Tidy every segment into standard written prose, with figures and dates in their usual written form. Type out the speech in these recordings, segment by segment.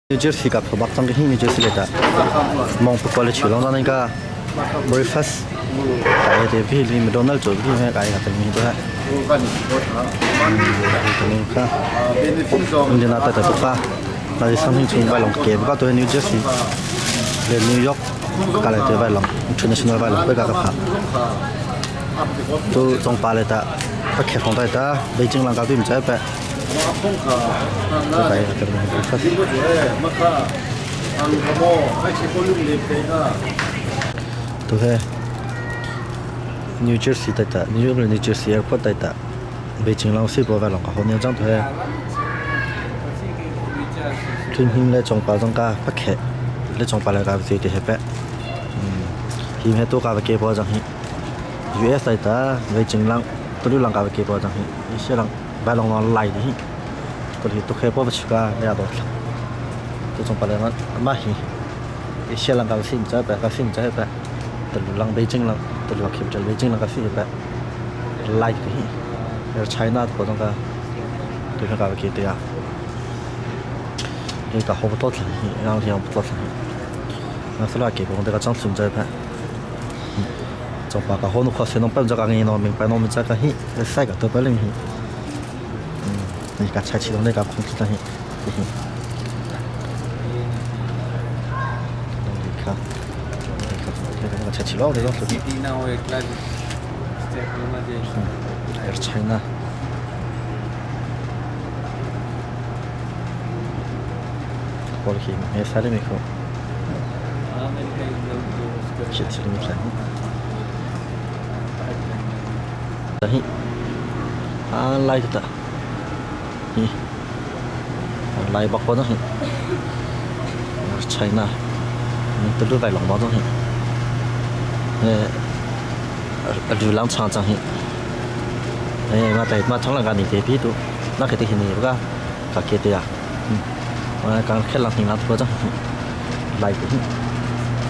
New Jersey ka phobak cang hi New Jersey le ta mong pa le chu long zan ka breakfast ka te vi li McDonald chu vi me ka ka mi to ha ni ka Indiana ta ta pa na something chung vai long ke ba to New Jersey le New York ka le te vai long international vai long ka ka pha tu chong pa le ta pa khe phong ta ta Beijing lang ka tu mi chai pa Tuhe New Jersey taita New York le New Jersey airport taita Beijing lawng si pawl lawng ka hon cang tuhe Thunhing le chongpa zong ka pakhe le chongpa le ka ti he pe hi he tu ka ke pawl jang hi US taita Beijing lang tulu lang ka ke pawl jang hi Asia lang vai long long lai hi to hi to khe po chika ya do to chong pale ma ma hi Asia lang ka sim cha pa ka sim cha pa to lang Beijing lang to lo capital Beijing lang ka sim pa lai hi er China to jong ka to ka ke te ya ni ka ho to thlang hi rang hi to thlang hi na sala ke ko de ka chang sim cha pa 就把个好多可是侬不就讲你农民白农民这个嘿，三个都不灵嘿，嗯，你个菜市场那个控制的嘿，嘿嘿。你看，你看，那个菜市场那种是。嗯，China。Quality, me sale mejor. Hi a lai ta hi lai bak pa hi China ni tu lu vai long ba hi eh lu lang chang chang hi eh ma tai ma thong lang ga ni te pi tu na ke te hi ni ga ka ke te ya ma ka khe lang hing lang tu chang hi lai tu hi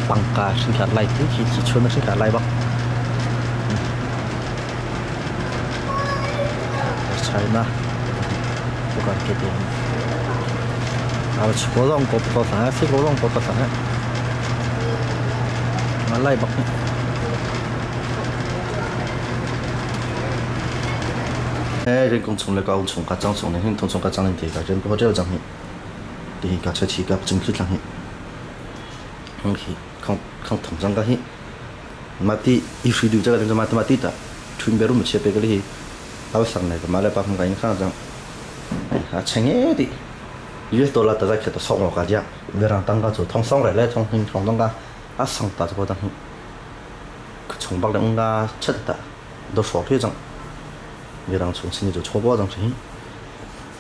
ปังกาsinh khả lai thứ khi chỉ chuan sinh khả lai bak China 不管给点，啊，吃过让过不到啥，吃过让过不到啥，มาไล่บัก哎，人工从来高从个长从的，很同从个长的地个，人不这个长的，对个车起个整体长的，OK，看看同张个嘿，马蒂一水流这个人马蒂马蒂的，全边都没切别个哩，老上来个马来把风个银行长，啊，亲爱的，US dollar 大概去到上个价，别让当个做通上来来通通当个，啊上大这个当，从北两个吃的，都少退张，别让从现在就超过张去。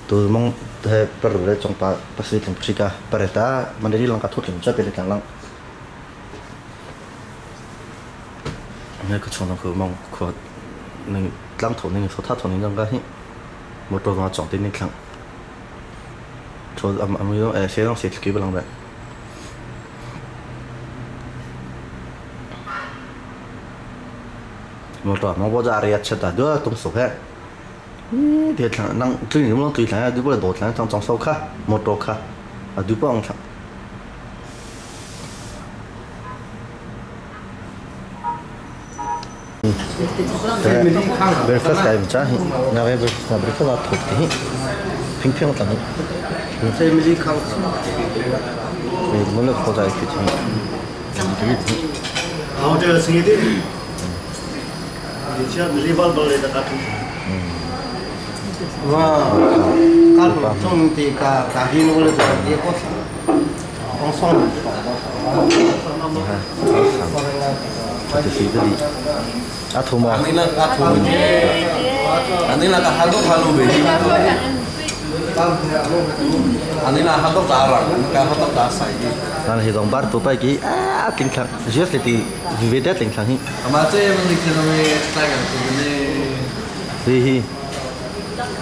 Tu mong he perlu le chong pa pasi tling prika pareta mandiri lang ka thut ling cha pe le tlang lang ne ka chong ko mong ko ning tlang tho ning so tha tho ning jang ka hi motor ma chong tin ning thlang cho am am yo e se dong se ki balang ba motor mong bo ja ria cha ta do tung so he 啲能最近咁对睇，都不嚟多睇，装装修卡、摩托卡，啊都帮睇。breakfast 係唔真係，那邊 breakfast breakfast 啊，土啲，平平等。네, 몰래 보자 이렇게 좀. 아, 제가 승희들. 이제 리발 벌레다 같은. 와, 가로 좀 뒤가 가기 노래 좀 뒤에 꽃. 엉성. 啊，土嘛。 Ani la ka thu ani la ka halo halo be ani la halo ta ra ka halo ta sai 但係同班都拜幾啊，經常，主要是啲 vivid 經常去。 ama che man dikhe no me try kan tu ne hi hi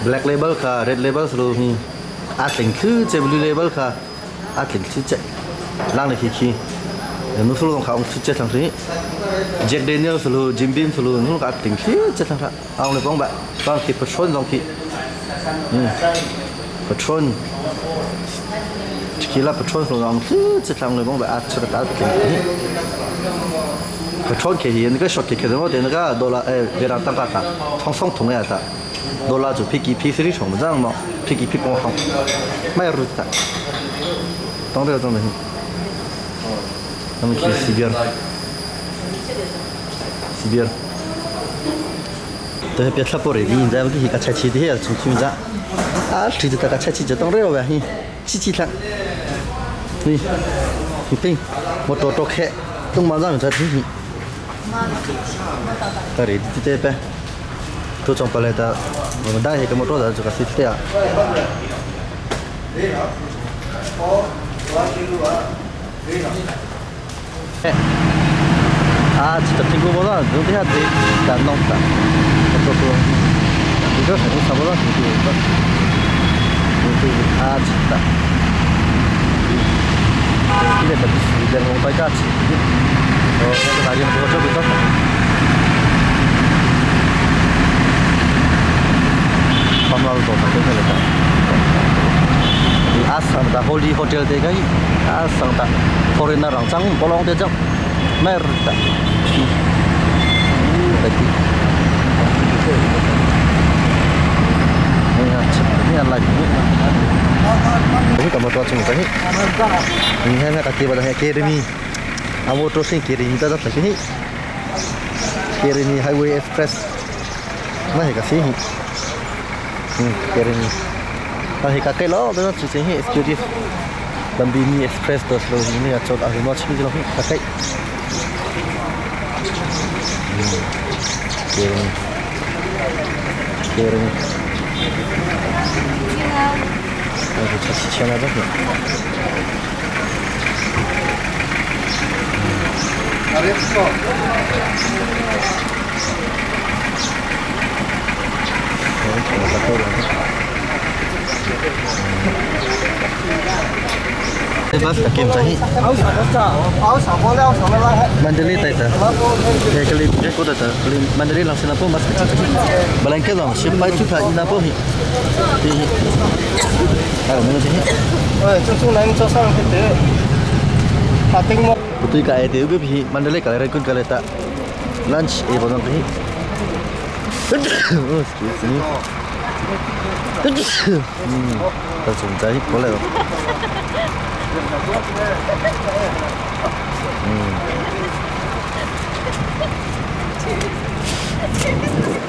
black label ค่ะ red label สรุปhi 啊定区这 blue label ค่ะ啊定区这，浪的去去，侬สรุปของเขา这上去，Jack Daniel สรุป Jim Beam สรุปนู้นก็定区这上去，เอาเลยป้องแบบตอนที่ Patron ตอนที่อืม Patron Khi la patrol so ang chu chi tlang le bong ba at chu ta ke hi. Patrol ke hi ni ka shot ke ke no de na ka dola e vera tang ka ka thong song thong ya ta. Dola chu pi ki pi sri chong jang mo pi ki pi pong hong. Mai ru ta. Tong de tong de. Ang ki sibir. Sibir. 对，别吃玻璃，你在我给个拆气的，出去子，啊，吃的这个拆气就当热呗，嘿，吃吃它，你，你听，我多多开，东马上在听听，这里这边，都装过来的，我们大一个么多的这个是这样。啊，这个苹果不让，昨天得咱弄的，我说说，你这肯定差不多，你就你就啊，吃的，今天这不是在弄大家吃，哦，那个大家不这不这。Pamlal to ta ke le ta. Asang ta Holy Hotel te kai asang ta foreigner rang chang bolong te chang mer ta. Kerimi Highway Express 那是个新，Kerimi，但是个盖楼都是之前是 Executive Lambini Express 的时候，你要做阿什么去就个盖。Kerimi, Kerimi，那是七千来块钱。Bus ka kem chahi Mandalay tai ta he kali je ko ta kali Mandalay lang sina po bus ka balang ke long ship pai chu kha ina po hi ti hi à mình chahi 哎，这出来做上去得，他顶么？ Putui ka ai te ubi hi Mandalay ka re kun ka le ta lunch e bodong hi oh excuse me ta chung chai ko le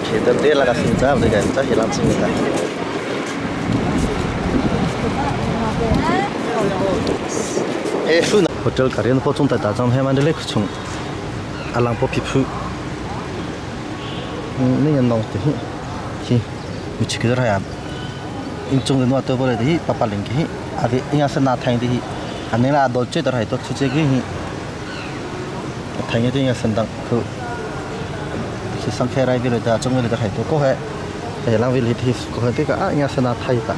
Kita dia lah kasih jam dia kan, tak hilang sini tak. Eh, su hotel karian po chung ta ta jam heman le chung alang po pi phu. Ni ngan nong te hi. Hi. Mi chi ke ra ya. In chung de no to bole de hi papa ling ki hi. Ade inga sa na thang de hi. Ane la dol che dar hai to chu che ki hi. Thang de inga san dang khu. Khi sang khe rai vi le da chung le da hai to ko hai. Te lang vi le thi ko hai te ka a inga sa na thai ta.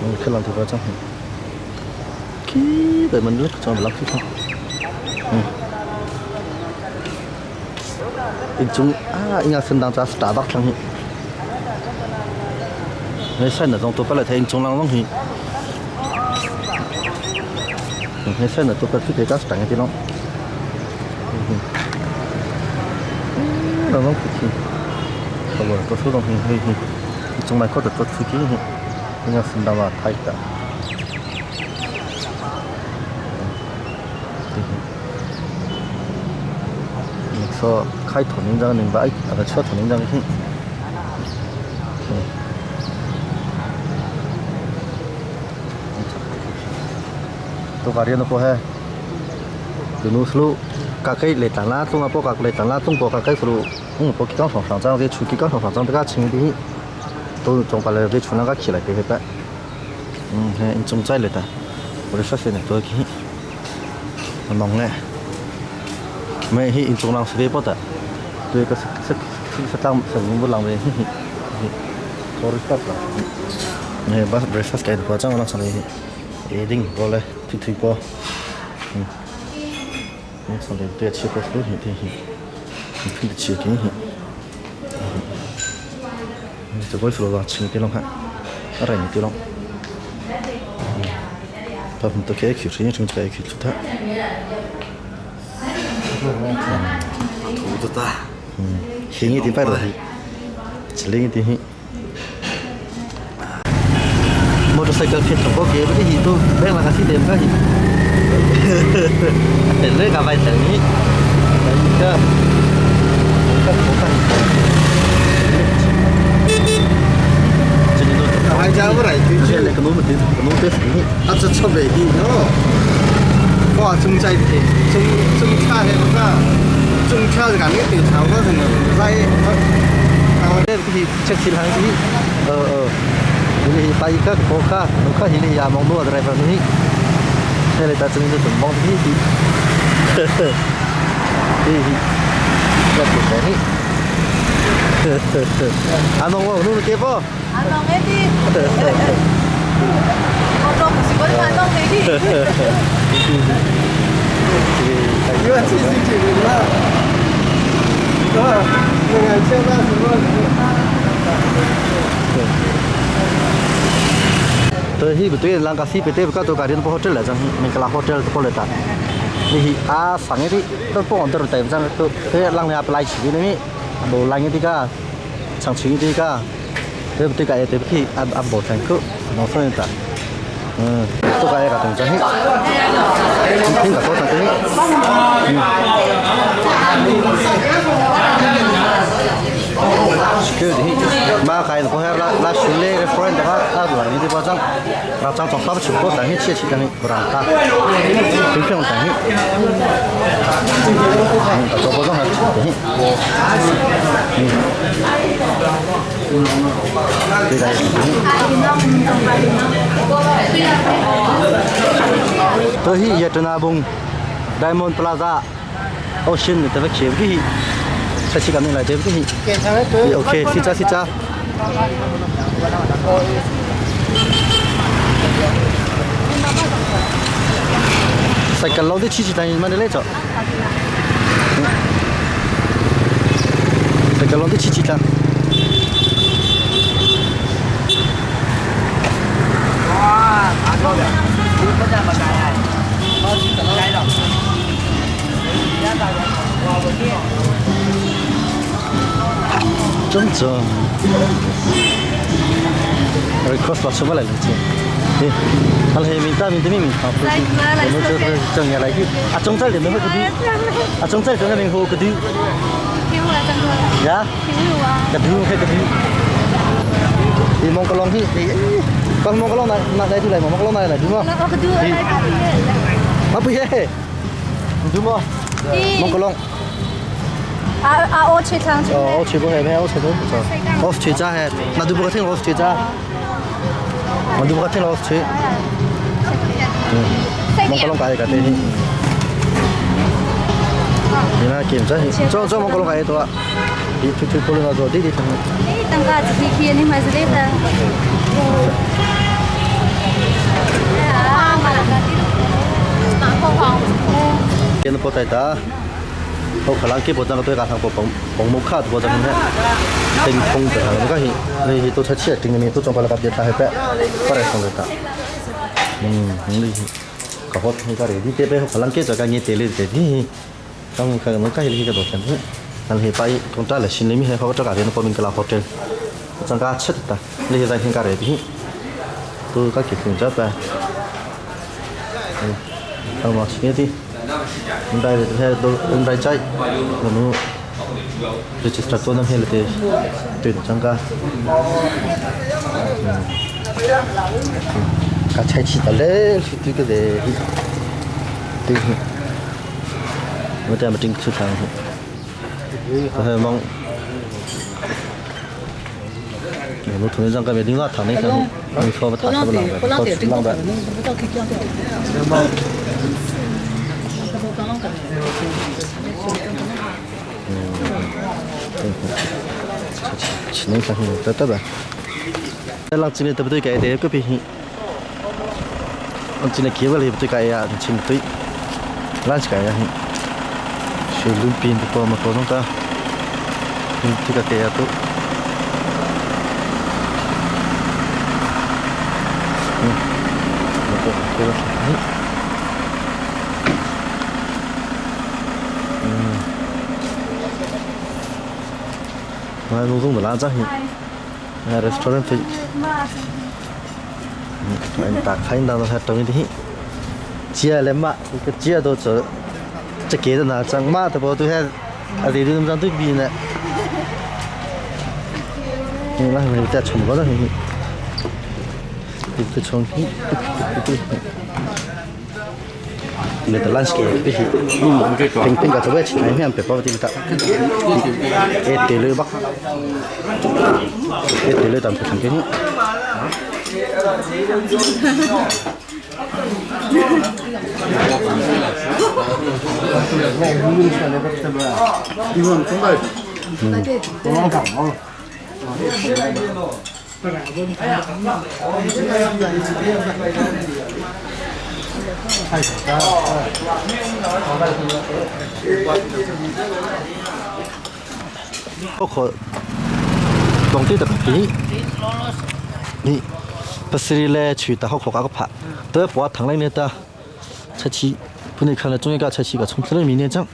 Mình cứ làm thì vào trong khi để mình lúc cho mình lắp không in chúng à in sinh đang ra Starbucks lăng hi mấy xe này trong tôi bắt lại thấy in chúng lăng lăng hi mấy xe này tôi bắt cái cái Starbucks cái nó lăng lăng cái gì không rồi tôi số đông hi hi hi chúng mày có được tôi thứ kia hi 그냥 쓴다마 다 있다. 그래서 카이 도닝장은 바 아까 쳐 도닝장이 힘. 또 가려놓고 해. 그 누스루 가까이 레탄라 동아 보 가까이 레탄라 동보 가까이 서로 응 보기刚上上这出去刚上上这个清的。都中把那个出那个起来给他，嗯，嘿，你总在了的，我的说是呢，多去，弄嘞，没去，中人是别不得，对个是是是当是我们浪的，嘿嘿，sorry stop 了，哎，把 breakfast 给我讲我那上来，一定过来，推推过，嗯，我上来对吃过水嘿，对嘿，你听得起给嘿。这个是罗青的龙哈，阿来你的龙。他们都开口，谁从开口出他？图的大。 轻一点摆落去，一零一点。Motorcycle fit ของพวกเกมไม่ได้หีตู้เรื่องราคาที่เต็มก็หีเป็นเรื่องกับไปถึงนี้ก็ก็ผมก็ 还加不来对 这个侬没得，侬得死。 啊，这出袂去喏。哇，中在中中车的个，中车就讲你调查嗰阵就唔使。 这个是เช็คทีหลังสิเออเออนี่ไปก็โคค่าหนูก็เห็นยามองดูอะไรแบบนี้ใช่เลยตาจึงจะถึงมองที่ที่ที่แบบนี้ 啊，侬我侬给不？ 阿龙的啲，我都唔是嗰啲阿龙的啲。 因为这是几年了，啊，那个现在什么？ 对，彼对人家西对不到家庭不 hotel 来，咱那个拉 hotel 都过来哒。你啊，上一啲都帮我哋对唔上，都佢人哋apply 起的呢，无人一啲个，长期一啲个，对不对？个对不起，啊啊无成个，农村的，嗯，都个一个动作，听个多少的，嗯。mà cái nó có là là xử lý cái friend đó là là như thế bao nhiêu là trong trong sắp chụp có sáng hết chia chỉ cái này ta bình thường sáng hết cho bao nhiêu là tôi hi hiện na bung Diamond Plaza Ocean thì phải kiếm cái gì sẽ chỉ cảm nhận lại cái gì ok xin chào xin chào ใส่กันเราได้ชี้ชี้ทางมันได้เลยจ้ะใส่กันเราได้ชี้ชี้ทาง真正，request 了什么来着？对，他来明大明的明明，好，我们这是正下来去，啊，中在里面会个丢，啊，中在中在里面会个丢，呀，个丢会个丢，你望个浪去，你，刚望个浪来，来来就来，望个浪来来，对吗？啊不耶，你对吗？望个浪。 啊啊！我去唱。 哦，我去过海边，我去过，我去家还，那都不个听我去家，我都不个听我去。嗯，我个拢解个对。你那检查，这这我个拢解多，你推推过来那做弟弟他们。 哎，等个自己去，你还是得的。见到不太大。好，可能基本上对家上个帮帮木卡都这么呢，顶通的，那个是，你都出去顶面都装把那个别他还白，过来送的他。嗯，你搞好你个你这边可能给这个你这里这里，刚看侬看里个多钱？但是把从这来心里面好这个人报名个拉 hotel，咱家吃的，你在听个里边，都个结婚这呗。嗯，好嘛，今天。ได้ได้ใจหนู register ตัวนั้นเฮลเตตื่นจังกะกะใช้ชีตะเลที่ก็เดติมันจะมาติ้งสุดทางเฮ้ยมองหนูถุงจังกะเมดิ้งละทางนี้กันมีข้อมาถามเขาหลังแบบเขาหลังแบบ 只能相信得得吧。那今年对不对？改的个别，我今年给我的不对改呀，请对，哪去改呀？学路边的多么多种个，你这个改呀都。Ngai nu zung la chang hi. Ngai restaurant phi. Anh ta khai na ha tong đi. Chia le ma cái chia do cho cho kế na chang ma ta bo tu ha a de dum chang tu bi na. Ni la mi ta chum ba da hi. Ti chong hi. 你的 landscape 平平个做咩前面别包啲得，一地里北，一地里但不曾经。包括当地的皮，你不是来去大好考个拍，都要把唐来的出去，不能看了中一家出去个，从这里明年讲，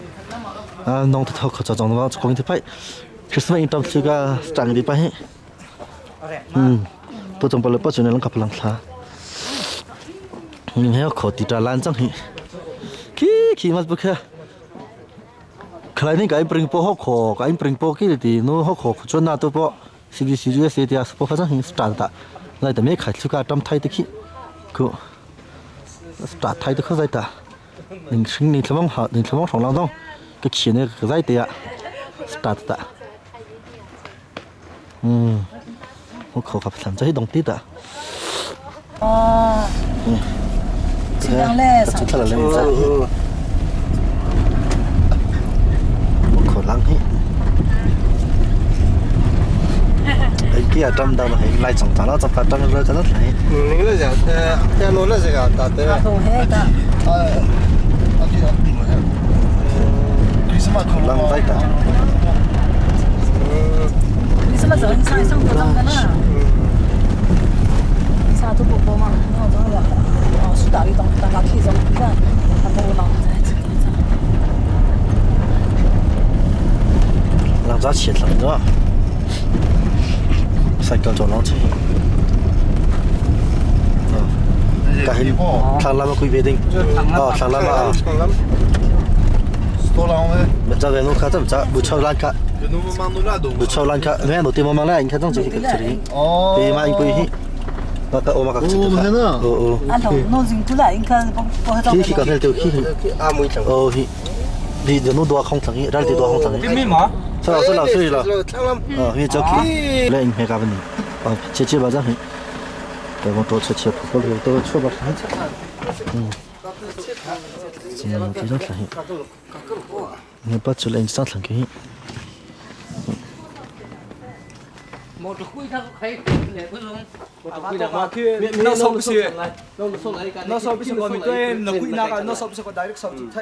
啊，弄得头可早早的话，讲的拍，可是嘛，到这个长的拍，都总不能不就能搞不啷他，你还要考地大烂账嘿，去去嘛不去。 ခလိုက်နေကိုင်ပရင်ပိုဟခေါ်ကိုင်ပရင်ပိုကိတီနိုဟခေါ်ချွနာတော့ပိုစီဘီစီယူစီတီအစပိုခါချင်စတာတာလိုက်တမေခိုင်စုကတမ်ထိုင်တခိခုစတာထိုင်တခဇိုက်တာနင်းစင်းနေလမောင်းဟာနင်းလမောင်းဆောင်လောင်းတော့ကချီနေကဇိုက်တရစတာတာอืมဟခေါ်ကပစံချေဒုံတီတာ 哦，这样嘞， ချစ်လာလေขอลังให้ไอ้กี่จำได้ไหมไล่จังจังแล้วจับจังเลยจังแล้วไหน 你那是在罗那是个打的。都黑的。 ลังได้แต่ 你什么时候你上上多长的呢？你啥都不播嘛？我这个哦，苏打鱼当当个体重，你看他不老在这个这。 ลังจะเฉียดหลังเนาะใส่กระจกน้องที่กะเห็นทางลามาคุยเวดิ้งอ๋อทางลามามันจะเวนุค่ะจะจะบุชอบร้านค่ะบุชอบร้านค่ะแม่หนูตีมามาแล้วอินค่ะต้องจีกันจีตีมาอินปุยฮิมาก็โอมากับจีค่ะโอ้โอ้ 啊，弄弄进去了，应该不不会 ขี้ขี้กับเตียวขี้โอ้ฮิดีเดี๋ยวนู้ตัวของสังนี้ได้ตีตัวของสังนี้ 密码。是老是老是了，哦，因为这去来你别干问题，哦，切切把这很，对我多吃切，不过多吃吧，嗯，嗯，这种生意，你把出来你上层去。那烧不是，那烧不是我们对那贵那个，那烧不是我 direct 烧出来。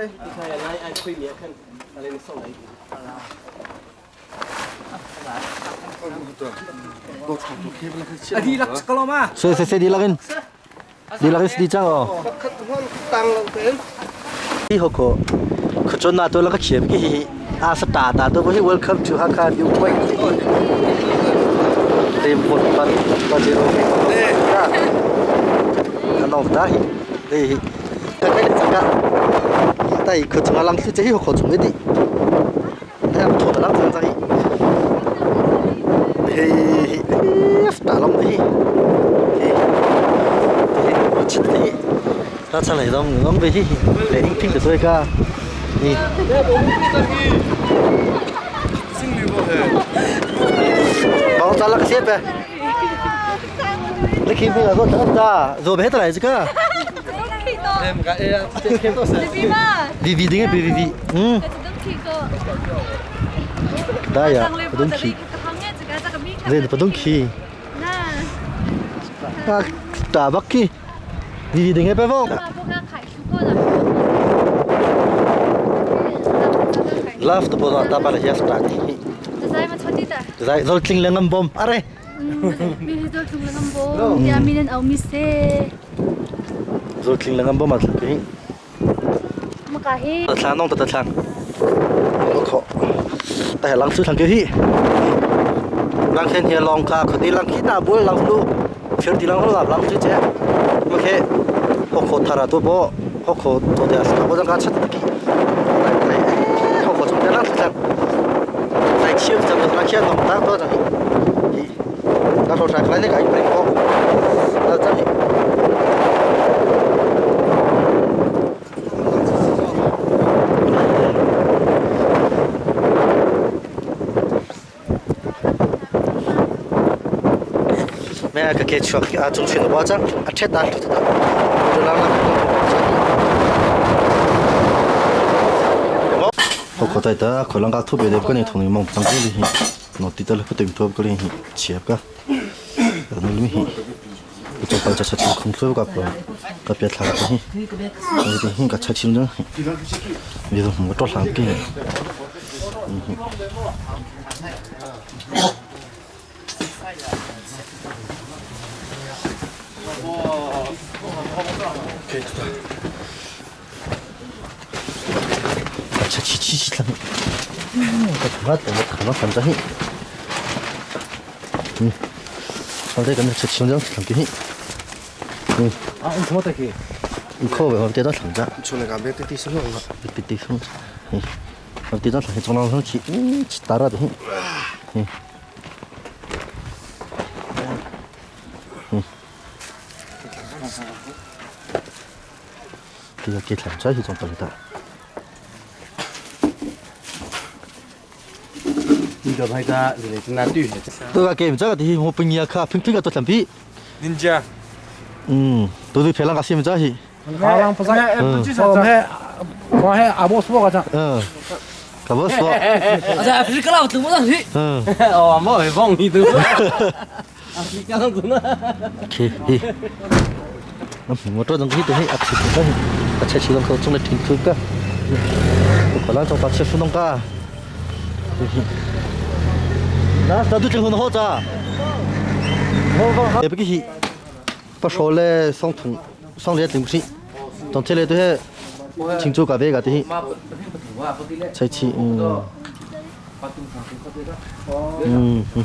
啊，你那个了吗？所以谁谁你那个，你那个是你讲哦。你好可，可准那都那个钱给，啊是大大都不是 Welcome to Hakka New Point。对，我把把这个，啊，弄大些，对，大概这个，但可从阿啷去这些可从的的，他们拖的啷子在，嘿，大啷的，嘿，嘿，吃的，他才来到我们这，来听听的这个，你。帮我找那个线呗。你看那个做啥？做别的来这个。V V 的 V V V，嗯。大呀，不懂去。这不懂去。啊，大巴去。V V 的别放。Love 的不多，大巴的也是大的。在做清凉的bomb，阿嘞。 Mi zo tung lang bo. Ya mi nan au mi se. Zo tling lang bom thlang ke hi. Maka hi. Ta thlang nong ta ta thlang. Kho. Ta lang chu thlang ke hi. Lang khen hi long ka khoti lang khi na bul lang lu. Phir ti lang ho lang chu che. Ma khe ho kho thara to bo ho kho to de as ka bo jang ka chat ta ki. Lai ho kho chung de lang thlang. Lai chiu jam to lang khian nong ta to jang hi. Hi. Ka tho thai lai ka i preng ko. Ta jang hi. Mẹ cái cái chuột à中学的我讲啊吃单对的，就让那我可带的可啷个特别的个人同你们讲这里，我记得了不对不个人切个，那里面我做把这吃空出个个个别他个嘿，那边个吃清真，你都我做啥个？这七七七了，个他妈的，我他妈反正嘿，嗯，反正跟那吃清真吃的嘿，嗯，啊，你怎么得去？你可别我点到长子，出来干别滴滴声了。滴滴声，嘿，我点到长中浪上去，嗯，去打了的嘿，嗯，嗯，这个给长子去装不的。你个拍个，你那对。都个给这个的，我不你看，平平个做产品。 Ninja. 嗯，都对漂亮个新闻这些。嗯，我还阿波说个啥？嗯，可不说。我在不是个老怎么上去？嗯。哦，冇会放你都。啊，你讲子呢？ OK，嘿。我这种东西都是啊，吃的，啊，吃吃东西种的挺多个，可能种把吃糊弄个。那那都真很好吃。也不给不说嘞，上桶上来东西，当这里都是庆祝咖啡个的，才去嗯。嗯嗯。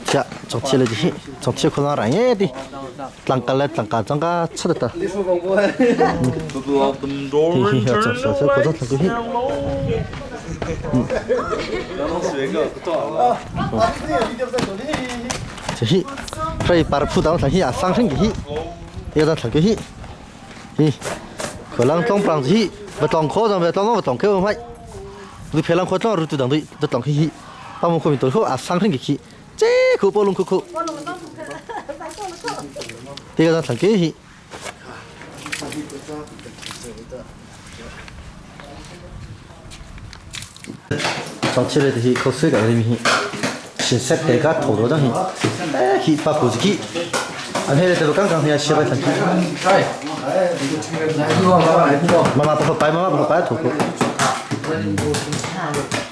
자, 정치를 지 정치 코너 라예 디. 땅깔래 땅까 장가 찾았다. 히 저, 고정 히. 저히 그래 바르푸 다운 다시 아 상승기 히. 이거 다 히. 히. 그랑 똥빵 히. 뭐 똥코 좀 똥, 뭐 똥, 뭐 우리 배랑 코도 루트 당도 똥 히. 빠모 코미 또 아, 상승기 히. 这苦波龙苦苦，这个咱唱歌去。早起来就是口水个里面，先塞大家头头上去，哎去把裤子去，啊，那个就是刚刚那小白上去。妈妈不好摆，妈妈不好摆头壳。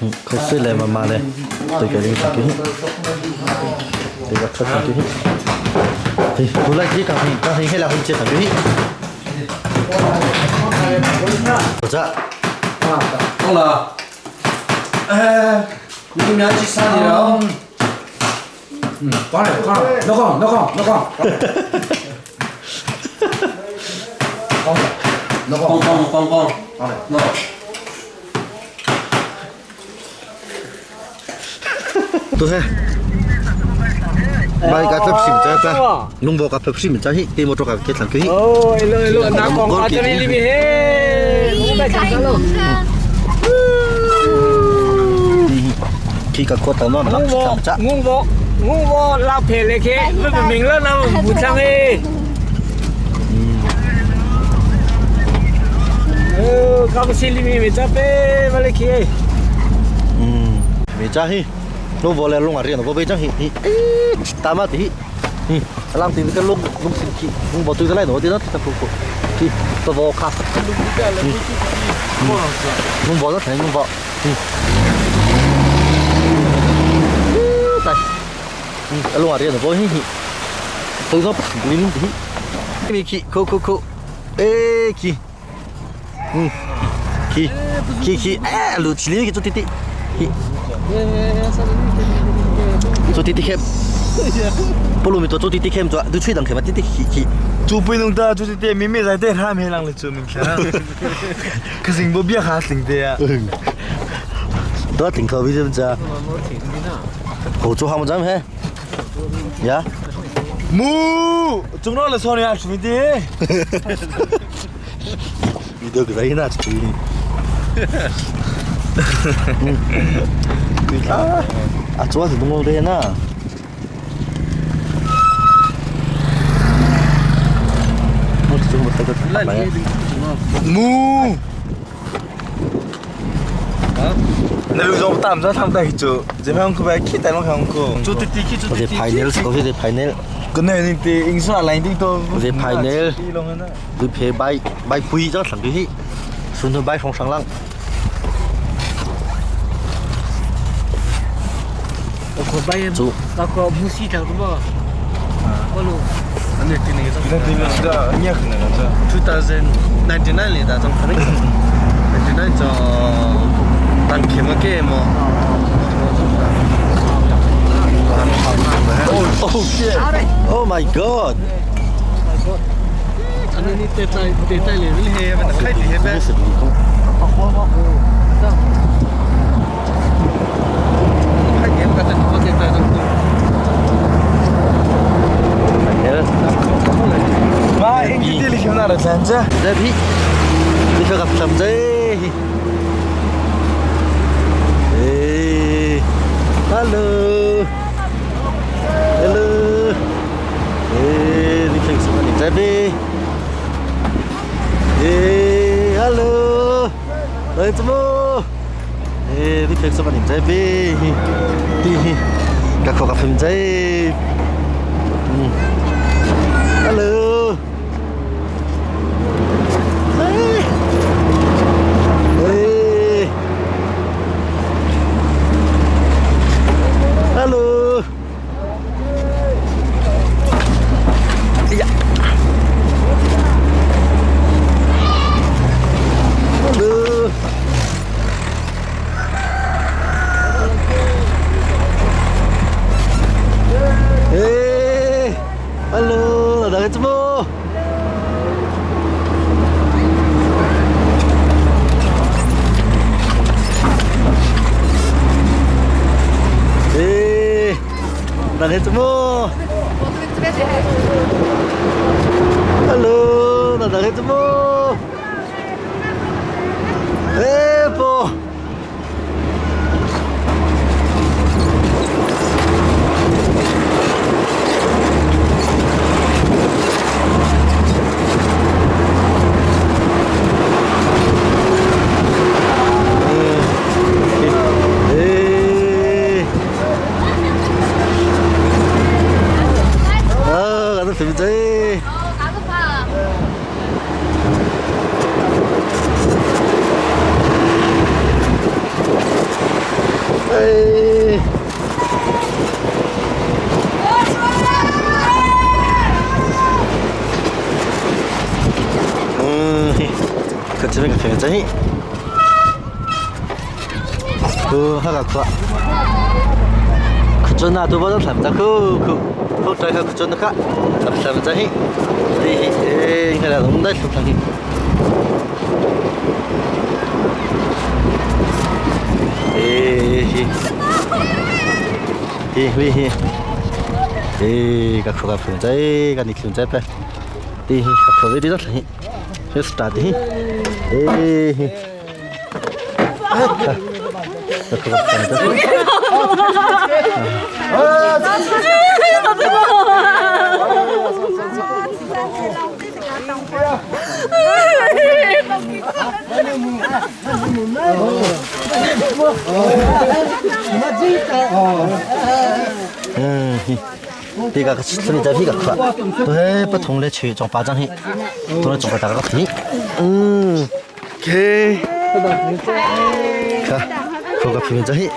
嗯，口水来妈妈嘞，对个里面唱歌。对个出唱歌。对，过来这刚刚刚来回接唱歌。不在。到了。哎，你们去啥地了？嗯，关了，关了，老公，老公，老公。老公，帮帮帮，好嘞，那。 都是。买个这皮子在，弄不个皮子去，给我做个给他去。哦，一路一路拿光华这里里面嘿，我买啥喽？去个扩大嘛，我我我我老皮来去，不明了那不唱哎。哦，搞不心里面没扎呗，没来去。嗯，没扎嘿，弄过来弄啊这个，我没扎嘿，哎，打嘛的，嗯，浪对个弄弄身体，弄不对的来，我对那他不不，去不不卡，嗯，弄不那才弄不，嗯，对，嗯，弄啊这个，我嘿嘿。Tôi nó mình thì mi khi khu khu khu ê khi khi khi khi ê lù chỉ lý cái chỗ tí tí chỗ tí tí khem 不如咪做做滴滴 cam 做，都吹动佢嘛滴滴去去。做背弄得做啲啲咩咩在啲喊起人嚟做明显，可是冇必要下成啲啊。都挺可悲是不是啊？好做项目咱们呀？冇，中咗嚟错你啊，做咩啲？你都给他那吹。啊啊！主要是东西呢。我这么带个冇。那路上打唔知他们带去做，这边佢咪去大陆香港。做啲啲去我哋排尿，我哋排尿。咁你啲英数嚟啲都。我哋排尿。你排摆摆贵咗上去，顺头摆放上浪。我摆，那个木西头的嘛，我录。那2099年大中可能99就当开么给么。 Oh shit! Oh my god! 你得带得带来你黑嘛？开地呗。开地嘛，我得带着。妈，你这里去哪了？咱这。这皮，你说个什么子？哎，hello，hello，哎，你听什么？你这边？哎，hello，来怎么？哎，你听什么？你这边？嘿，个可个分子？嗯，hello。哎，hello，哎呀，hello，哎，hello，大家怎么？哎，大家怎么？Hello，大家怎么？哎不。哎。啊，我都肥仔。 나도 봐. 哎。嗯，可这边个肥仔，可哈个可，可真那都不能谈不可可，可这个可真的可，谈不谈不哎哎，你看那龙在手上。哎嘿，嘿嘿，哎，个苦个苦仔，个你苦仔呗，对，个苦的这个，这是咋的？哎嘿，个苦个苦仔。嗯，这个吃的这个快，对，不同的区装巴掌去，同的中国大个皮，嗯， OK，看，看个皮这。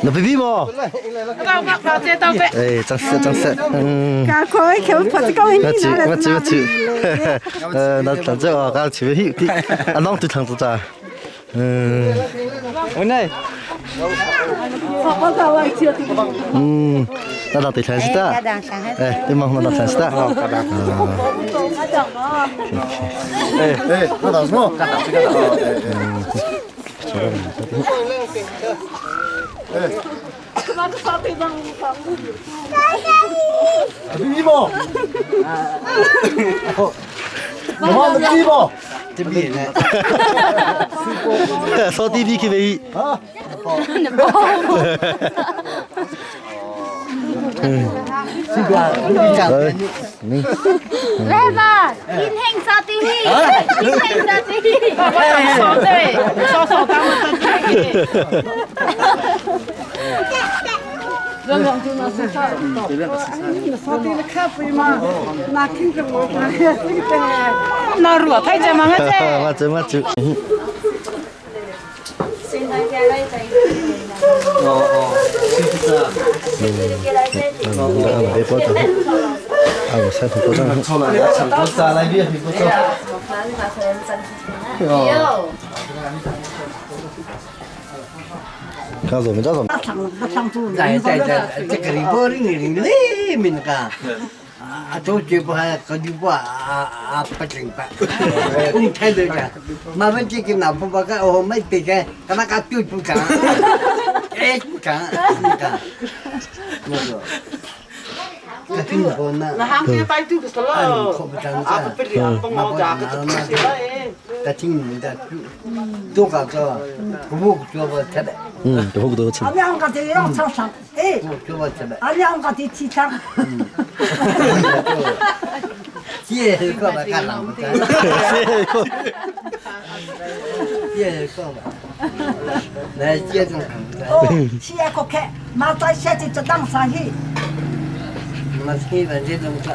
Na pipi maw? Eh, chang se chang se. Ka khoi kheu phat ko hin na ma chi ma chi. Eh, na tang che ka chi hi ti. Anong tu thang tu cha. Unai. Na da ti thang si ta. Eh, ti mang na da thang si ta. Eh, eh, na da mo. Đi bộ. Nó đi bộ. So TV ki ve. 来吧，今天啥地？今天啥地？那热太这忙啊这。 Ma chi ma chi. 别过头。啊，我三头多张。错了，唱歌咋来别不错。刚走没叫走。在在在，这个里边里里面个，啊，都这不还可你不啊啊不行吧？我太多个，麻烦这个老婆把个哦没别个，他那个丢不讲，哎不讲，不讲，那个。个听不呢？那行边摆渡个是了，啊不不的，帮我家个是了哎。他听你的，多搞个，不做不吃的。嗯，多不多吃。阿两个的要唱上，哎，做不吃的。阿两个的提倡。这个吧，干老不干。这个吧，来这种。哦，现在可看，马上现在就当上去。马现在这种个。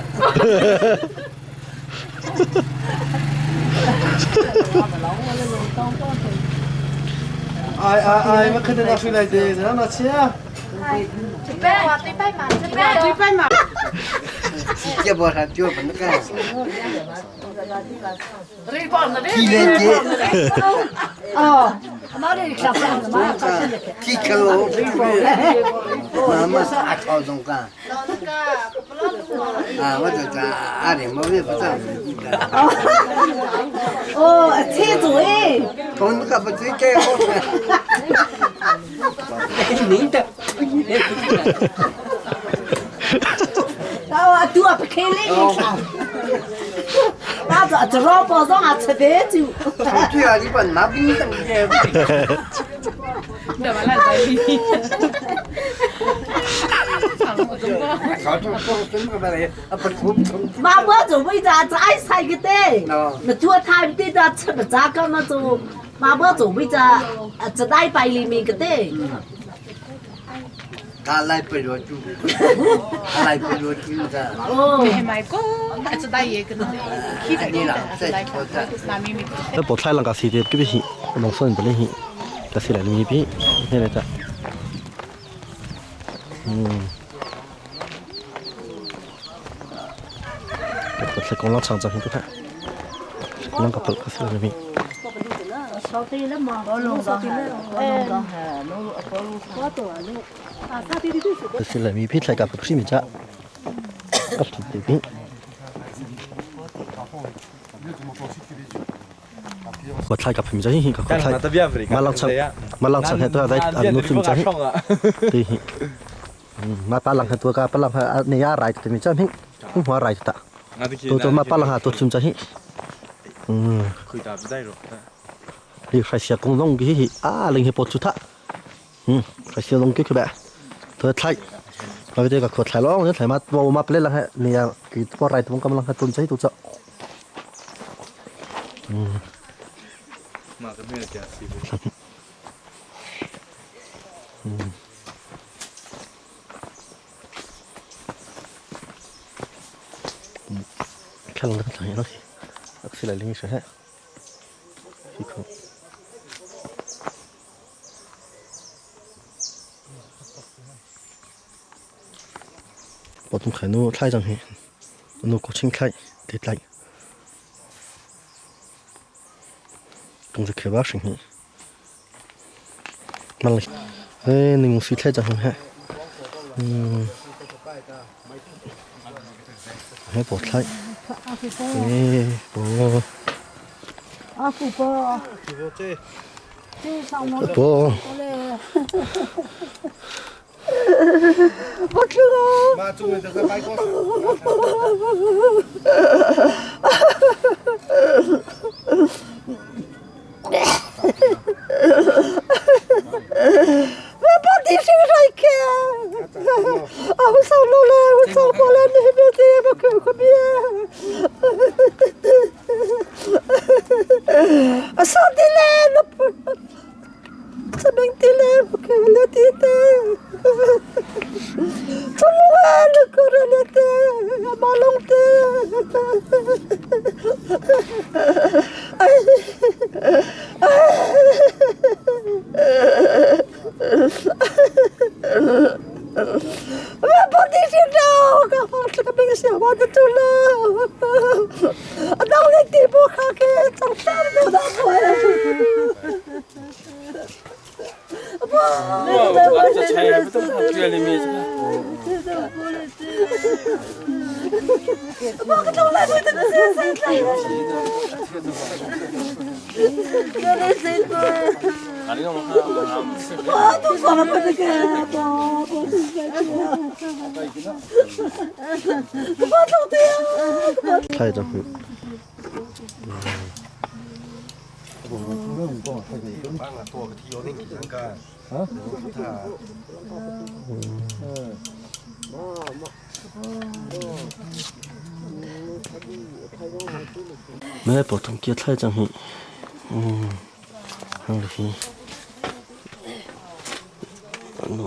哎哎哎，我肯定拿回来的，让他去啊。对拜对拜嘛，对拜对拜嘛。这不还就不能干。几年级？哦，哪里下班了？马上几克罗？妈妈啥操纵干？啊，我就在阿里没不在。哦，车主哎。同那个不对劲，你的。啊，我都不开了，那这这老包上啊吃白酒。对啊，你把拿冰的。妈我做为啥子爱菜个的？那做菜的的吃不咋个那做，妈我做为啥这大白里面个的？他来不了住，他来不了住的。哦。买过，这大爷个你啦，在拖着。那菠菜啷个洗的？这边洗，农村不能洗，这洗来你边，你来这。嗯。菠菜公路长长很多看，啷个不？洗来你。这是来米皮菜个不是米家，个土地饼。我菜个米家行，个菜。马浪车，马浪车还多在啊，农村家对，嗯，马巴浪还多个，巴浪还啊，你呀来的米家行，我来的，多多马巴浪还多村家行，嗯。你还是工农嘅啊，另去博出他，嗯，还是农嘅去呗。ตัวไทยมาไปเจอกับขวดไทยร้องเนี่ยไทยมาบอกมาเล่นแล้วฮะเนี่ยคือตัวไรตัวกำลังตัวใช้ตัวเจาะ มาก็ไม่ได้จะสิ แค่ลงได้เป็นอย่างนี้แล้วสิสิอะไรนี่ใช่ไหมที่เขา tung khai nu thlai cang hi. Nu ko ching thlai te tlai. Tung se kheba hring hi. Mal e ning si thlai cang he. He po thlai. E po. Po. Thlai cang hih. Me po thong kia thlai cang hih. Hang le hi. No,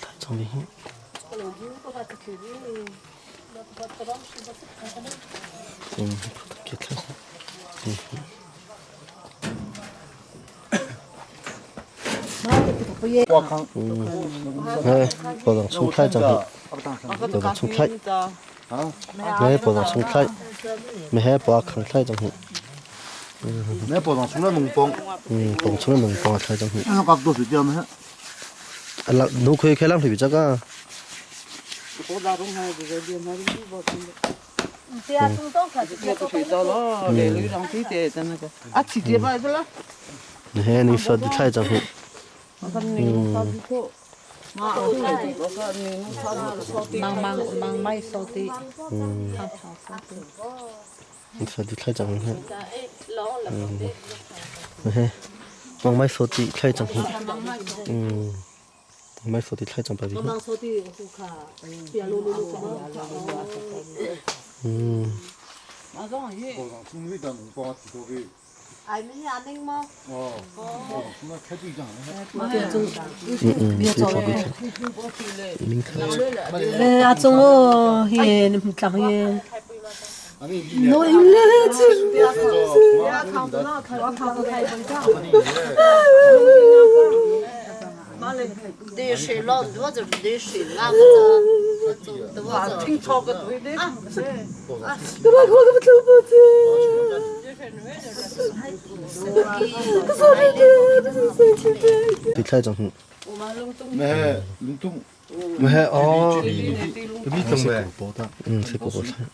thlai cang le hi. Po thong kia thlai. Po dang chung thlai cang hih. Po dang chung thlai. Me po dang chung thlai. Me he po khang thlai cang hih. Me po dang chung la nung pong. Pong chung la nung pong thlai cang hih. Ano kak do su tiam he. Ala nu khoi khelam thli chaka. He ni sa di thlai cang hih. Sa di thlai cang hih. He mang mai so ti thlai cang hih. Mai so ti thlai cang pa bi. Ti thlai cang hih. Me lungtung. Me he oh. Mi tung me. Se ko thlai.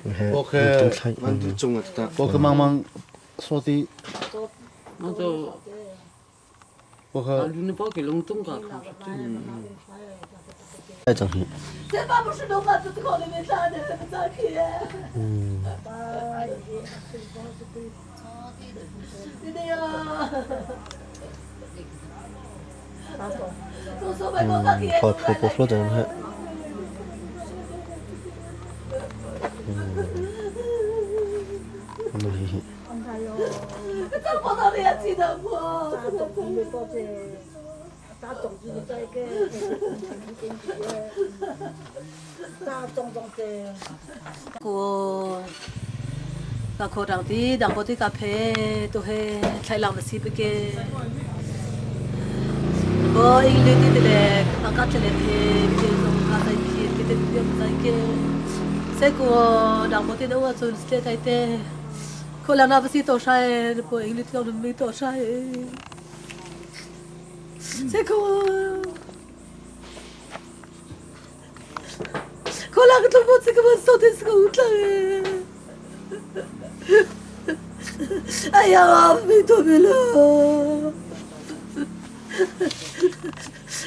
Me he Okay. thlai. Bo mang mang so ti. Bo kha. Thlai cang hih. Po po po flo cang hih. Nu hi hi. Ka kho dang ti dang po ti ka phe to he thlai lang si pe ke bo ing le ti le ka ka thle phe ke zong ka sai phe ke. te biam zai ke se ko dang mo te do chun ste tai te ko la na si to sai po English lo mi to sai se ko ko la ka tlo se ko so te se ko utla ay mi to me lo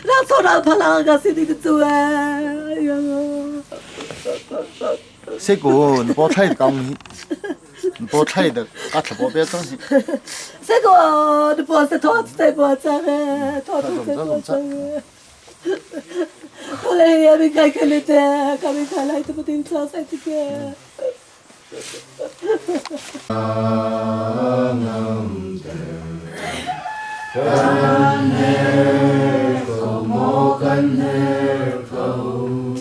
让错让怕让个心里的主哎呀！这个你包菜刚，你包菜的，阿吃包别东西。这个你包是托子在包着的，托子在包着的。后来也没开开了的，刚没开来，怎么顶着在这个？ Kan her ko mo kan her ko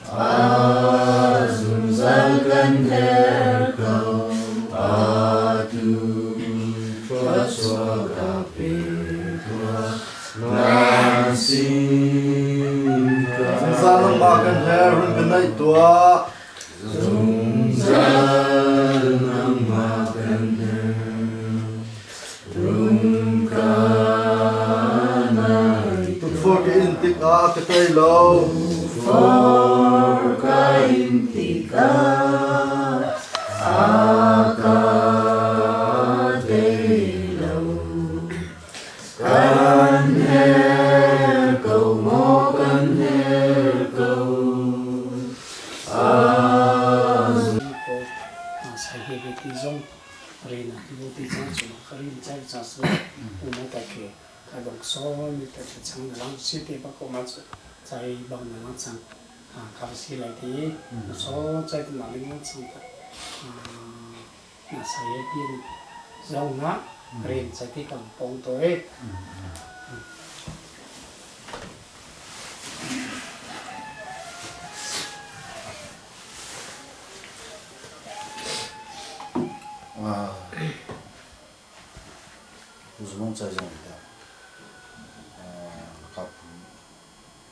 Azunzal kan her ko Atu Paswa ka pe tua Nasin Zungzal nang ma kan her run kan nai tua. Zungzal nang ma kan her run kan nai Tukfor ka in tik a ka tei lo. Tukfor ka in tik a ka tei lo. Kan her ko mo kan her ko 啊，有什么在上的？啊，卡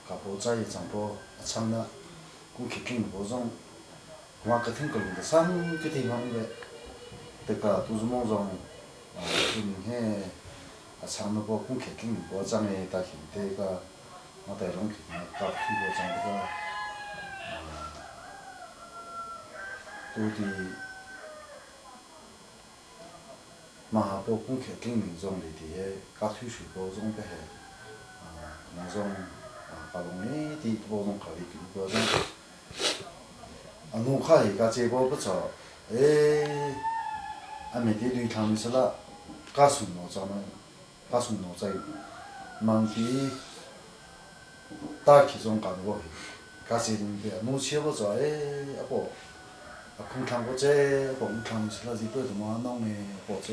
卡波在长波唱的，古曲听波中，我个听个的三个地方的，这个都是梦中啊，就明显啊唱的波古曲听波中的，但是这个我带拢去搞听波中这个啊，都的。嘛，包公开跟民众里的家退水包中的啊，那种啊，搞农业的包中考虑包中，啊，农卡一个结果不错，哎，啊，每天绿汤是了，家属农咱们，家属农在，忙的，大其中干过去，家是的，农吃不着，哎，啊不。空窗过这，空窗是那是对什么弄的？或者，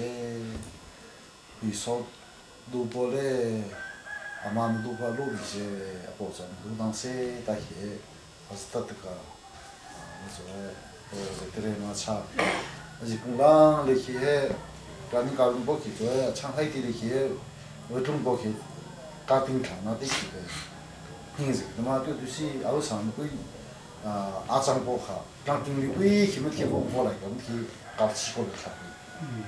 你说路过嘞，阿妈们路过路里些，或者路当些大些，还是得这个，啊，我说，哦，这个嘛差，那是工人那些，赶紧搞不去做，上海的那些，我中国去，家庭厂那啲去的，平时他妈就是阿上贵，啊，阿张不好。当经理为什么提过过来？问题搞起过来才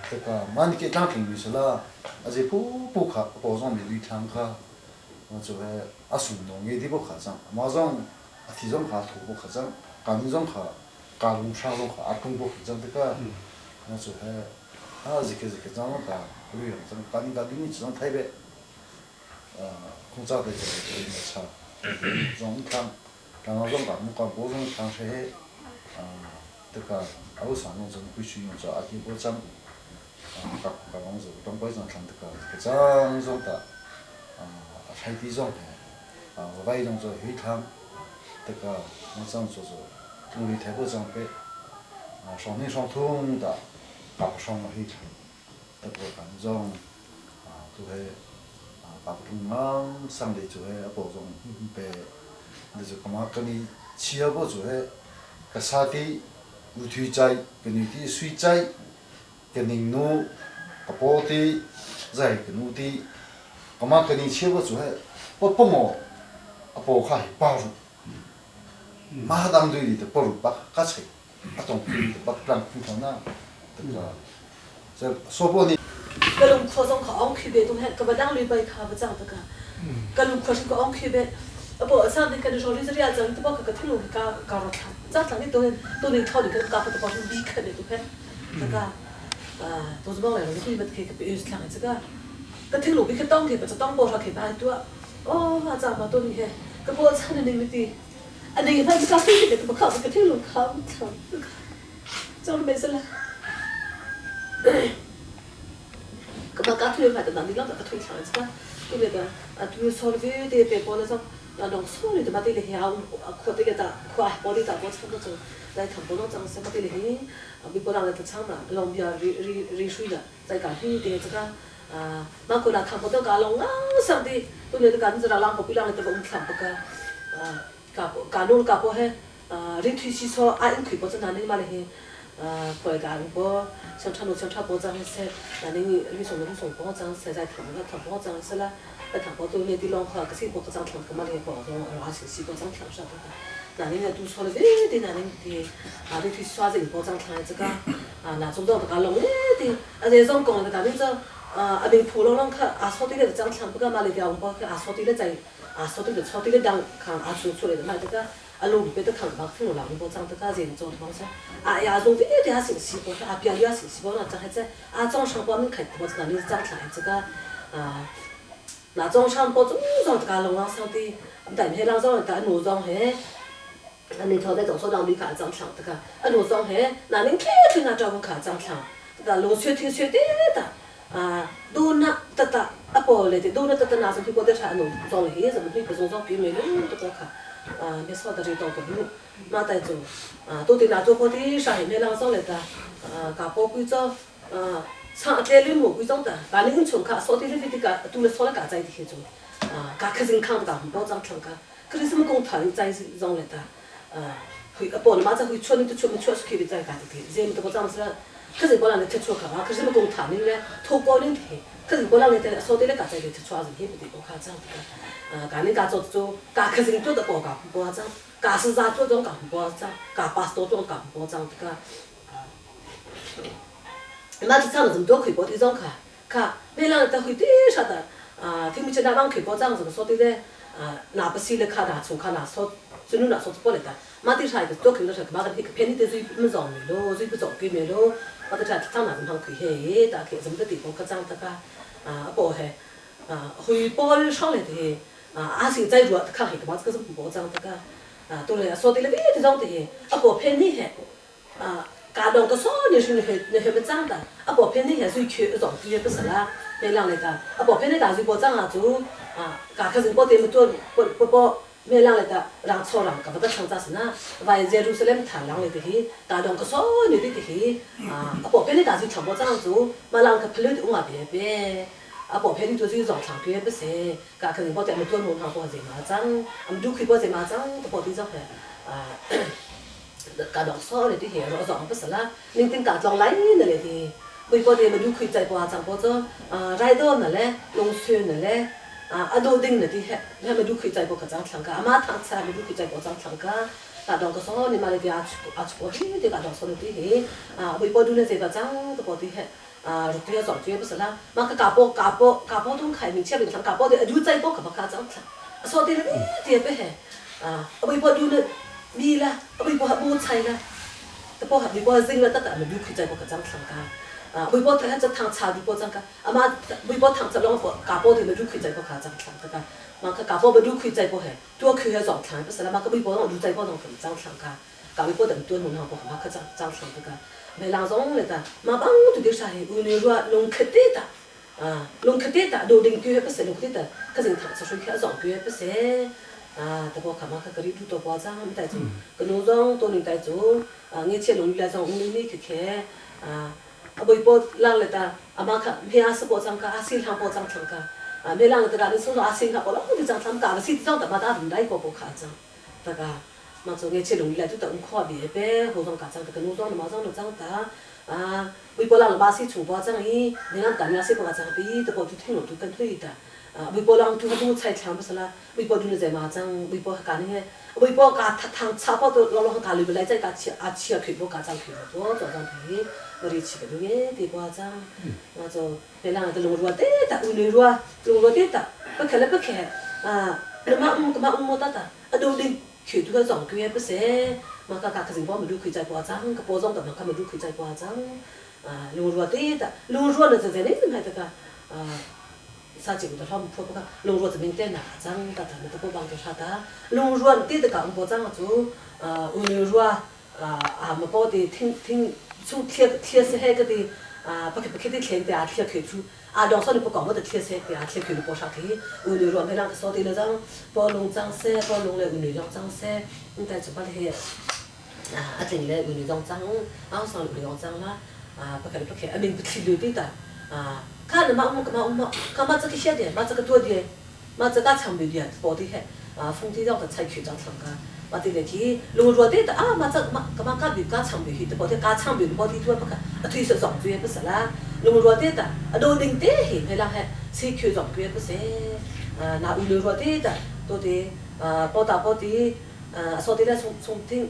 这个，万一给当经理是了，而且不不卡，保障没对场卡，我就会阿送农业的不卡上，马上阿体重卡土不卡上，干农卡，干农场中卡阿中国卡上这个，我就会啊这个这个张卡，不用这干你干你只能台北，空炸的这个没差，中康，刚刚中康，我讲保障长是。这个阿上弄成必须用着阿基波章，啊，搞搞弄是东北上看这个这个章做的，啊，海底上的，啊，我外弄做鱼汤，这个我这样做做，中立台北上边，啊，上内上通的，搞不上个鱼汤，这个反正啊，都会啊，搞不通啊，上来就会阿保重白，那就干嘛跟你吃阿不就会。个沙地有土在，个女的水在，个宁奴，个波的，在个奴的，个嘛个你切不出来，我不毛，啊不开包住， Ma dang dui de por ba ka chei a tong phi de bak tlang phi thona ta这说不你 ka lung khua zong kha ong khi be tung he ka ba dang lui bai kha ba chang ta ka ka lung khua ka ong khi be abo sa ni ka ro ri ria chang tu ba ka ka thulu ka ka ro thang cha thang ni to to ni thau ni ka ka pa to pa bi kha ne tu he ta ka a to zbong le ro ni ba ke ka pe us thang cha ka ka thulu bi ka tong ke ba cha tong bo ra ke ba tu o ma cha ma to ni he ka bo cha ni ni ti a ni fa ka fi ke ba kha ka thulu kha thang chang me se la 咁啊，家推块的，那你啷个推上去个？对不对？啊，对，说了对别过那种，那农村里的嘛，对了，下扩对了大，扩包的大包差不多，来唐包那张什么对了嘿，啊，微波炉来得厂嘛，农边热热热水的，再干黑的这个。啊，那过来看不到家龙啊，上的，对了，干子啦，啷个比啷个得不看不个，啊，家家弄家不嘿，啊，热推洗搓，啊，因开不在哪里嘛嘞嘿。啊，过来干不，像差路像差包装些，那你你送你送包装些在糖个糖包装些啦，在糖包都那地啷个，可是包个装糖，干嘛哩包装，而且是包装糖啥的。那你呢都说了，哎，对，那你对，啊，你去刷这个包装糖这个，啊，那种到这个弄哎对，啊，这种讲的，那你这啊，阿边普啷啷看，啊，说的个装糖不干嘛哩条，包括啊，说的个在，啊，说的个说的个当看啊出出来的嘛这个。啊，路边都看个听路人无长得较严重的方式，啊，也从一点信息无，啊，表演信息无，那张还在啊，装上包恁看，我知道你是长来这个啊，那装上包总装这个龙王上的，但系人装但路装嘿，啊，你头在总说让你看长长这个，啊，路装嘿，那恁开开那照顾看长长，这个路雪挺雪的的，啊，都那哒哒啊，不来的都那哒哒那是去过的啥路装嘿，怎么去不装装比没路这个看。啊，没少得这到个路，马带走，啊，都得拿做好的上海面浪上来的，啊，搞包规章，啊，唱在里魔鬼装的，把那个穷卡少点的这个，都来少了嘎在的去做，啊，嘎可是看不到红包装看个，可是什么工团在上来的，啊，会包你马上会出你都出没出是可以在嘎子的，人们都这样子，可是过来你贴出卡嘛，可是什么工团你嘞，脱光你贴，可是过来你在少点的嘎在的贴出还是也不对，我看这样子个。啊，家人家做做，家客人做得包家不包装，家是啥做种家不包装，家巴多种家不包装，这个。那就唱了这么多开包的张卡，卡每人都会多少的啊？听不见那帮开包装怎么说的嘞？啊，拿不起了卡拿从卡拿说，只能拿说子包来的。马地上一个多开多少，马个一个便宜的最没上没咯，最不早给没咯。马地上唱哪怎么开嘿，大概怎么的地方可张的个啊包嘿，啊会包上来的。啊，阿是在弱，看黑的嘛，这个是不保障的个，啊，都来说的了，别的种的，啊，保偏你还，啊，家两个少你是你还你还不长的，啊，保偏你还是去一种也不是啦，没两来的，啊，保偏你大水保障啊，就啊，家客人保的么多，不不保没两来的，让草让，搿不得抢扎是呢，万一耶路撒冷太两来的嘿，家两个少你的的嘿，啊，啊，保偏你大水抢保障做，嘛让个喷了的我别别。啊，保偏你就是上长久不是，家可能保在么多农场保在马庄，俺们都可以保在马庄，都保地上还啊，家老少的这些老上不是啦，恁顶家长来那里的，为保在么都可以在保长保着，啊，来到那嘞，农村那嘞，啊，阿都顶那的些，那么都可以在保个长长个，阿妈汤菜么都可以在保长长个。家长个少你妈的阿去阿去保的，家长少的些，啊，为保都那在保长都保的些。啊，对呀，上对不是啦，嘛个家包家包家包东开，明前平常家包的，就在包可不卡张了，说的了，对不嘿，啊，微波炉呢，米啦，微波还菠菜啦，这包微波扔了，得得，没就可在包个张汤个，啊，微波他这汤茶就包张个，阿妈微波汤这两个家包的没就可在包卡张汤个，嘛个家包没就可在包嘿，多可还上汤不是啦，嘛个微波上就在包上可张汤个，家微波等多弄上包嘛可张张汤个。没人从来的，嘛帮我做点啥？我那说弄客的的，啊，弄客的的，都领酒不是弄客的，可是他吃水开上酒不是，啊，这个看嘛，看这里多包装，没带走，跟农庄都能带走，啊，你去农里来装，我们去看，啊，啊，微波让来的，阿妈看，没阿是包装个，阿是两包装成个，啊，没让来的，你说说阿是两包，那我就装他们打了，谁装的嘛？打不来个包卡装，大家。嘛做眼去农里来就等看别别，活动家长这个农庄的马上都长大，啊，微波浪了马是从包装伊，你让干了是包装比，都包就听了都跟对的， Buipo lang tu tu chai thlang pasala buipo du le ma chang buipo ka ni he buipo ka thang cha po to lo lo ka lu lai chai ka chia a chia khui bo ka chang khui bo to chang thei mari chi ka du ye ti bo chang ma cho pe lang ta lung ruwa te ta u ni ruwa lung ruwa te ta pa khe le pa khe a ma ma mo ta ta a do ding 佢都个撞佢不是，嘛个个情况咪都佢在挂张，个包装的嘛，佢咪都佢在挂张，啊，路弱对的，路弱了就在那种还得个，啊，啥子的他们破不个，路弱这边点哪张，他他们都不帮着啥的，路弱对的讲包装做，啊，路弱啊啊么包的听听从贴贴是那个的。啊，不去不去的贴的啊，贴开出啊，两双你不讲我的贴色的啊，贴开你包上去，有女软没两个扫地了张，包弄脏色，包弄了有女张脏色，你带做把那些啊，啊进来有女张脏，啊上有女张脏啦，啊不去不去，啊明不去留的的，啊，看你妈我们嘛我们，看嘛这个小点，嘛这个多点，嘛这个长没点，包的很，啊，封地上的菜区长长个。嘛对来去，路弱的啊，嘛这嘛搿嘛加比加长比去，包的加长比包的多不可，啊推说长嘴不是啦，路弱的的，啊路零的嘿，那还谁去长嘴不是？啊那路弱的的，都得啊包打包的，啊说的来从从听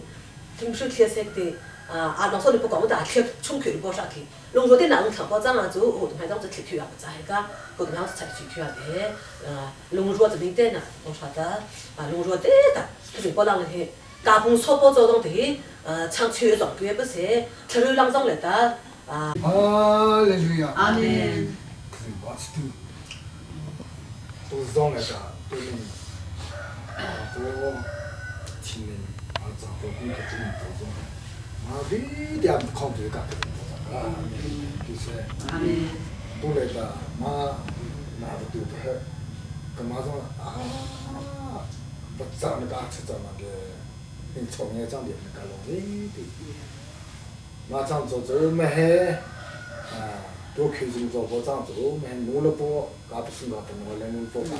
听说贴色的。啊啊！老早你不讲，我大贴冲去包上去，路弱的那种长包装啊，做后头还当子贴贴啊，不在个，后头还是贴贴啊的，啊，路弱这边的呢，我说的，啊，路弱的的，佢就包啷个去，加工粗包做当地，唱秋装贵不是，吃肉啷当来的，啊。哈利路亚。阿门。可是我是都都是当来的，都能，啊，这个亲人啊，长做工作真多种，啊，一点抗拒感的，啊，就是，都来的，嘛，哪个都不好，干嘛种啊？不长那个吃长那个，跟草原长的那个龙的，嘛长做这么还，啊，多开心做不长做，么弄了包，搞不是搞不弄了弄包吧，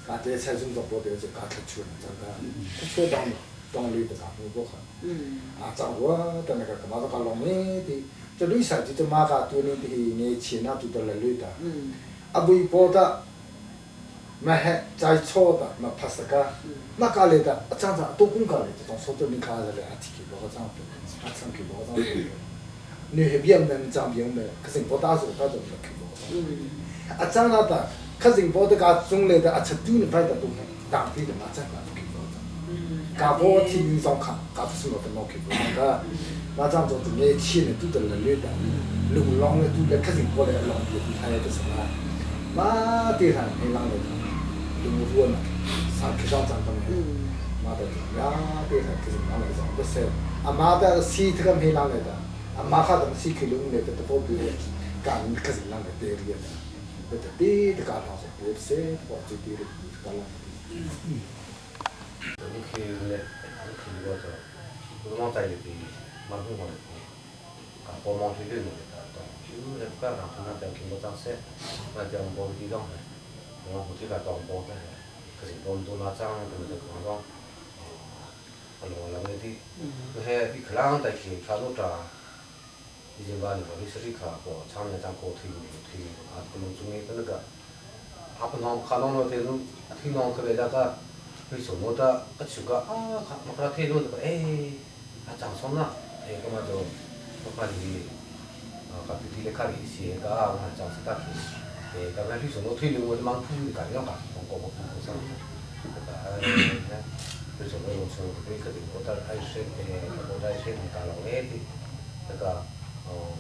搞这菜种做包的就搞出去了，这个，出当当里的搞不好，啊，长我的那个干嘛是搞龙的，这绿色就这马个多年的年钱那都得来绿的，啊，微波的。嘛还在错的，嘛拍摄个，那家里的啊，长长多公家里这种说的你看着嘞，啊，提起不好长的，啊，长起不好长的，你还别门长别门，可是不大手他就没去不好长。啊，长了的，可是我的家中来的啊，吃多了派的都当地的嘛，长了不去不好长。家婆天上看，家不是我的老去不好长，那长做这些钱呢，都得来来的，流浪的都来，可是过来浪的，他也不什么，嘛对上很浪的。路弱呢，上去上涨的没，妈的，呀，对上可是拿来涨不是，阿妈的西这个没拿来的，阿妈哈的西去路来的都不对，干可是拿来对的，对的对的干啥子，对不是，我最对的干了。我去那，我去那个，我往在里边，蛮好的，啊，帮忙去旅游的，就那个让他那边去我张些，那边帮地方的。我好似个当波的，可是帮多拿张，对不对？讲讲，啊，罗人那啲，那些一克啷在去卡路扎，以前把你把你是去卡过，长年张过推推，啊，可能中间那个，啊不啷卡啷了推侬，推啷个别那个，会什么的，个就个啊，卡么个推侬那个，哎，啊张松呐，哎，那么就，我看你，啊，个比比咧卡里些个啊，张是个去。诶，咁样你从我推了我就忙铺的，咁样讲，我讲我铺不上，诶，你从我从这个我到爱说诶，我在说同大陆诶的，那个哦，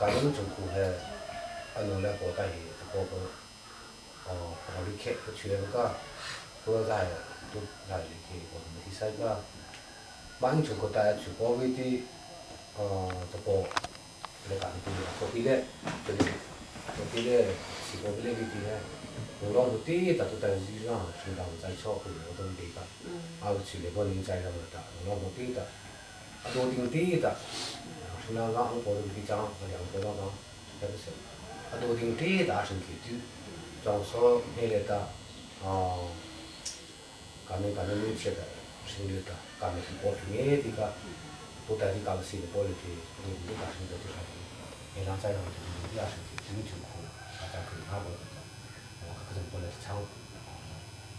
咁样从苦系，啊，侬来国大这个个，哦，我你去去那个，都在都在去我们去西个，马从国大全部嗰啲，哦，这个，你讲啲，嗰啲咧，嗰啲。嗰啲咧，是嗰啲咧，啲咧，我讲嗰啲，特别是讲圣诞在错佢我都记得，啊，处理嗰年仔咁就得，我讲嗰啲得，啊多啲啲得，圣诞讲我都记争，两个都讲，有时，啊多啲啲得神奇啲，装修咩嚟得，哦，咁样咁样你写的，神奇得，咁样是咩啲个，都带啲教师的玻璃的，你你教师的就是，你让在让就你教师。你就苦，大家可以看过的， ka zong pole chang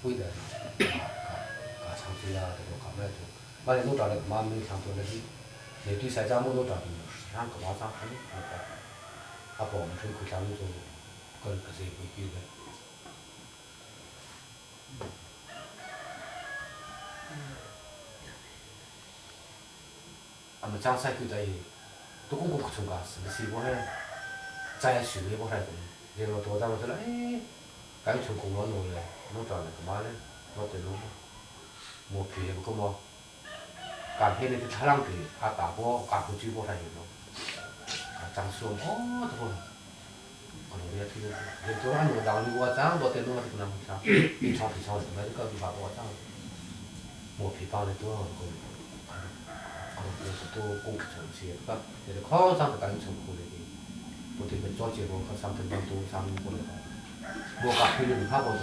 pui da ka ka chang chi ya de ka ma chu ma le no ta le ma mi chang to le hi le ti sai cha mo no ta rang ka ma chang han ka a po ma thun khu chang chu kan ka se pui ki le 啊么张三就在都公公从家是不是我还在学的我还讲，然后多张我说了，哎，刚从公安弄来，弄转来干嘛嘞？我对弄，我皮不个么？干黑的就太浪费，啊大波干不住我还有咯，啊张说哦这个。可能也推了，人多安弄让你我张，我对弄了就那么长，平常平常什么就告诉把我张，我皮包的多少个。 그래서 또 공기청지 그러니까 커상 그 고래기 보통 그 저지 뭐 상태도 상 고래가 뭐가 필요는 하고도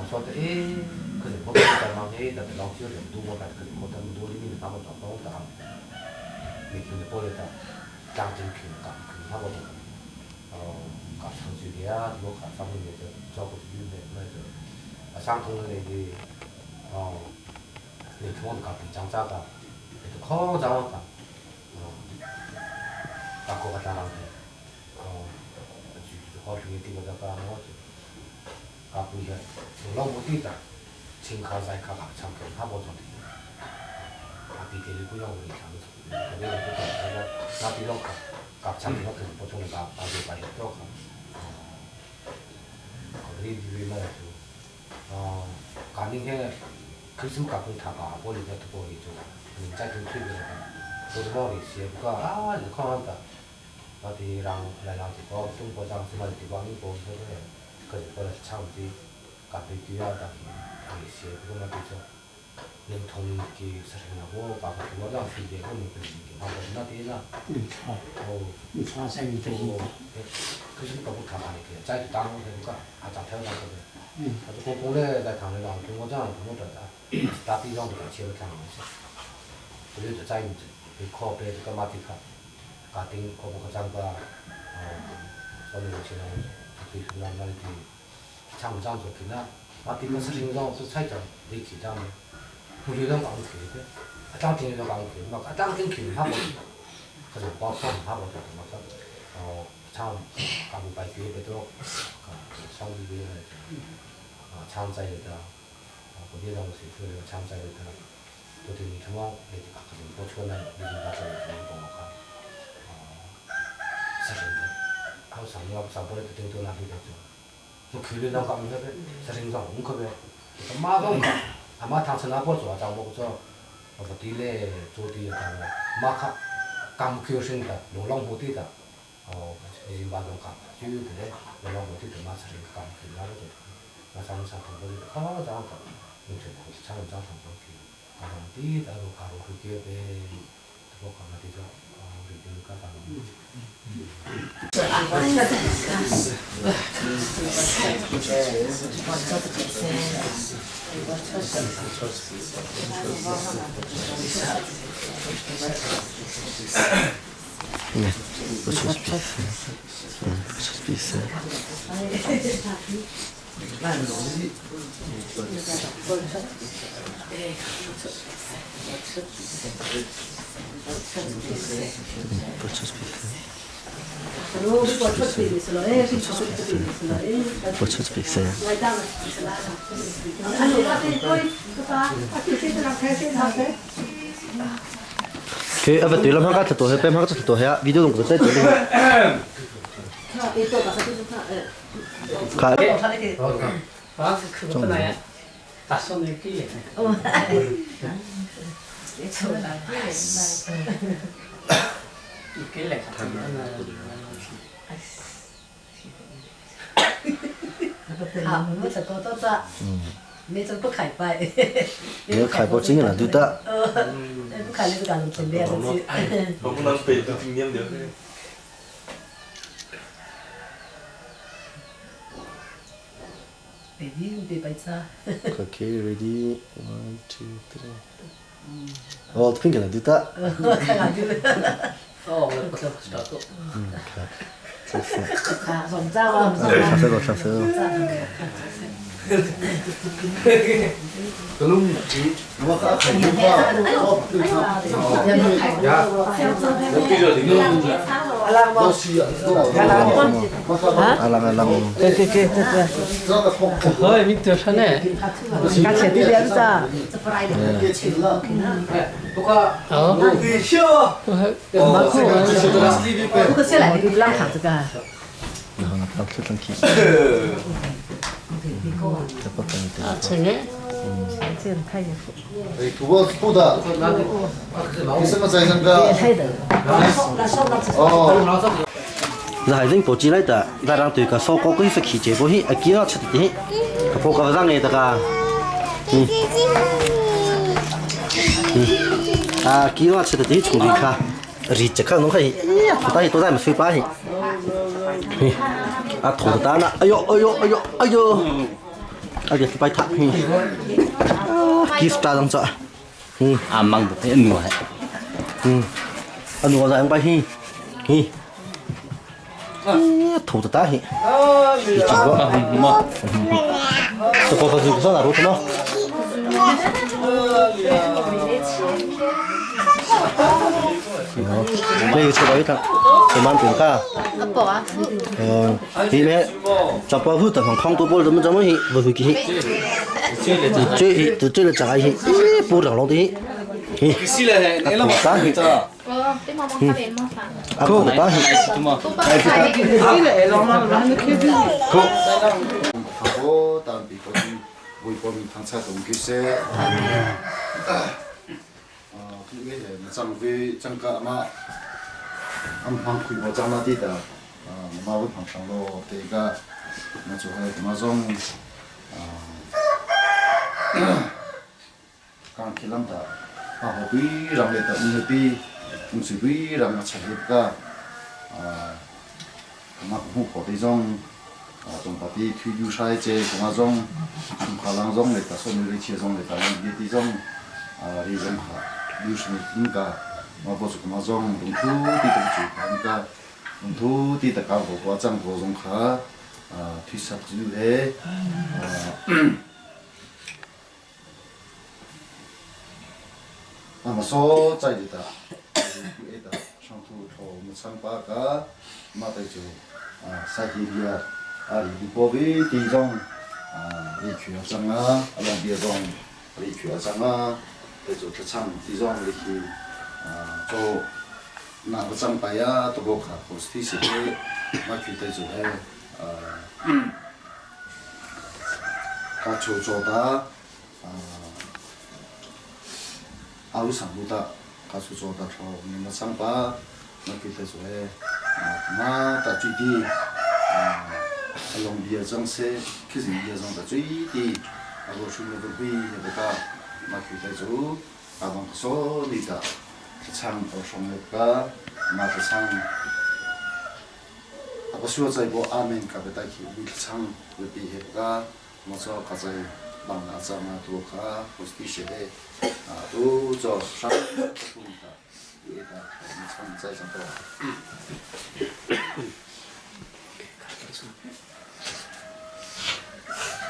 说的诶，可是我在忙诶，那个老师人多我可是我在多里面他们找帮打，每天的玻璃的，张进去搞，可能他们哦，搞长距离啊，如果搞上面的照顾运的那个，啊上头的那个哦。 你通搞比张扎个，就靠张个，哦，把个个当啷的，哦，就好听的个个我就，搞不些，老母地的，清卡在卡卡唱歌，他不做的，啊，比这个不用我唱的，特别是这个那比较卡，搞唱歌可能不从那把把就把多卡，哦，可能你嘛就，哦，肯定些。 그리스마스 가끔 다가 아버지 같은 거 있죠. 짧은 트립이라고. 저도 머리 시에가 아, 이거 한다. 어디랑来这个中国长什么地方你过这个，可是过来唱的，咖啡机啊，大去写不过那比较，连同去实行了我包括我让飞机我们不能给他那边啦。哦，你穿上你的衣服。可是搞不看嘛那个，在当那个啊，咋跳那个的。他说公公嘞在堂里让中国长中国长的。打比方就讲切不看东西，不就在于这，靠背这个马蒂卡，家庭靠不靠长个，哦，所以我现在对让那里的厂长做去那，马蒂克是领导是菜长，你去长的，不就让讲去的，啊当天就讲去，嘛啊当天去他不，可是包上他不做什么做，哦，厂干部白决不多，啊，上一个啊厂在的。 거기에다 뭐 잠자리다 도대체 투망 내지 가끔 보초나 내지 가서 뭔가 사실은 하고 상하고 상보에 등도 나기 되죠. 또 교류랑 가면 사실은 엉커베 마가 아마 당선 아버 좋아 장보고 저 디레 조디 마카 감교신다 농랑 못이다 어 이제 마동 감 주유들에 농랑 못이다 마사린 감교라고 마상사 동거리 커장다 用这个长长长长去，刚刚地大路卡路去给呗，这个刚刚地就啊，这个刚刚。 네, 我出比赛， 我出比赛。Okay, apa tu lam hang kat tu he pem hang kat tu he video dong ko tu 卡。啊，打算你给。给来。好，我就觉得这，你就不开拜。你开播经验了，对的。你不开你就干准备了去。我不能背都经验的。 Ready, 别白痴。 Okay, ready. One, two, three. Oh, thinking I did that. 看看就。哦，我不知道。 Okay. 对对对对对。可以，你做啥呢？刚才的两只。哦。哦。不过现在你不让看这个。 là hải bộ chỉ lấy ta là đang từ cả số có cái phải khí chế bộ hi à kia nó chặt đi cái bộ cái răng này ta cả à kia nó chặt đi从里卡，里这看侬看，大都在么水巴hi，啊土的单了，哎呦哎呦哎呦哎呦，啊这是白塔，啊几十大张纸，啊mang được thấy ăn ăn nuôi ra ăn bay hi, hi. 土的大嘿，你这个，么？这个是上哪路去了？那个车到一趟，这蛮平卡。里面找保护的从康多波怎么怎么去，不会去。最最最了炸一，不让弄的。啊，大嘿。啊，土的大嘿。 하고 다음 비거지 보이보미 당차 동기세 어 그게 장비 장가 아마 암방 구이보 장나디다 어 마부 방상로 대가 나조해 마종 강 길람다 아 호비 랑레다 운비 운수비 랑 차리가 아 mà cũng có đi rong trong bà đi thuy du sai chế cũng mà rong chúng khá lang rong để ta số người chia rong để ta làm đi đi rong à đi rong khá du sinh kinh cả mà bố cũng mà rong đồng thu đi đồng chủ khá cả đồng thu đi tất cả bộ quá trang bộ rong khá à thuy sắp chữ thế à mà số chạy đi ta đi ta sang thu thổ một sang ba cả mà tới chỗ à sai thì đi à đi bộ vi đi rong à đi chuyển sang á à làm bia rong đi chuyển sang á tới chỗ cái sang đi rong đi khi à cho nào cái sang bài á tôi có khả có thì sẽ mà khi tới chỗ ấy à cả chỗ chỗ đó à 아우 상도다 가수 조다 저 mình sang ba mà khi tới chỗ ấy mà ta truy đi à lòng bia trong xe cái gì bia trong ta truy đi à rồi chúng nó bị người ta mà khi tới chỗ à bằng số đi ta sang ở trong người ta mà cái sang à có xưa chạy bộ amen cả bên tay khi bị sang bị hết cả mà cho cả chạy bằng là sao mà thuộc cả có tí sẽ đây à tu cho sang tu ta ta sang chạy sang to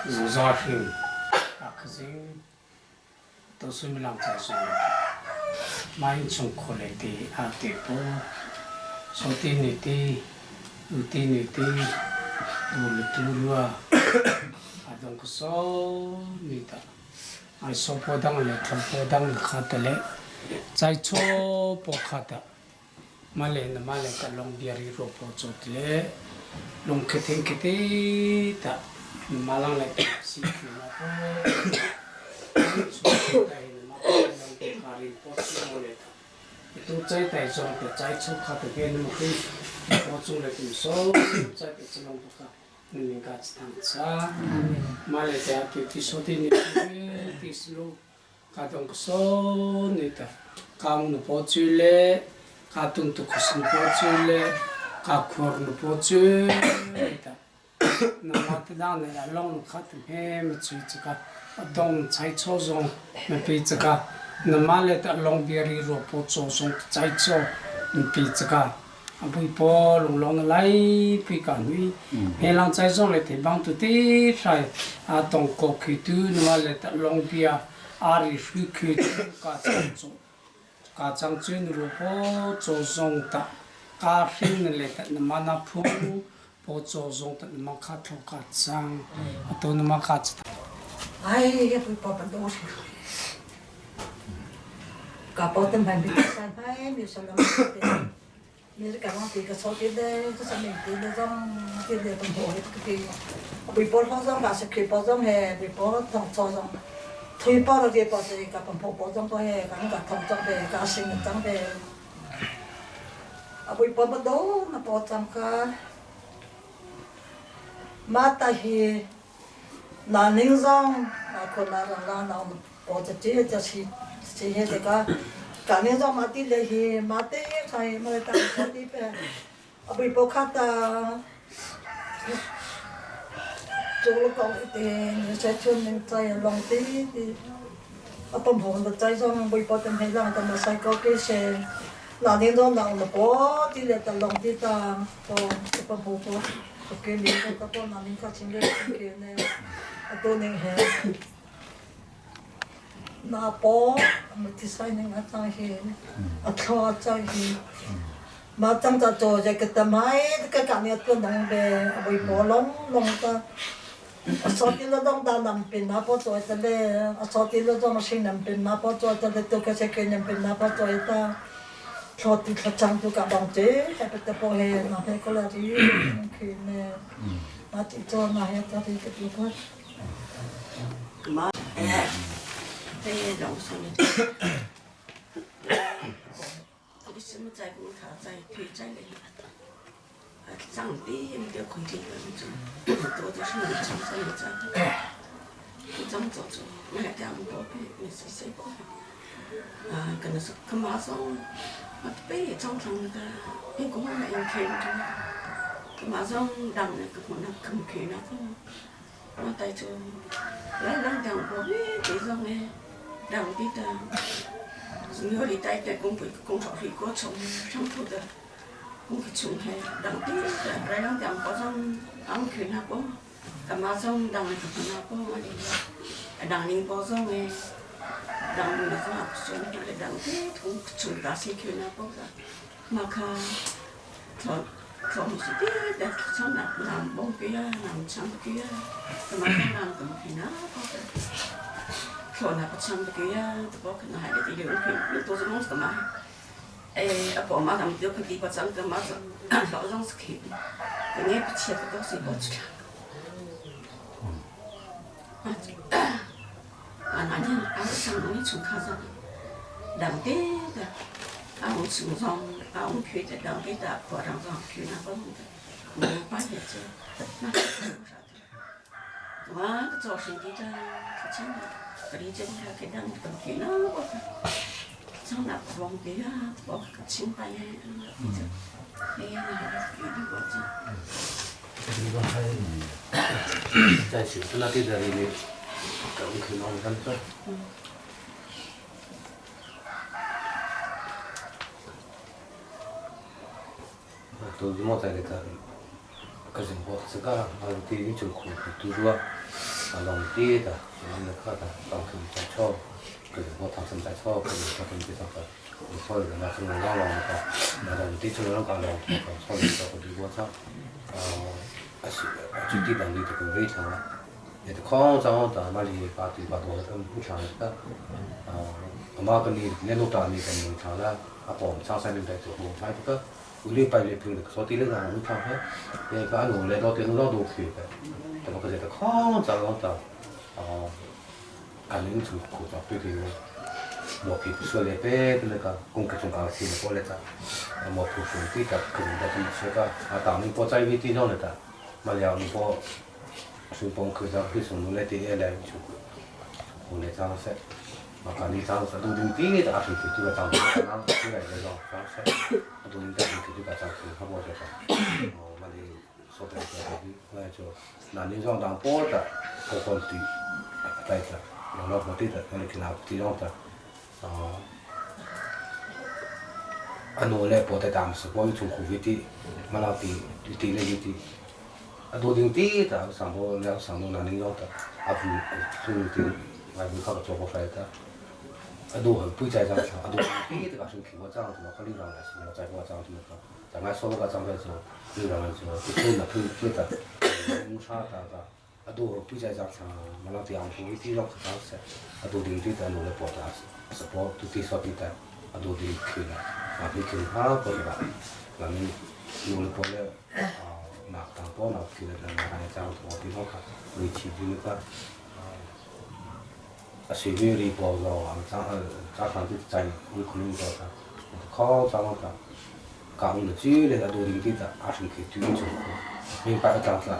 如啥品，啊，可是都是没人在说，买从过来的啊，对不？说的你的，有的你的，有了多了啊，啊，东个说你的，啊，说不当了，他不当卡的嘞，在错不卡的，马来那马来个龙比尔罗波做的嘞，龙克听克的的。马浪来西去嘛不，都在台上的在出卡的边那么黑，我做了点少，在的这种不卡，你家子当差，马来家给提说的你提是路，卡东说你的，卡木的包住嘞，卡东都可是包住嘞，卡库尔的包住的。那么的当然了，龙卡的嘿么吹这个，东菜炒上那比这个，那么来的龙别里萝卜做上菜炒，比这个， A bui paw lunglawng na lai pi ka nui. He lang chai zong le te bang tu te hrai a tong ko khi tu nua le ta long bia ari hrui khi tu ka chang chu ka chang chu nu ru po cho zong ta ka hring na le ta na mana phu po cho zong ta na ma kha tho ka chang a to na ma kha 哎呀，不包办东西。搞包灯牌没三牌，没说那么的，你是干嘛这个手机的，这上面的那种，这个东西这个，微波好装，还是开包装的，微波装装装，推包了给包这个，包包装个嘿，刚刚桶装的，刚新的装的，啊，微波不多，那包装个，马达是南宁装，那可那那那包着这就是。这些这个，干年上马地那些马地才马当马地呗，啊，微波卡达，做了讲一点，你在村里在农地的，啊，本棚的在上微波灯黑让他们晒高给些，那年上那了波地来的农地的，哦，本棚波，给你个个那年卡清个清个呢，啊，多年还。Na paw ma ti sai ning a chang hi a thlo a chang hi ma chang ta cho ja ka ta mai ka ka ni tu nong be a boi po long long ta a so ti lo dong da nam pin na po cho ta le a so ti lo dong sing nam pin na po cho ta le tu ka se ke nam pin na po cho ta thlo ti thlo chang tu ka bong che ha pe ta po he na pe ko la ri ki ne ma ti cho na he ta ti ke tu ko 妈，哎，哎，老说的，这个什么在工厂在推在那个，啊，长得也没得空间那种，多的是农村上的在，你怎么做做？我还讲宝贝，你是谁宝贝？啊，跟他说，可马上，我背长长那个，因为我买用开的，可马上让那个可能肯开那种。我带着来人讲过，这种呢，人的的，是我的带在工会工厂去过从上头的，我去从嘿，人的的来人讲过从安全那个，干嘛从人的那个我的，人人包装的，人那个从人的从从大西去那个，马卡从。从是啲，但从南南帮佢啊，南昌佢啊，同埋南咁佢啊，从那个昌佢啊，包括那还个啲两片，你都是弄什么？哎，阿婆妈他们都去地方长个嘛子，老上是去，你不吃不到水果吃。啊，啊，那天俺上东西从卡上，两点的。啊，我村上啊，我去的两边的坡上上去那个弄的，我把叶子那啥的，我个做生意的可钱的，个里这个给两个给那个，上那光给啊，我个清白呀，哎呀，那个给你我这。这个还在学那地这里的，咁佢攞嚟咁做。都是莫在那个，可是我自个啊，对于这个读书啊，啊，弄地的，弄那个的，当成在炒，可是我当成在炒，可是他们这个，所以那是弄让弄的，那弄地就让干弄，炒的时候就我炒，啊，啊是，就地当地这个围墙了，也得矿长的那里把地把多的不强的，啊，阿妈跟你那弄大你跟农场了，啊，帮上山面在做，买这个。우리 빨리 평 소디를 안 못하고 내가 놀래도 되는 것도 없고แต่ก็จะข้องจังก็อ๋ออันนี้ถูกกูจะไปดูหมอผิดส่วนเลยเป็นเลยก็คงกระจงการสิ่งพวกเลยจ้ะหมอผู้สูงที่จะขึ้นได้ที่เชื่อก็อาตามนี้พอใจวิธีนั่นเลยจ้ะมาแล้วนี่พอสูงปงคือจะพิสูจน์เลยที่อะไรถูกคนเลยจ้าเสร็จมาการนี้จ้าเสร็จดูดูที่จะอาทิตย์ที่ว่าจ้าเสร็จที่ไหนเลยจ้าเสร็จดูนี่จะอาทิตย์ที่ว่าจ้าเสร็จเขาบอกจะอ๋อมาเลย说的这个，那就那你让当包的，包括对，带着，然后对的，那你给他这样的，啊。A nu le paw te tam sa paw chung khu vi ti malau ti ti le ti a du ding ti ta sang bo le sang nu na ning yong ta a vu thu ti ngai bu kha ka cho ko fai ta a du han pui chai chang a du ti ta ka sung khi wa chang tu ka li rang la si chai wa chang tu ka ta ngai so ka chang ve cho li rang la cho ti thu na thu ti ta mu sha ta ka a du pui chai chang thang malau ti ang pu ti rong kha se a du ding ti ta nu le po ta sa po tu ti so ti ta a du ding khi la a bi khi ha ko ba la ni nu le po le nak tang po na khi le na na chang tho ti no kha ri chi ju ka a si vi ri po zo ang chang cha thang ti chai ui khulung ko ta kho chang ta ka ung le chi le a du ding ti ta a sing khi tu chu ming pa ta ta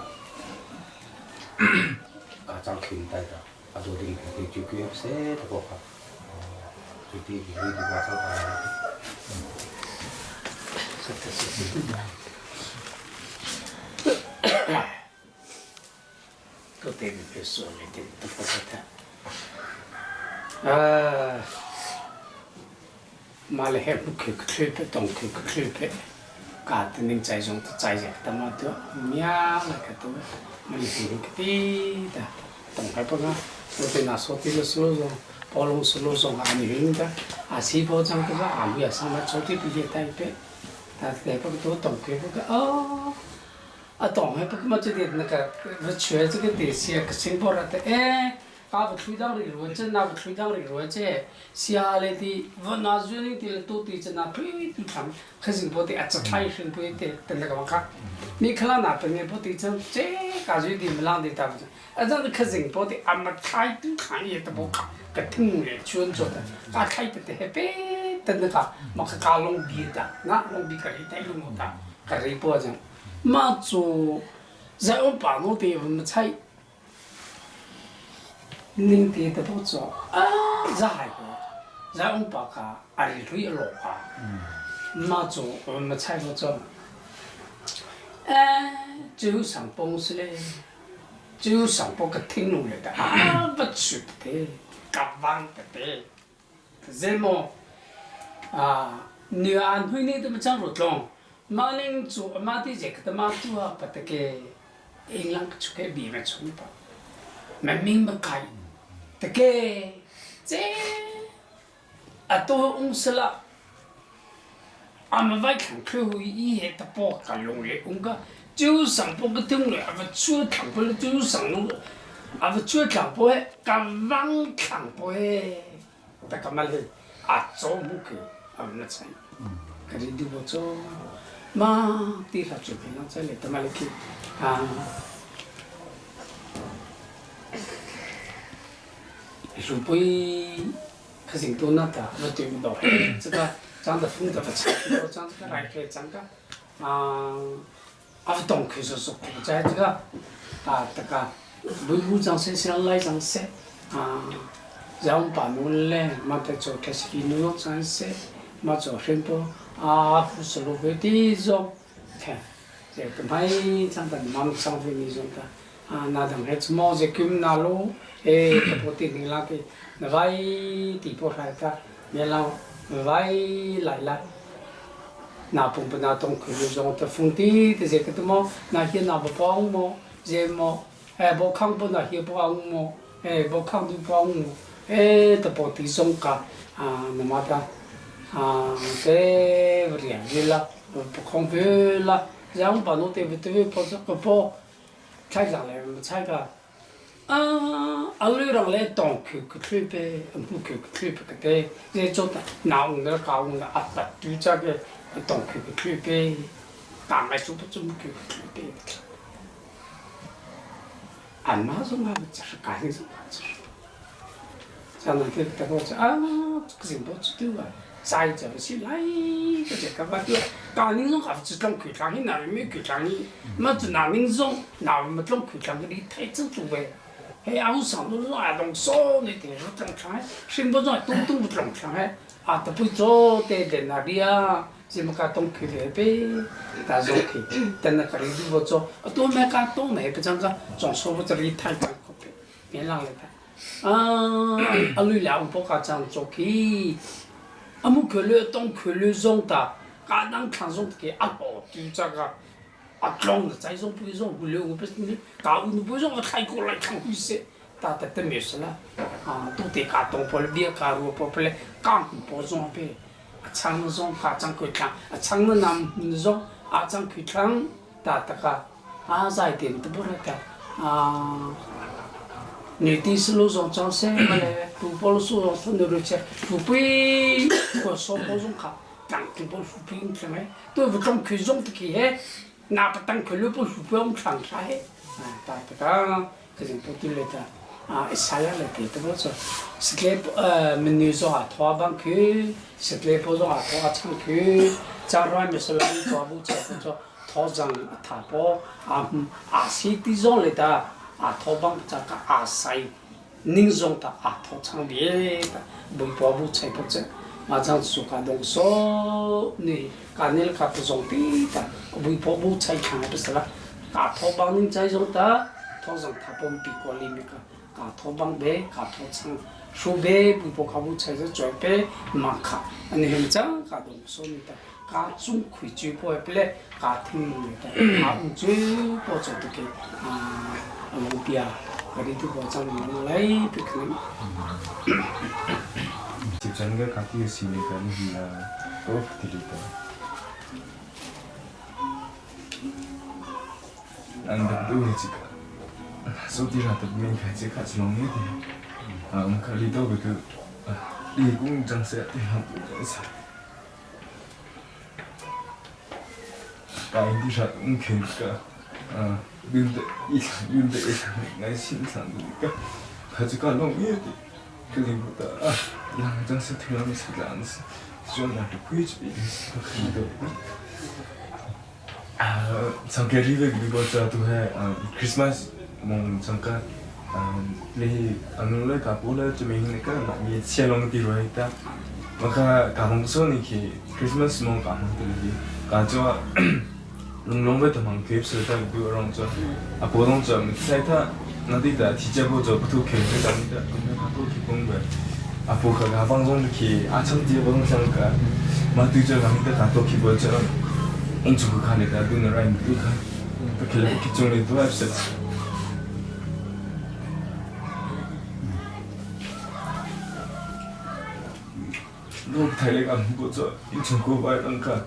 ka chang khin tai ta a du ding ti chu ku se ta ko kha chu ti ki ri ba sa ta. 都对别说了的，都不是他。啊，马来还不开个吹白，东开个吹白，搞得人在上都在在，他妈的，喵那个都，马来还个的的，东还不讲，我对那说的了说说，包容说说阿女的，阿西包装的个阿母也上来做的比较代表，但是不都东开不个哦。啊，当然不嘛，这点那个不缺这个东西，个新包了的，哎，搞不吹到的罗这，那不吹到的罗这，下来的我拿住你的都对着那吹都唱，可是不得啊，只唱一声不得，等那个我看，你看了那本来不对这这感觉的没啷的打不着，啊，这个可是不得，俺们开都看也都不看，个听来专做的，啊，开的得别等那个，么个搞弄别的，那弄别个里带弄的，个里不着。妈祖在我把我的我们菜，领的都不做啊，在个在我把个阿里腿落个，妈祖我们菜不做，哎，就上公司嘞，就上不个听农来的啊，不去的，干完的的，这么啊，女安徽那都不讲不中。马铃薯马的这个的马猪啊，不得给营养出给别人冲吧，没明白开，得给这啊都公司了，俺们外看客户一夜的包个用的，我个就上不个听了，俺们出看不了就上弄，俺们出看不会，干网看不会，大家嘛嘞啊做不去，俺们那才，可是你不做。ma ti ra chu na chai le ta ma le ki a 如不可是多那的，我对不到，这个长得风的不差，我长这个来个长个啊，阿不懂可说是国家这个啊，这个维护长身上来长些啊，然后把弄嘞，嘛得做开始给弄长些，嘛做很多。啊，不是路费的种，看，这个买长的忙上费那种的，啊，那等还是毛子跟那路，哎，这不的你那个，那外地不来的，你让外来了，那不不那东可就种的封地的这个的么，那些那不帮么，这么，哎，不看不那些不帮么，哎，不看都帮么，哎，这不的种个，啊，那么的。啊，这不两个了，不空白了，然后把侬对不对？不是个包，拆上来没拆个，啊，阿六让来当口个吹呗，不口个吹不个对，在做的拿我那搞我那阿爸对这个当口个吹呗，大麦说不怎么口个吹呗。俺妈说俺们这是干什么？这是，像那个大哥说啊，这个人不知道啊。在就是来个这个嘛对，当年种还是种口腔的，那没口腔的，么子那年种那没种口腔的，你太正做呗。哎呀，我上都是儿童少你电视中枪，新不中东东不中枪哎，啊，都不做对在那里啊，什么个东口的呗，但是去，等那个里不做，都没个都没不讲个，总说不这里太干苦别，别让了他。啊，阿吕两不个讲做去。阿木可乐当可乐中的。Ka dang thlang zong ke a ho tu cha ka a tlong na chai zong pui zong hu le u pe ni ka u nu pui zong a thlai ko lai thlang hui se ta ta te me sala a tu te ka tong pol bia ka ru po pele kang po zong pe a chang na zong ka chang koi thlang a chang na nam na zong a chang khui thlang ta ta ka a zai ten te bura ta a ni ti sulu zong chang se male tu pol su zong su nu ru che tu pui ko so po zong kha tang tu pol fu ping thlang he tu vu tong khi zong te khi he na pa tang khi lu pol fu pong thlang tha he ta ta ka ka jing pu tu le ta a isala le te te bo cho sikle menu zo a thwa bang khi sikle po zo a thwa chang khi cha roi me salam to bu cha cho tho zang a tha po a a si ti zong le ta a tho bang cha ka a sai ning zong ta a tho chang ve ta bui po bu chai po che ma chang su ka dong so ni ka nel ka tu zong pi ta bui po bu chai khang pe sala ka tho bang ning chai zong ta tho zong tha pom pi ko li mi ka ka tho bang be ka tho chang shu be bui po ka bu chai zo choi pe ma kha ani hem chang ka dong so ni ta ka chung khui chu po ple ka thing ni ta a u chu po cho tu ke a long pia ka ri tu po chang ni lai pi khni 집장가 같이 있으니까 또 드리다. 안 돼도 지가 소디라도 민가지 같이 농이 돼. 아, 움칼리도 그 리궁 장세 대한 부에서 가인디샤 움케니까 아, 근데 이 근데 나 신상이니까 가지가 농이 돼. 그리고다 양장세 태어나서 란스 좀 나도 보이지 그리고 아, 잠깐 리베 그리고 저도 해 크리스마스 뭐 잠깐 li anu le ka pula chu mi ne ka ma mi qian long di roi ta ma ka ka hong so ni ki Christmas mo ka hong de li ka jo long long be ta mang ke se ta bu rong jo a bo dong jo mi sai ta na di da ti jie bo jo bu tu ke se da ni da ko me ka to ki gong be a bo ka ga bang zong ki a chang ji bo dong xiang ka ma tu jo ga mi da ka to ki bo jo ing chu ka le da du na rai du ka ta ke le ki chung le du a se 我睇你咁过咗，以前古摆两个，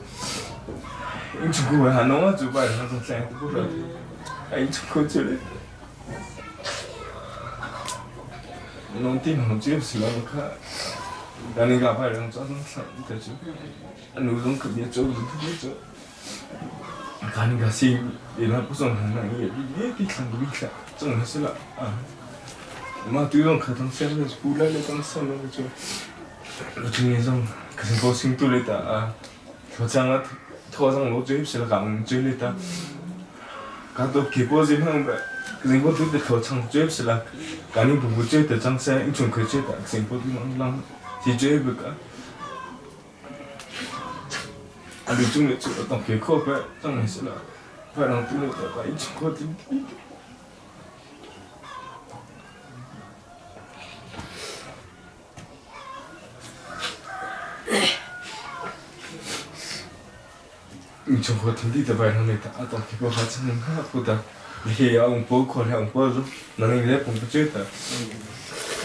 以前古摆还弄啊做摆，那种生都不说，哎，以前古做嘞，弄地方只有是啷个，但你个摆两抓种生在做，啊，路中可别走，路特别走，看你个心，你那不送很难也，你别看不看，总是了啊。妈，对方可当生的是不来了，当生了就。 중에서 그래서 싱 뚫렸다 도장아 토상 로저 입실 강 뚫렸다 가도 기보지 형배 그래서 이것도 도장 줍실 간이 부부제 대장세 인천 그제다 그래서 이것도 지제부가 아니 중에 어떤 개코배 정했어 파랑 뚫렸다 인천 거디 从和土地的白上面打到结果还真能看不到，你要用包括两包肉，那你来碰不觉得？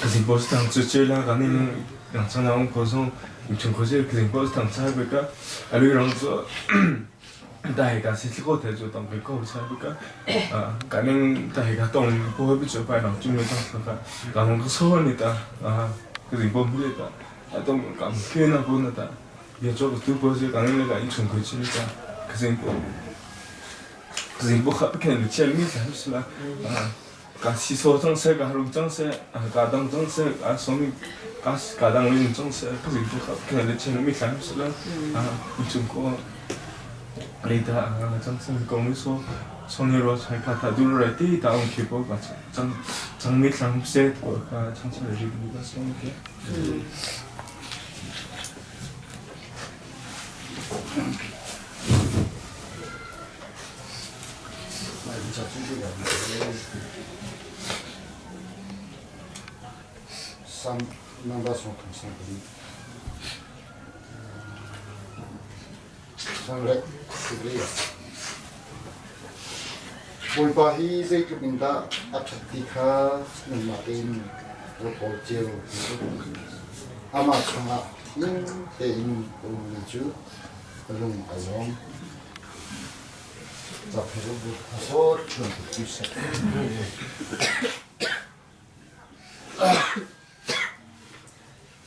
可是波斯当最最那个你两场两口松，你从可是可是波斯当菜不个，啊你让做。大家是个体做当被告菜不个，啊，赶紧大家当不会不做白人准备当啥个，然后个错你的啊，可是不会的，啊，当讲天那不那的，也做个都不是赶紧那个一从可去的，可是不，可是不好不看你见面才是啦，啊，噶洗手装色，噶路装色，啊，噶当装色，啊，说明噶噶当人装色，可是不好不看你见面才是啦，啊，一从过。 리다 장선 공소 손으로 잘 갖다 둘러대 다음 기보가 장 장미 장세 도가 장선을 리그가 송게 Sam namba song tong sang kari. Sang le Sigri. Bawipa hi zeitluk in dah a ṭhat ti kha nanmah tein va kawl cio. Amah chungah him tein a ummi cu a lung a lawm.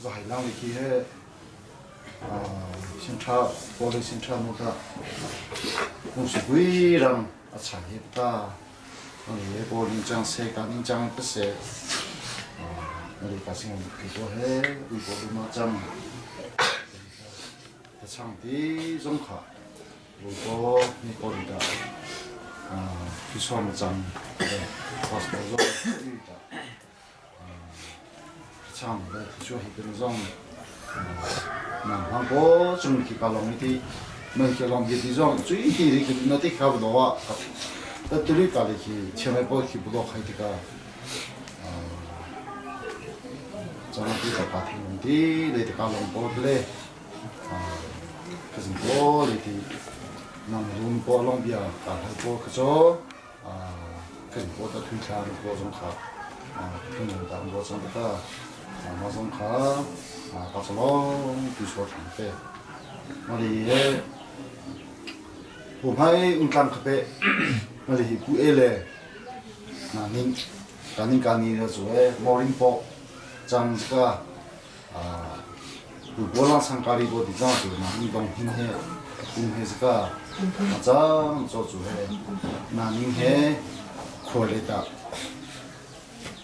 Zahai lang le khi he sinṭha pawle sinṭha nu ta kung rang a chan he ta le pawl ning cang se ka ning cang pa se le ka sing ki ko he ui ko ma chang ta chang ti zong kha Lukaw ni ko dah Kisuam cang pastor zong dah chang le chu hi kan zong nang hang ko chung ki ka long ti mai ke long ti zong chui hi ri ki na ti kha do wa ta tuli ka le ki chemai po ki bu do khai ti ka chang ti ka pa thing ti le ti ka long po le Ka zing pawl ti nang run pawl long bia ka hal pawl kha cho ka zing pawl ta thui thla pawl zong kha thing ta bo chang ta ma zong kha ka chalong tu so thang te ma li he pu mai ung tlang kha pe ma li pu e le na ning ka ning ka ni na chu e moring po chang ka Bolang sangkari bo ti zang tu na ing dong hin he um he zaka ma chang cho chu he na ning he khua le ta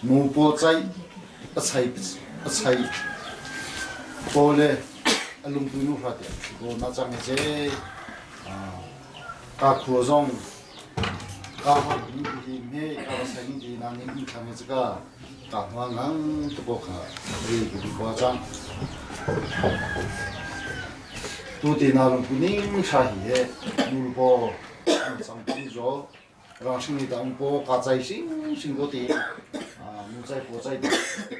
nu po chai a chai a chai po le a lung tu nu hra te bo na chang he che ka khua zong ka ha ni ti me ka sa ni ti na ning ing thang he zaka ka hma ngang tu ko kha ri ku bi kwa chang tu ti na lung pu ning sha hi he nu po sang pu zo rang sing ni dang po ka chai sing sing ko ti nu chai po chai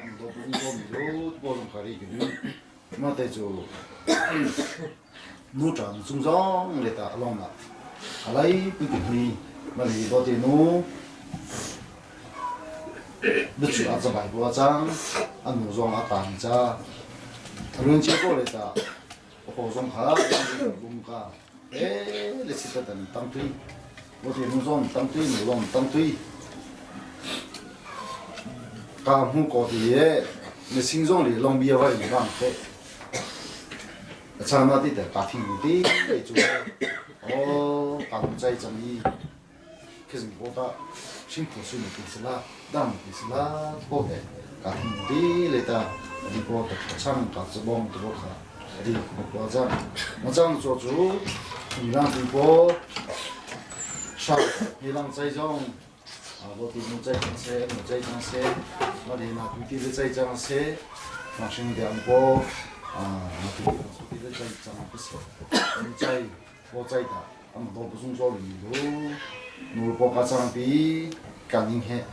ang do pu ko mi lo po long kha ri ki ni ma te chu nu chang chung zong le ta along na alai pu ki ni ma li bo ti nu Na cu a cabai bu a cang, an nu zong a tang ca. Run cia ko le ta, a ko zong kha lung ka. E le si ta tan tang tui. Bo te nu zong tang tui, nu zong tang tui. Ka hmu ko ti e, na sing zong le long bia vai ni bang te. A chan ma ti te ka thing ti le cu. O ka nu chai chang i Kizing-bawta hringphu su ni ti sila dang ti sila po he ka thing ti le ta di po ta chang ka chabong to kha di ko ko jang ma chang cho chu ni lang ti po sha ni lang chai jong a bo ti mu chai chang se mu chai chang se ma le na tu ti le chai chang se ma shing de ang po a ma tu ti le chai chang pe se chai po chai ta An dawt zungzal mi lu nu paw ka cang pi kan ning he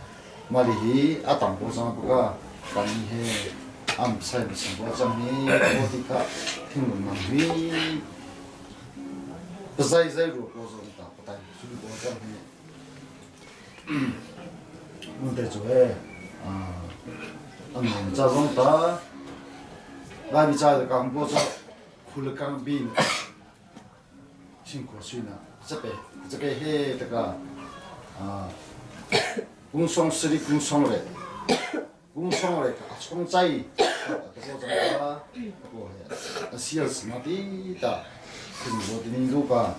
mali hi a tang ko cang ka kan ning he am sai mi sang ko cang ni ko ti kha thinglung nang hi zai zai ru ko zong ta patai su ko cang hi mun te chu he an nong cha zong ta lai mi cha ka ko cha khul kang bin Singkhua suinak cape cape he taka kung song sari kung song re kung song re ka chong chai ta ko chang ka ko he a sial sma ti ta kun bo ti ning lu ka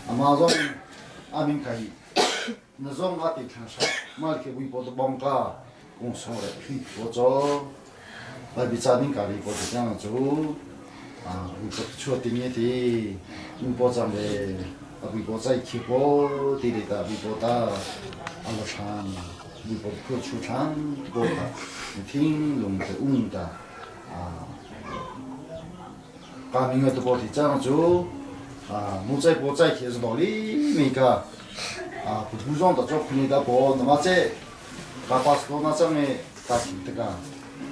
amazon amin kai na zong a ti thang sha mal ke bui po to bong ka kung song re khi ko cho Lai bica ning ka ri ko ti chang cu ui po chua ti nge ti ui po chang le ui po chai khi po ti le ta ui po ta a lo than ui po khu chu than po ta thing lung te ung ta ka mi nga to po ti chang cu mu chai po chai khi zo li mi ka pu thu zong ta cho khuni da po na ma che Ka pastor na cang i ka thim tikah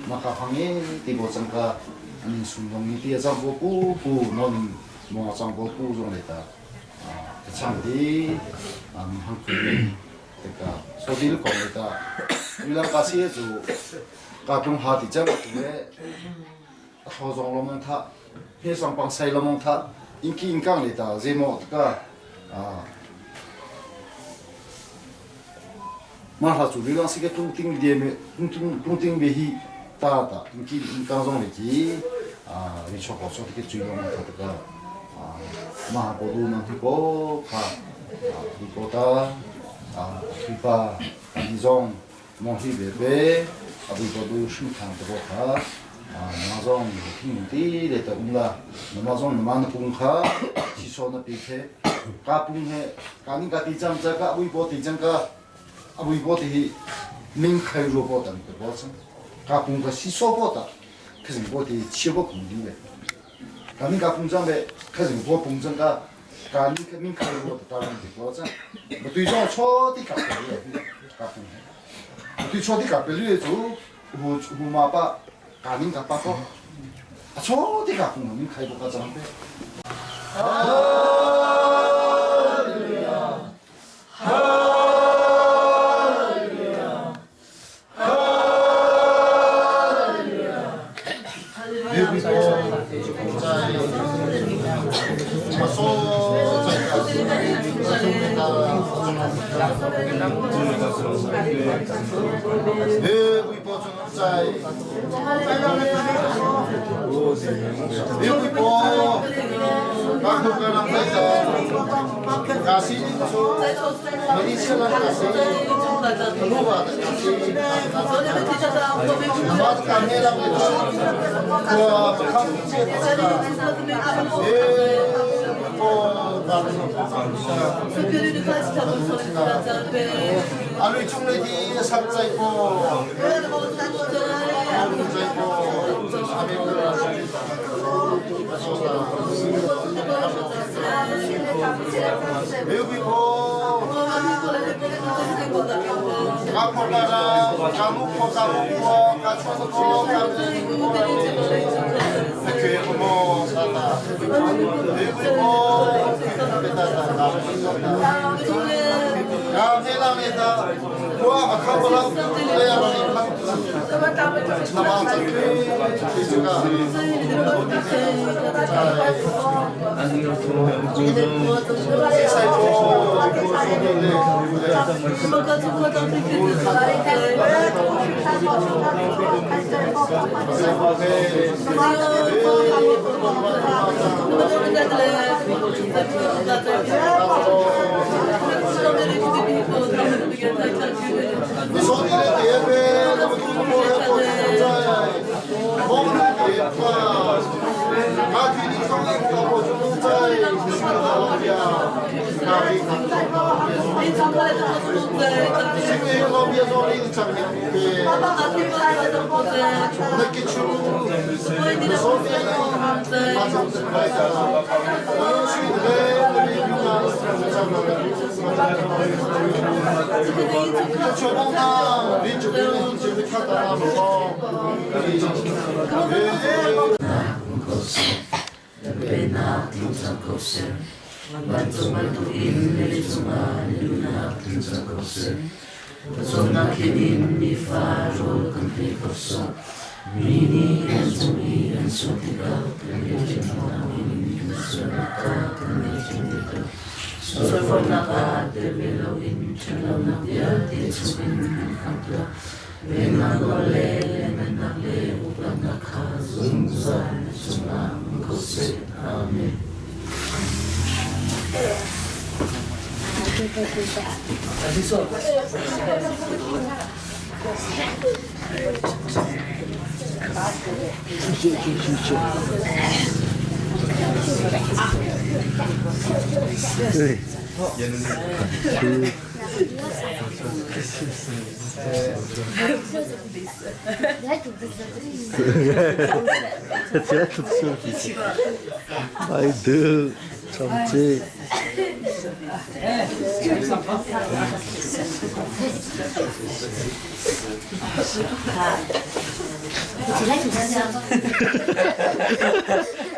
na ka hang i ti bo cang ka an in sung dong ni ti a cang bu pu pu non in Mo chang bo pu zong le ta chang di am hang khu te ka so dil ko le ta ulang ka si chu ka tung ha ti chang tu le a tho zong lo mong tha he song pang sai lo mong tha in ki in kang le ta zemo ka ma ha chu rilang si ke tung ting de me tung tung ting be hi ta ta in ki in kang zong le ki a ri chok ko so ke chu lo mong tha ta ka ma po du nang hi ko kha hi ko ta a hi pa ni zong mong hi be be a bu po du shu thang te ko kha ma zong thing ti le ta um la ma zong ma na pung kha chi so na pi the ka pung he ka ning ka ti chang cha ka bui po ti chang ka a bui po ti hi ming khai ro po ta ni po chang ka pung ka si so po ta kha jing po ti chi po khung ding be ka ning ka pung chang be kha jing po pung chang ka ka ning ka ming khai ro ta ta ni po chang ma tui zong cho ti ka pe ka pung tui cho ti ka pe lu chu hu hu ma pa ka ning ka pa ko a cho ti ka pung ming khai po ka chang pe.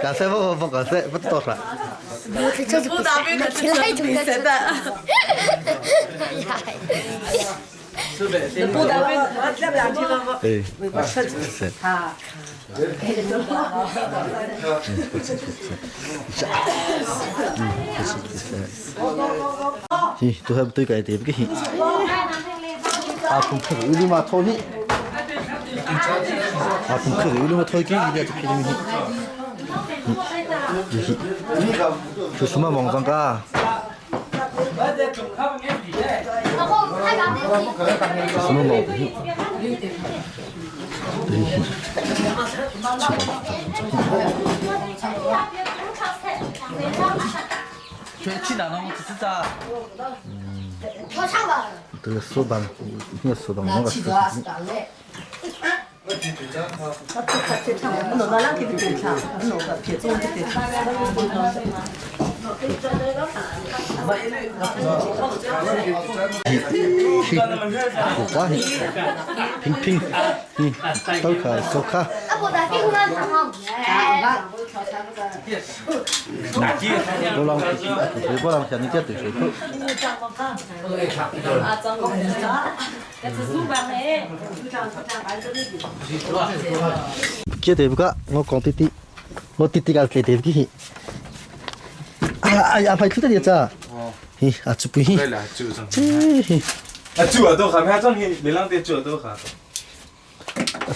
刚才不不不刚才不多说。不打边个是比赛的。不打边，我这两天嘛，对，是。啊。 Hi, tôi hay tôi cái đẹp cái hi. À cũng khử đi mà thôi hi. À cũng khử đi mà thôi cái gì vậy cái hi. Hi. 这什么网站噶？什么毛病？对，去哪弄？只是咋？这个手办，那个手办，那个手办。苦瓜，平平，嗯，都可都可。我让，我让像你这对水口。记得不个？我讲弟弟，我弟弟个记得不？啊啊！阿派出得咋？嘿，阿出不嘿？这啊，煮啊都好，还种嘿，你啷得煮都好。啊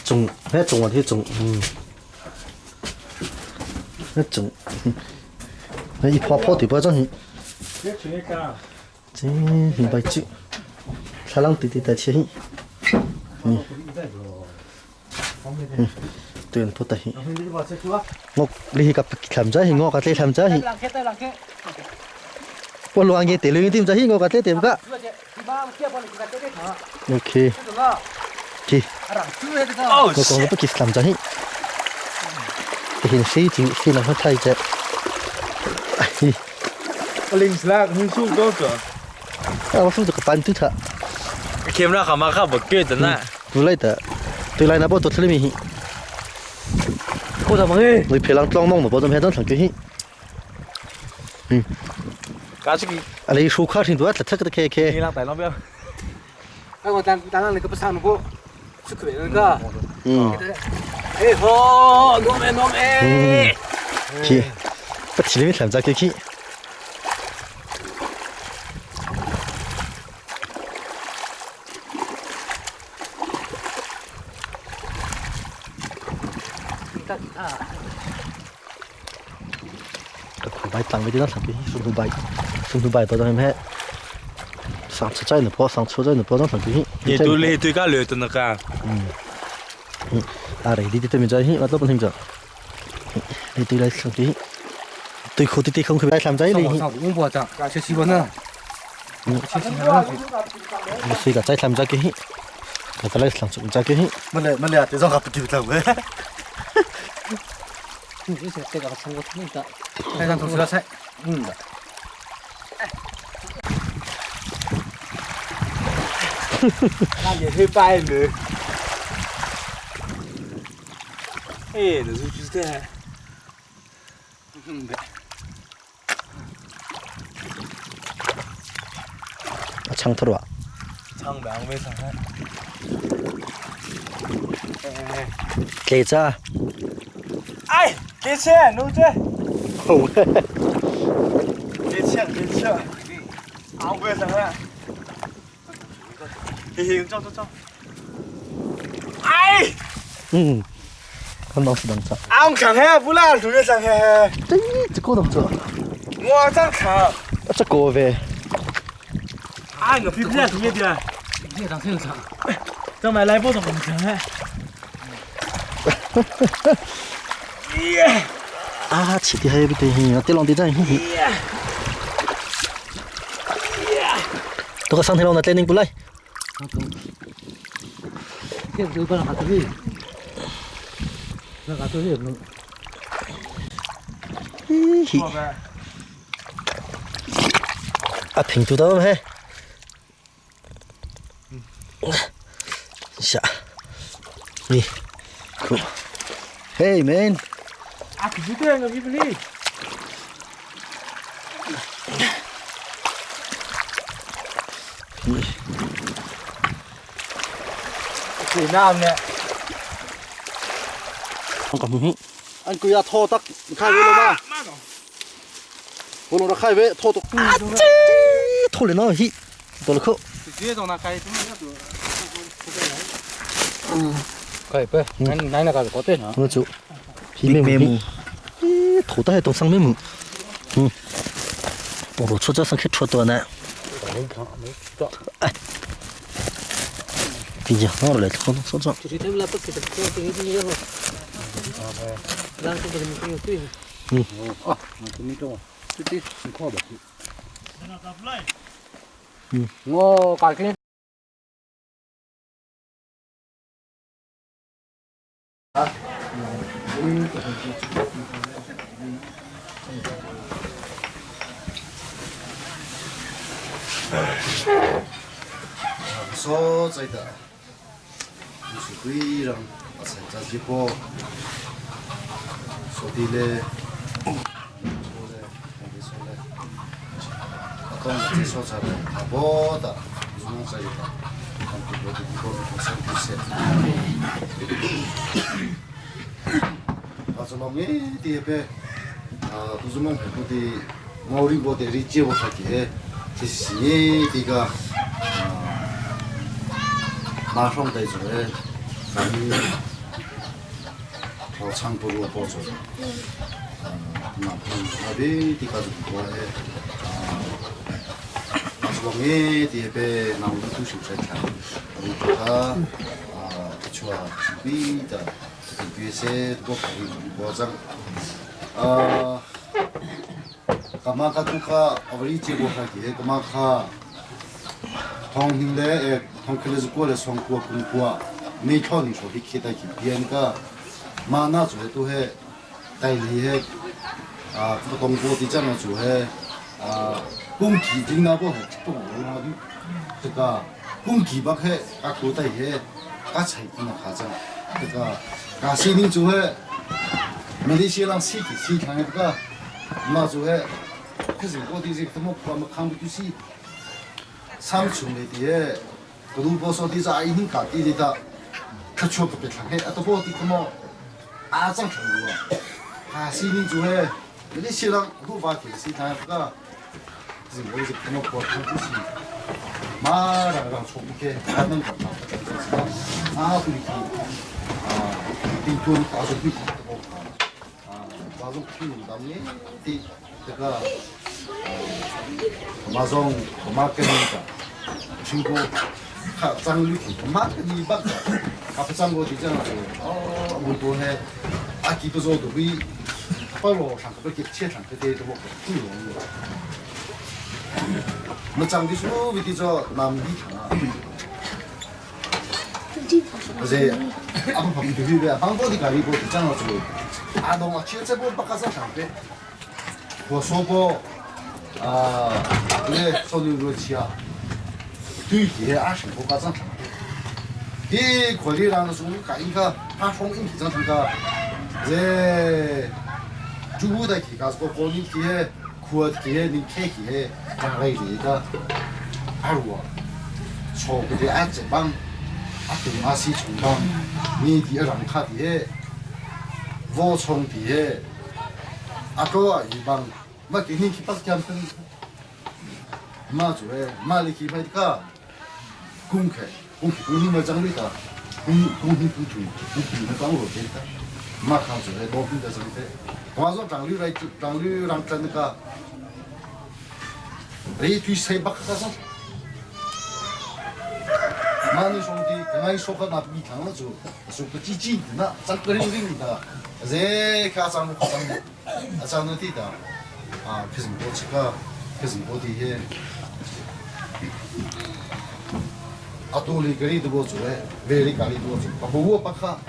种，还种啊，这种，嗯，那种，那一泡泡对不种嘿？这明白煮，他啷弟弟在切嘿？嗯，嗯，对，不得嘿。我你去个氹仔，我个这氹仔嘿。我乱嘅地乱点仔嘿，我个这点个。OK。OK。我讲我不记氹仔嘿。现死住死两块睇啫。我临时啦，很舒服个。啊，我负责个班对他。 camera 好嘛，看不够的呢。不来的，对来那波多出来面。我怎么诶？你别让装弄的，保证拍张长个嘿。嗯。搞这个。啊，你手卡挺多，他这个开开。你让带那边。哎，我单单让那个不上那个，是可那个。嗯。哎好，弄没弄没。嗯。去，不提你们两只去去。 苦白当为的那啥个，松土白，松土白到咱们上车在那跑，上车在那跑，上上去。你都来对个来的那个。嗯嗯，啊嘞，你对面在去，我都不听着。你对来上去，对苦对对空去来上在哩。上五百张，这是我呢。嗯，你谁个在上在去？我再来上在去。没来没来，这种还不丢了喂。你这这个成果挺大，来张同学菜，嗯。那也是白的。哎，那是就是这。嗯的。长头啊。长白，我没长开。哎。给着。哎，给钱，奴才。好。给钱，给钱。啊，我上来。嘿嘿，走走走。哎。嗯，很老实当着。啊，我看看，不啦，路上看。这这个怎么做？我咋看？这个呗。哎，我屁股也痛的。你当车上。咱买来不怎么看？耶！啊，吃的还不对，啊，这浪的真嘿。这个上天龙的带你过来。这个过来哈对，那个对不？嘿嘿。啊，平度到没？下，你，cool。Hey man。A ki te nga mi bli. Ki nam ne. Anh cứ ya thô tắc khai với lo mà. 我弄着海呗，拖多。啊这，拖的那些，多了口。嗯，可以不？那那那个是搞对呢。我走，皮面木，咦，头大还当上面木，嗯，我出这上去出多呢。哎，毕竟我来拖拖拖。嗯。啊，那这 这这你看吧。嗯，我改天。啊。所在的，就是对人啊，才在这个，所以咧， 当这所在的，他不的，就是在的，他不的，不的，上不些。啊，这老面的呗，啊，都是弄不的，我里边的你接不下去，这是这个啊，马上得做的，咱老长不如不做，啊，那那边的个就不过 啊，这老面的呗，那我们都是在看，他啊，出啊，比的。뒤에서 또 보장 아 가마가 뚜카 아버리 제고하기 가마카 통hin데 통클레스 꼬레 송쿠 쿵쿠아 메촌이 소리 키다기 비엔가 마나 조에 해 달리해 아 동고 디잖아 조해 아 공기 징나고 해 또 올라도 그가 공기 박해 아 고다해 아 차이기나 가자 그가 啊，西宁做的，马来西亚西西看那个，嘛做的，可是我的这怎么看看不就是三重的的，个路波说的是一定搞的的，可缺个别看的，啊都波的怎么啊长成了，啊西宁做的，马来西亚路发的西看那个，是我是怎么看看不是，马上让出去，还能干嘛？啊不离啊。 돈 가족이 아 가족 키운다니 띠 내가 마송 고맙게니까 친구 가 장류 고맙게 박 갑장고 되잖아 어 뭐해 아 기도조도 위 바로上个切上个的都不容易 那长的时候为的做南里啊 이제 아빠 밥 비비베 방보디 가리고 있잖아 저 아, 너무 실제 보 바꿔서 상대. 我说过啊，那说的罗起啊，对些阿什不发生啥？你可以让说干一个，他从一起长成个，这主的去个是个高你去，阔去你开去，哪来的个？ 阿我，错不的阿这帮，阿对阿是从帮，你的让他的，我从的，阿个一帮，嘛今年去北京分，嘛做诶，嘛你去拍个，公开，公开公你嘛讲的个，公公你不住，公你嘛讲我这个，嘛看做诶，多分的什么的，我说长率来长率让真那个，哎，对谁不可上？ 많이 송디 강아이 소가 나비 당하죠. 소도 지지 나 짝거리는 다. 제 가장 가장 가장 어디다. 아, 그래서 뭐 제가 그래서 어디에 아돌이 그리도 뭐 좋아. 베리 가리도 뭐 좋아. 보고 박하.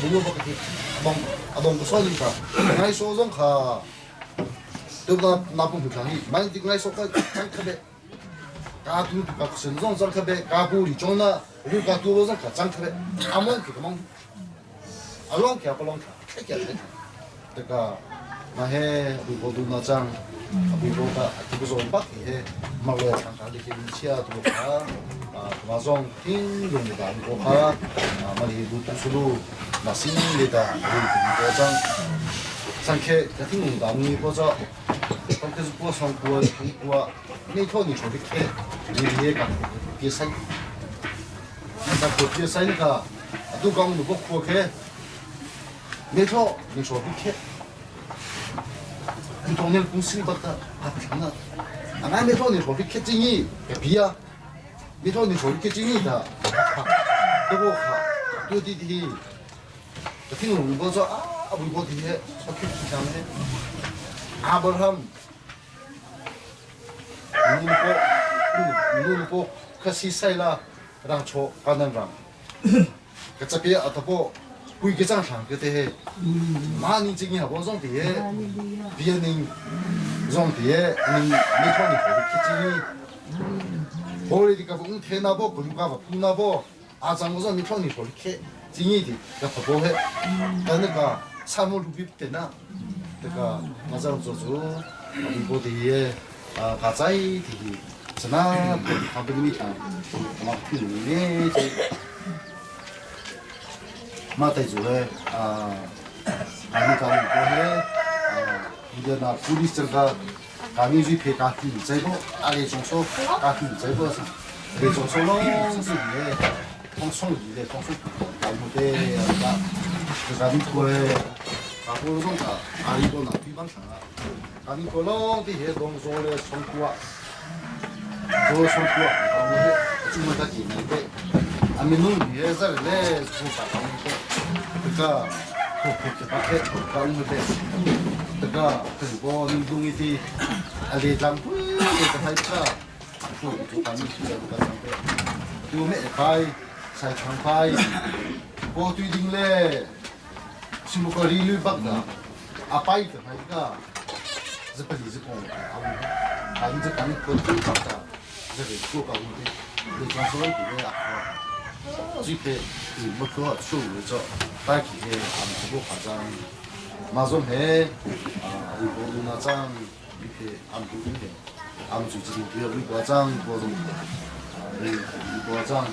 보고 박하. 아동 아동 소리가. 강아이 소송 가. 또나 나쁜 부장이 많이 강아이 소가 짱크베 嘎嘟嘎神壮张特别，嘎玻璃装那，我嘎多罗张卡张特别，阿蒙克个蒙，阿啷克不啷克。thlai thlai teka ma he bu bo du na chang bu bo ka tu zo bak he ma le thang ka li hin chia tu kha ma zong tin lung da ko kha ma li bu tu sulu ma sin le da bu tu ko chang sang khe ka tin lung da ni ko cho tong ke ko song ko thang ko ni tho ni tho bi khe ni ye ka pi sai ka ko pi sai ka tu kong nu ko kho khe 没错，你说不贴，你当年公司把他啊不成了，啊俺没错，你说不贴经验别比啊，没错，你说不贴经验的，都不好，对对对，这听龙哥说啊，微博底下说贴经验的，阿伯他们，你不，你不，可惜晒了，让错，可能让，个这边啊，他不。贵个张上个的，马年今年我种的，别人种的，你没穿你好的去经，后来这个风天那波，滚瓜不碰那波，阿张我说你穿你好的去经验的，要不不会，但那个参谋路比不那，这个马上做做，微博的啊，他在的，是那他不给你讲，我听你的。马台主嘞啊，阿你讲过嘞啊，你的那police这个，阿你去拍家庭这个，阿你总说家庭这个是，你总说咯是的，放松一点，放松，然后的啊，就家庭过嘞，啊，我总个阿你个那地方上啊，阿你个咯这些动作嘞，松苦啊，都松苦啊，啊，我的专门在进来的。阿米努尼耶在嘞，出发当中，这个，这个搞么的，这个这个运动一些，阿里张不，这个还差，做做咱们去了个张的，就没开，才长开，我对定嘞，是么个利率不的，阿拜的那个，日本也是讲，阿俺这讲个做法的，这个做搞么的，你讲说的啊。最配是不可出为做，大气的俺不夸张，马上嘿啊，微博那张，你配俺不的，俺最近比较微博张，博种啊，微博张，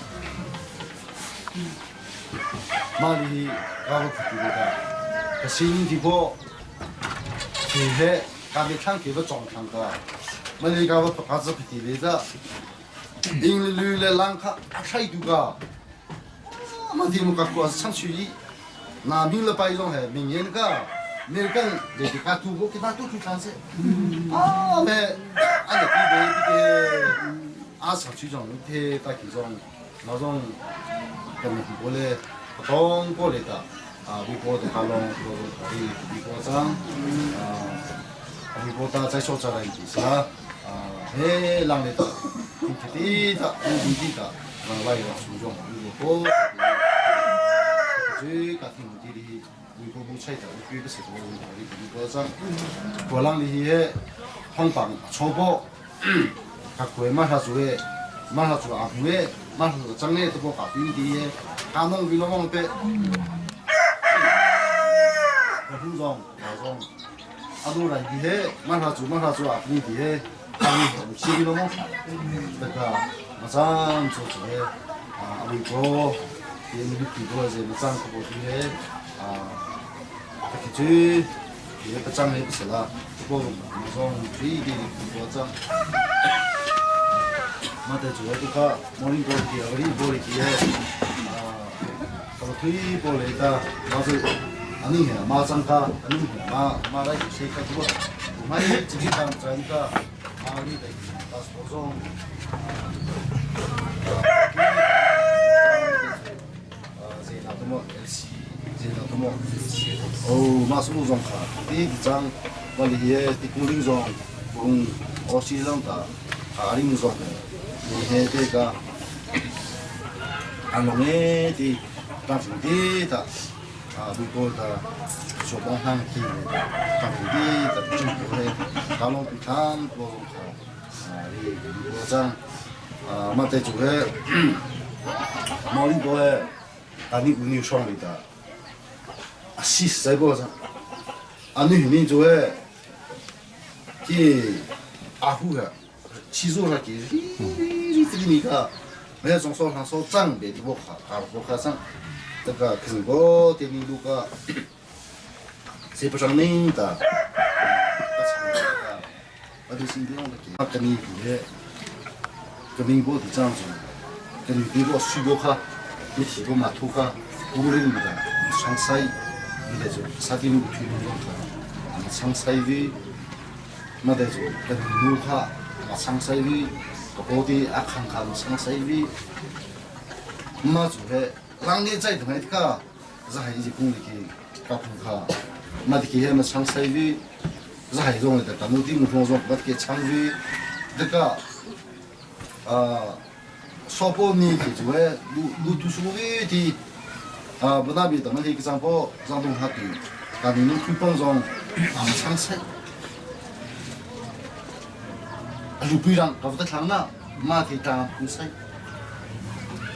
马里搞不出来的，个新的波，现在刚才唱给个装唱个，马里搞不卡子不提来着。英里来兰卡阿塞杜个，马蒂木卡库阿唱曲艺，那明了白种还明年个，明个这个卡土个给他都出唱噻，啊没，阿那比比比阿唱曲种贴大其中，那种跟过来，当过来的，啊，微博的卡隆，我微博上，啊，微博他在说这来几啥，啊，嘿，浪里的。滴答，滴滴答，外有树种，如果最家庭的哩，如果不采的，我不是说如果说，过人哩些方法初步，较过马上做的，马上做阿公的，马上做长的，都无搞定的，家农为了往的，个品种，大种，阿都来的些，马上做马上做阿公的些。西边拢那个马上做做的啊，微博，也那个微博是马上可不的啊，这个也不涨也不是啦，不过马上最低的不涨。马在做这个，莫林波的，阿里波的，啊，他们推波来的，马是阿你马上卡，阿你马马来谁卡多，马自己当专家。阿里的大所长，这那多么，这那多么，哦，马苏总卡，第一张，我里些提供领总，供奥西朗的，阿里总，你些这个，阿龙的的，当时的的，啊，如果的。小帮汉去，当地的政府嘞，搞拢比他多种好，啊，你我讲，啊，马在做嘞，毛里多嘞，当地姑娘双里的， A si sai bo sa. Anu hi ni chu he ki a hu ha chi zu ra ki ri ri ni ka me zong so hang so chang be ti bo kha ka bo kha sang ta ka khing bo te ni lu ka se pa chang ning ta ka chang ka a du sin ti ong ta ki ka ni he ka ni bo ti chang chu ka ni ti bo su bo kha mi thi bo ma thu kha ku ring mi da sang sai mi da chu sa ti nu thu nu kha sang sai vi ma da chu ka ni nu kha ma sang sai vi ka bo ti a khang kha sang sai vi ma chu he lang ni chai thai ka za hai ji kung ki ka phu kha ma ti ki he ma sang sai vi za hai zong le ta nu ti mu thong zong ba ke chang vi de ka a so po ni ki chu he lu lu tu su vi ti a ba na bi ta ma hi ki chang po zang dong ha ti ka ni nu khu pong zong a ma chang sai a lu pui rang ka ta thlang na ma ti ta phu sai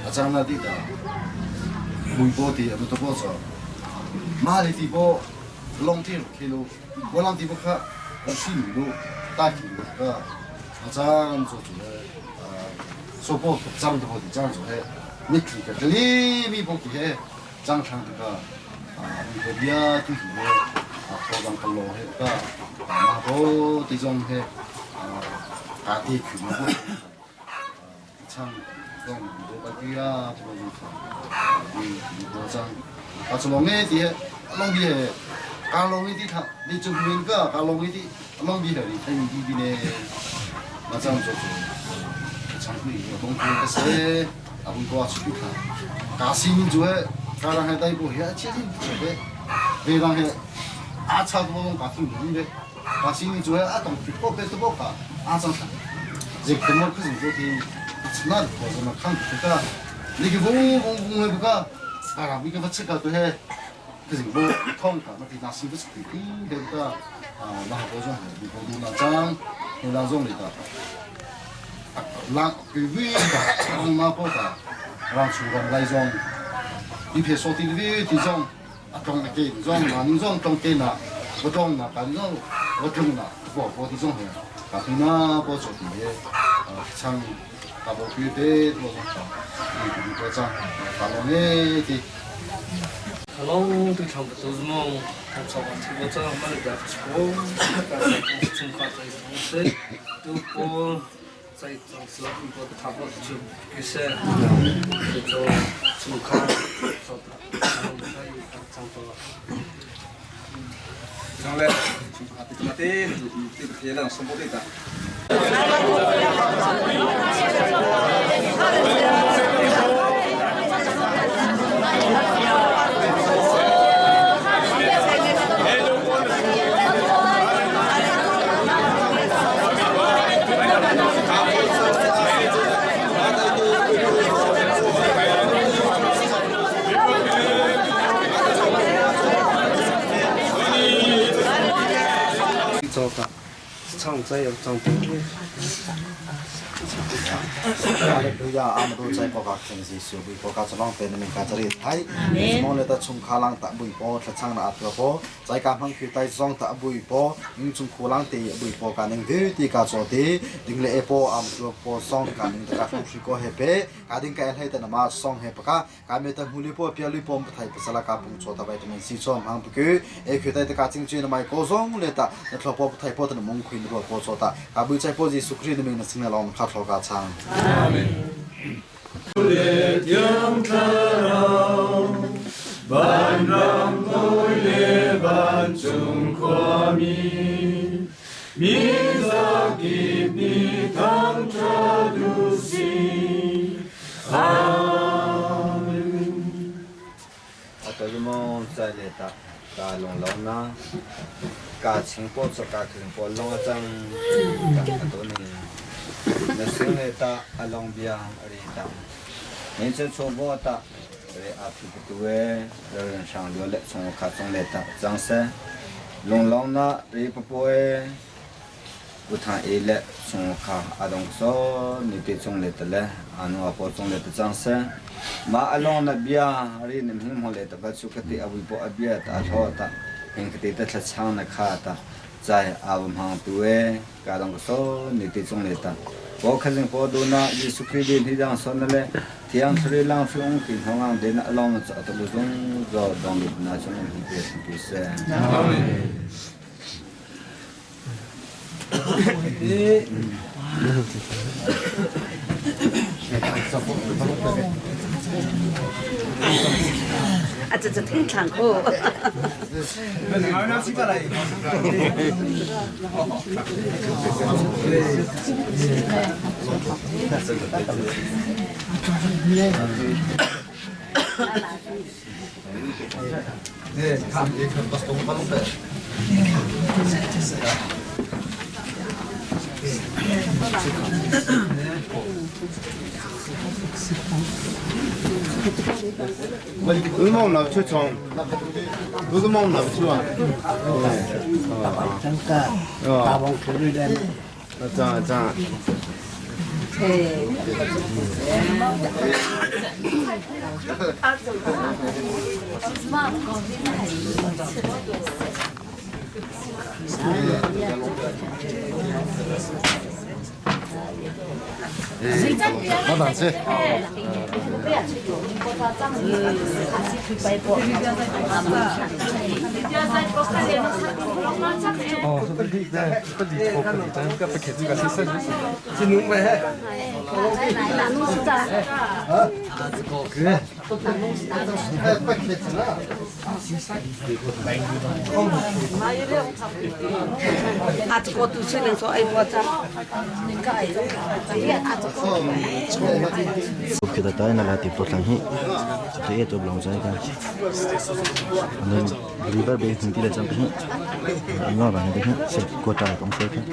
a chang na ti ta mui po ti a to po cho ma le ti po long ti khi lu bo lang ti po kha si mi lu ta ki lu ka a chang cho chu le so po chang to po ti chang cho he mi ki ka li mi po ki he chang thang ta ka mi po bia tu hi le a tho bang ka lo he ka ma po ti zong he ka ti khu ma po 唱讲无巴基啊，这个嗯，无张，啊，从龙的啲，龙啲系，加龙呢啲头，你做面个加龙呢啲，龙啲系你睇呢啲呢，那这样做做，唱歌东西个些，啊，会挂出去看，加新做的，加人系大部遐，其实做的，别人系阿差多拢加听唔的，加新做的啊，当去个别都无卡，阿张看，这个么可是做的。那我怎么看这个？你个嗡嗡嗡的不个？啊，你个不吃个都系，就是无痛个，那平常时不是对对个啊，那好多种，你讲那张，那种里的，啊，人佢为个，那波个，让厨房来种，你别说的为这种，啊，种那个种，那你种种给那，我种那，反正我种那，我我这种系，啊，那波做的，啊，唱。大部分的多种，多种，大龙的的。龙都差不多是么？看草房子，我这买了点错，但是从卡在东西都不在装饰，不差不多就就是就做从卡做的，然后还有装做。上来，从卡的嘛的，这个天亮什么的的。做法，唱在有唱多。 阿利路亚，阿门。都在国家城市小为国家这帮被人民家这里睇，我哋得从卡啷打微波，出场那阿波，在家门口带上打微波，你从库啷地微波家人啲啲家做啲，另外一波阿门波上家人大家出去过海边，家庭家喺度那么上海不家，家面得狐狸波、标绿波不睇不是那家不做，大白他们西装行不去，哎，佢哋大家进去那么高松来的，那头波不睇波的蒙亏那个波做的，啊，不在波是苏克里的名字，那老卡头卡唱。 Van ram tôi lê van chung khoa mi mi za kip ni thang cha du si Amen. 啊，都是么在来打打龙龙呢，加清波做加清波龙啊张，加多呢，那生来打阿龙边阿里打，你这错波打，里阿皮不多哎，人上流来从卡中来打，张三，龙龙呢里不不哎， U Thang E le Sung Kha a dong so ni te chung le te le anu a po chung le te chang se ma along na bia ri nim hing mo le ta ba chu ka ti awi po a bia ta hlo ta hing ka ti ta thla chang na kha ta chai awam hang tu e ka dong so ni te chung le ta po khazing po do na Jesu Christ din hi dang son na le thiang thri lang thri ung ti hong ang den along na cha ta lu zung zo dong lu na chung hi pe pi se. Amen. 啊，这这挺长哦。 都忙那出床，都是忙那出啊。真的，大王出来的。这样这样。老板吃。哦，不理的，不理错不理，咱个不开这个是啥意思？这弄呗。啊，这个个。哎，不开车了。啊，这个都是能说哎，我这。 Kita tayo na lahat ito lang hi. Ito ito belong sa kan. Ano river bay hindi la jump hi. Ano ba hindi hi? Se kota tong se kan.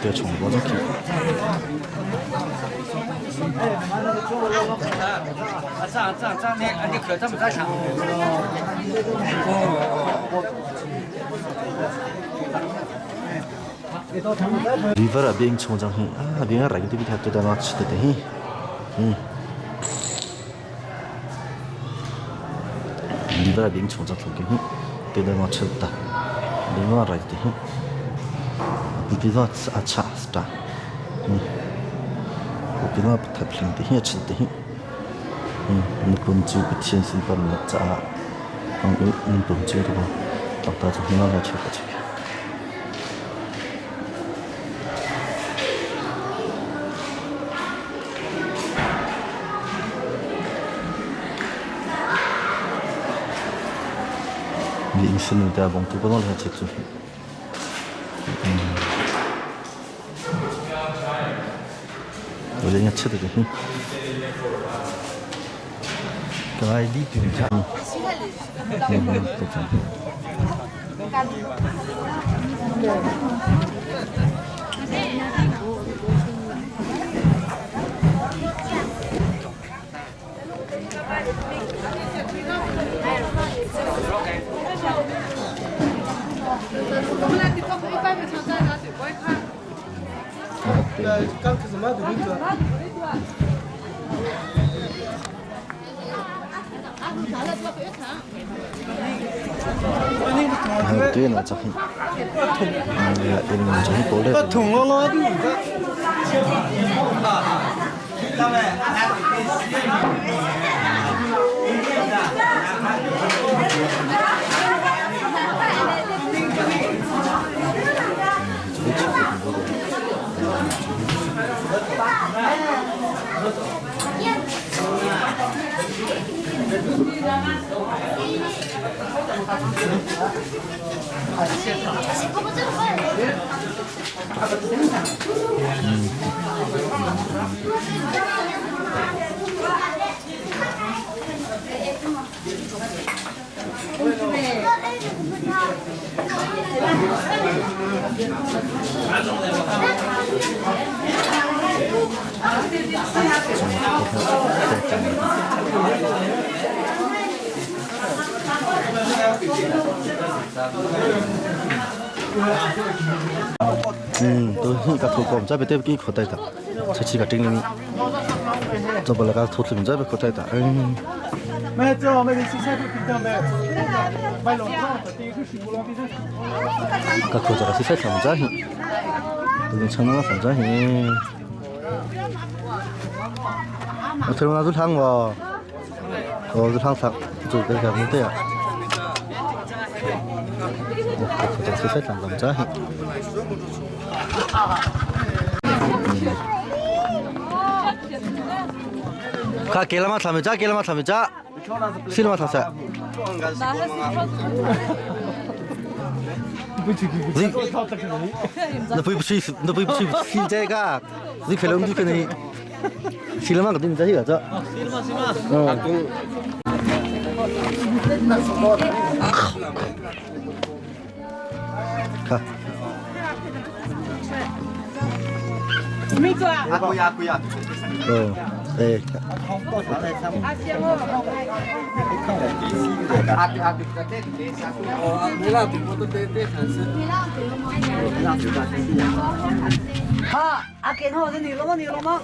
对，重播就可以。这这这你你可这么在场？ River a beng chung chang hi a beng a rai te bi that te da ma chite te hi. River a beng chung chang thok hi te da ma chita. Beng a rai te hi. Pi da a cha sta. Pi da tha phling te hi a chite te hi. Ni pum chu pathian sin par na cha ang u ni pum chu ro tak ta chu hina la che ka che. Ni in sin da bong tu ba la che chu. 我人家吃的个，刚才你对着，对着。刚开始买的那个。 对了，这很，这很过来。痛了了的。Tu hi ka thu kom cha bete ki khotai ta chachi ka ting ni cho bala ka thu thlim cha be khotai ta. Ka khu cha si sai tham cha hi tu chana na tham cha hi a thil na du thang wa o du thang sak chu ke ka ni te ya ka khu cha si sai tham cha hi. Ka kelama tham cha kelama tham cha silama tham sa. 那不不去，那不不去，去这个，你可能你可能，silama ka din cha hi ka cha. 嗯。看。嗯，哎。好，阿健好，你了吗？你了吗？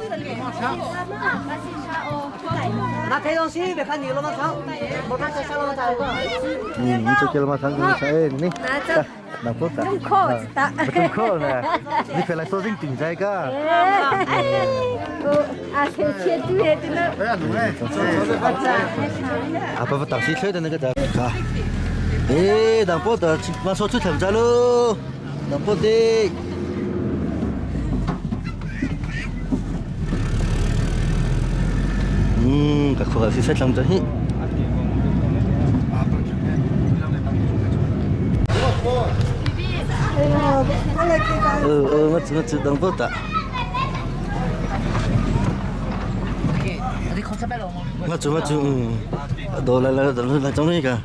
那睇东西，别看你了吗？唱，我看这下了吗？嗯，你这叫了吗？唱，哎，你。那不中考知道。中考呢？你回来说成定在个。啊，切切对的了。啊，不不，当时吹的那个在，看。哎，那不的，马上出头在喽，那不的。嗯，个可是谁唱的嘿？我只能不打。我做我做，嗯，到来来来来装那个。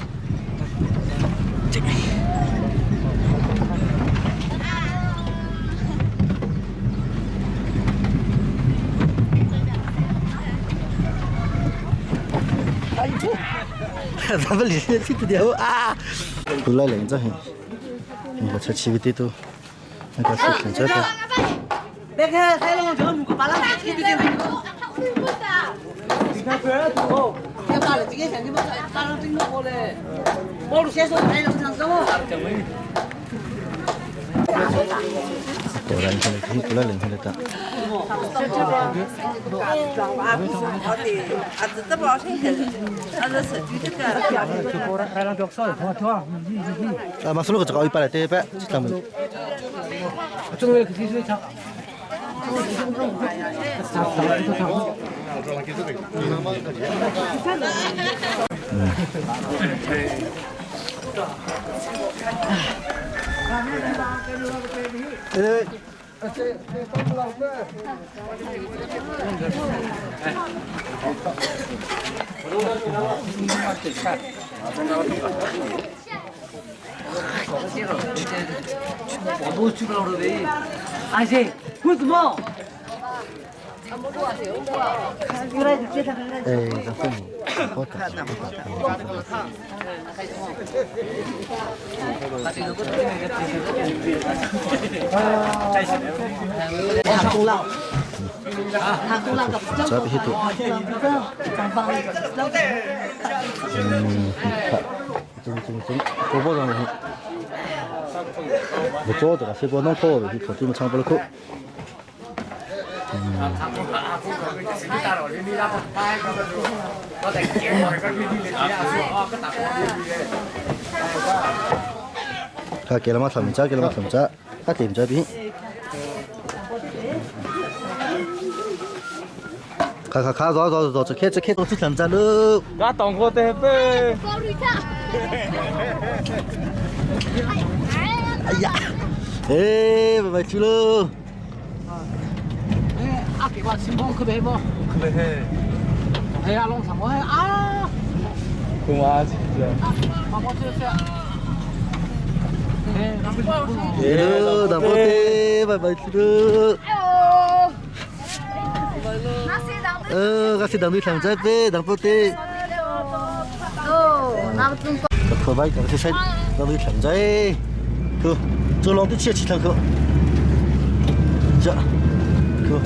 咱们里面听得到啊！过来两只，你个车骑个地图，那个是停车的。别看海龙这五个巴拉，你别看。你看别人多，你打了这个钱，你们打了真多嘞。我路先说海龙上走。过来，你过来，你过来打。啊，马斯洛个这个一百来对百，咱们。嗯。我都去不了了呗。阿姐，为什么？哎，这父母，好的，这必须多。嗯，看，中中中，多包装的。我做这个，水果弄好的，去专门唱不了口。看给了吗？他们家给了吗？他们家，他点这边。看看看，走走走，这开这开，都是成家喽。我当过的呗。哎呀，哎，拜拜去喽。哎，阿给我新房去买无？去买嘿。系啊，拢上我啊。跟我阿姐。啊，我这是。哎，大宝贝，拜拜去喽。 kasi dang duit lang pe, dang pote. Oh, na tung 可白，这些dang duit lang在，可走廊都切切两可，这，可，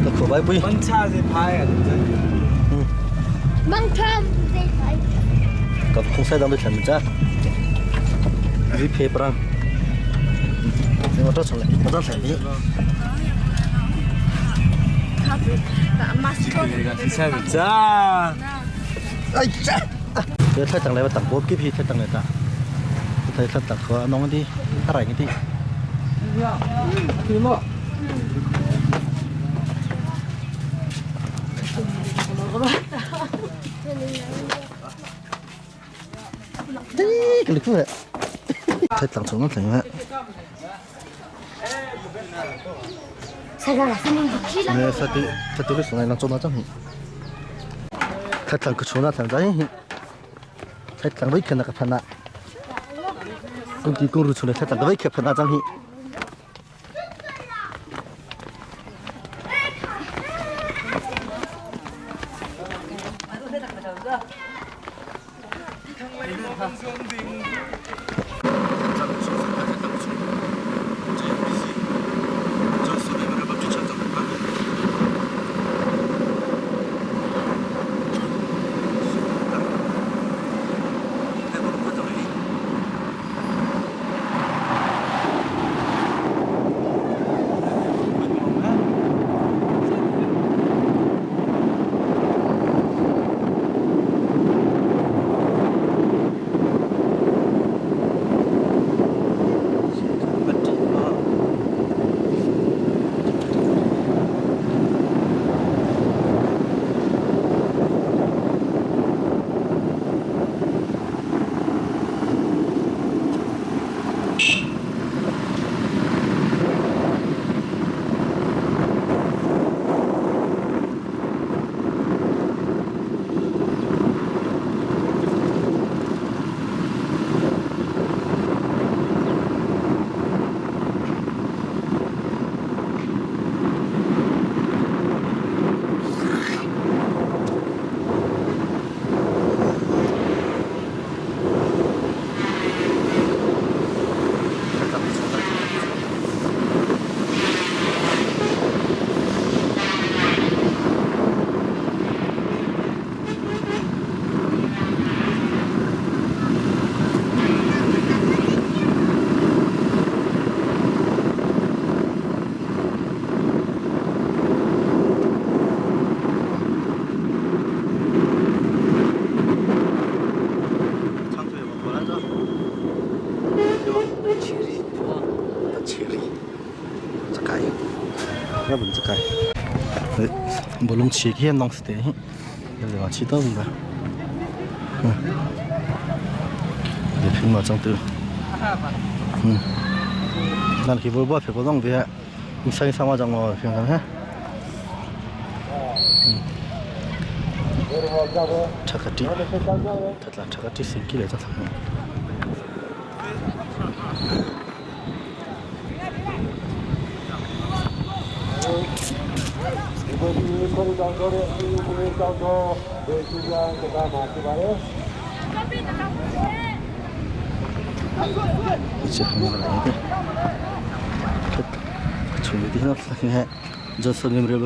那可白不？门叉是拍啊，对嗯。门叉是拍。 กับคงใส่ดังด้วยแขนจ้าวิเพปรังนี่มาตัวสองเลยมาตัวแสนนี้ 哎呀！这太等来，我等不及，太等来哒。太太等可弄的，他来个的。对么？对，个你看，太等从那等下。哎，啥的，啥的，你上来那做那张。 太等个从那等在，太等没看那个潘那，工地公路出来，太等个没看潘那张。 bolong chi khi nong ste hi le ma chi to ba le phim ma chang tu nan khi bo ba phe bo dong be sai sa ma jang mo phim ha thakati thatla thakati singki le cha thang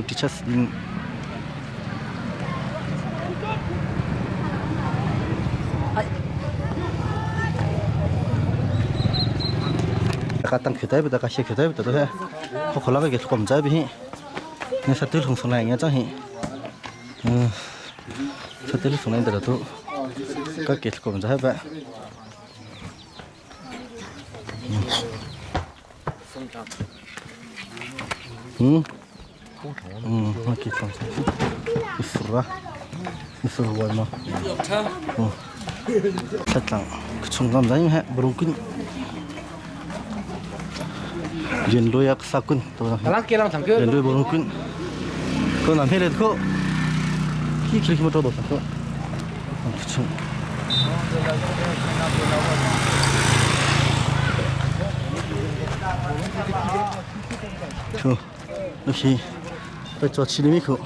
Teachers ka tang khitai bi ta ka she khitai bi ta to he kho khola ka ge kom jai bi hi ne sa tul hung sonai nya chang hi sa tul sonai da to ka ge kom jai ba ma ke kom jai isra isra wa ma. Tlatlang chung lam zai he burung kun Lian loi ak sa kun to Lian loi burung kun ko nam he le ko ki khli mo to do sa ko chung Khu khi tôi cho chi mi khu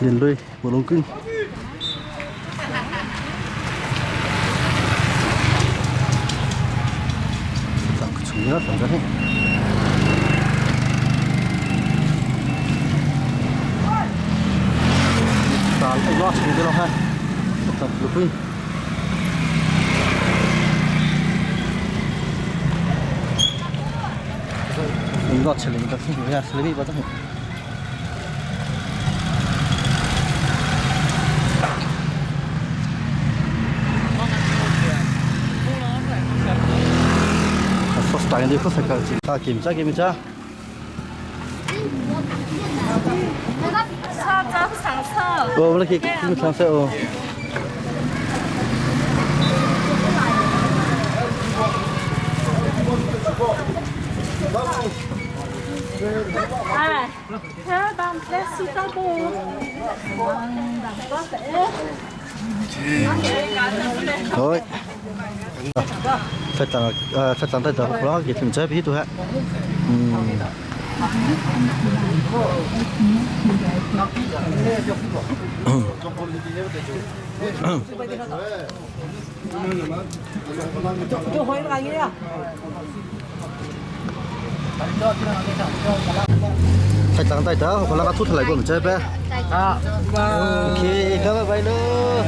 Lian loi burung kun Chung ya tam he Tal ai lo chung de lo ha Tam lu pui Lo chele mi ta thi ya chele mi ba ta First time đi first time ta kiểm tra kiểm tra Ồ, cái cái cái xe ồ. 哎， Thôi. Phải tặng phải tặng tay tao đó cái kiểm tra biết tôi ha. Phải tặng tay tao, còn là cái thuốc lại của mình chơi bé. Ok, cảm ơn bạn luôn.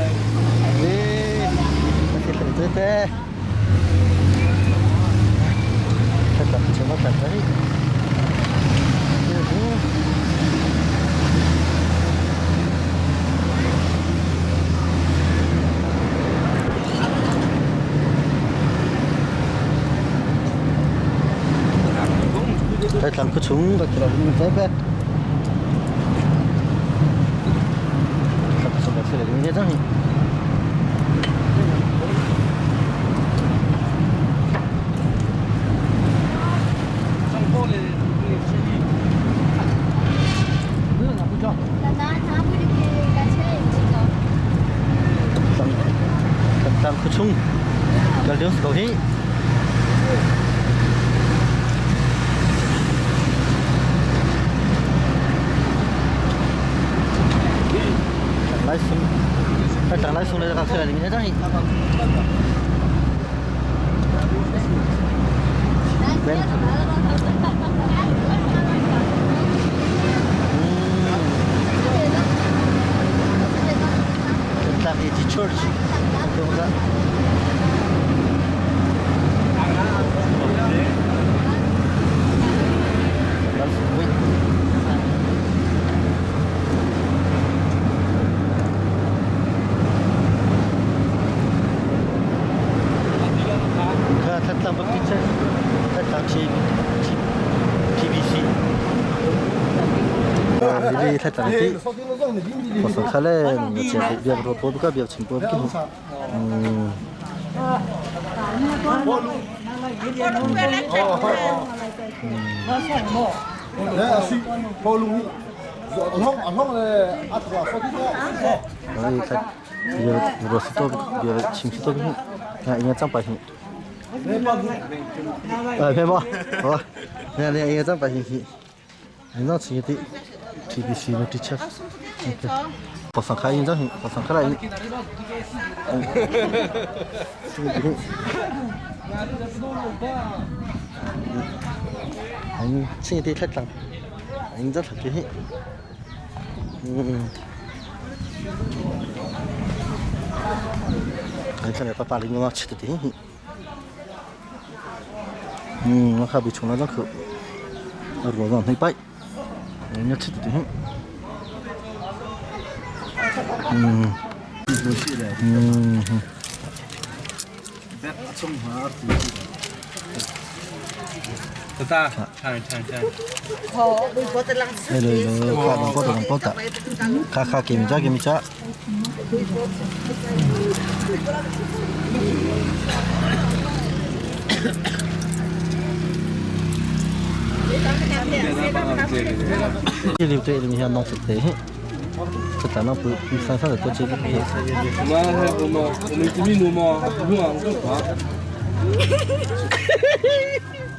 Đi. Cái thằng chơi thế. Phải tặng cho nó tặng đấy. Phải tặng cái chúng cái là mình chơi bé. Thật sự là sẽ là như thế này. Tặng cái chung cái liu cầu hi. Lái xuống, phải tặng lái xuống đây là sẽ là như thế này. Bên Kentucky Church. 그거가 그 Tatlan Baptist Tatlan TBC đi Tatlan tí có số khá là chỉ việc rồi bố cái việc chỉnh bố cái rồi thật giờ rồi số giờ chỉnh số cái này anh trong bài hình ờ phê bò ờ nè nè anh trong bài hình anh nó chỉ cái TBC nó teacher có sang khai anh có sang khai lại anh chỉ cái thật lắm anh rất thật cái anh cái này爸爸领我吃的点。 我还被冲了张口，那罗上很白，人家吃的点。Ta ta,唱唱唱。哎，来来，卡龙波龙波达，卡卡给米扎给米扎。这里对，你像弄出来，这咱那不，你山上的多这个。我们我们我们这边弄嘛，不嘛，我们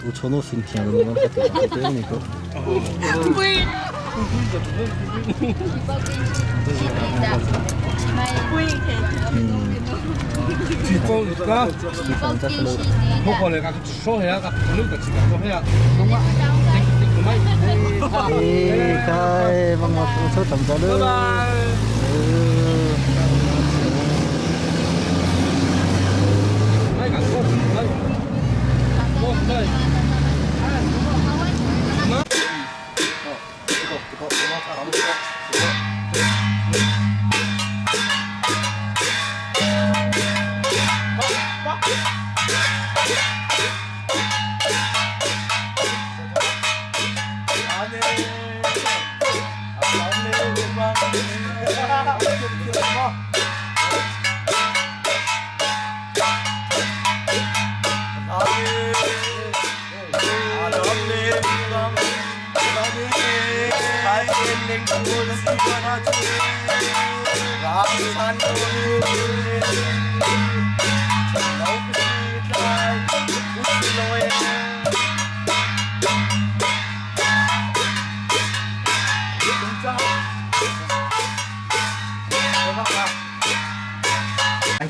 我从那新听的，我对对那个。哎，开，帮我出车怎么着拜拜。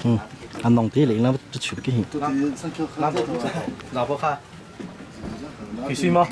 嗯，俺弄地里那就去不给。老婆看，必须吗？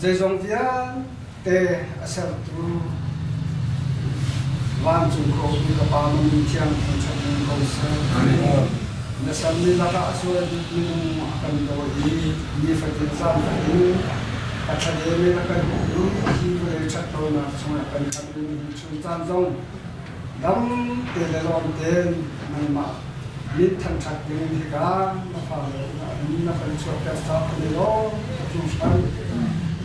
Zeizong vialte a sertu vancung ko mi ka Pa min thiang thangṭhat in ko seh. Na sermi lakah a sual bik minung a kan daw i nifatin zan fatin a thladem in a kan uk i hi vawlei ṭhat lonak chungah kan khamh ding hi chun caan zong dam te le lawm tein nangmah min thangṭhat ding hika na fale na kan chuahter caah kan i lawm hringhran.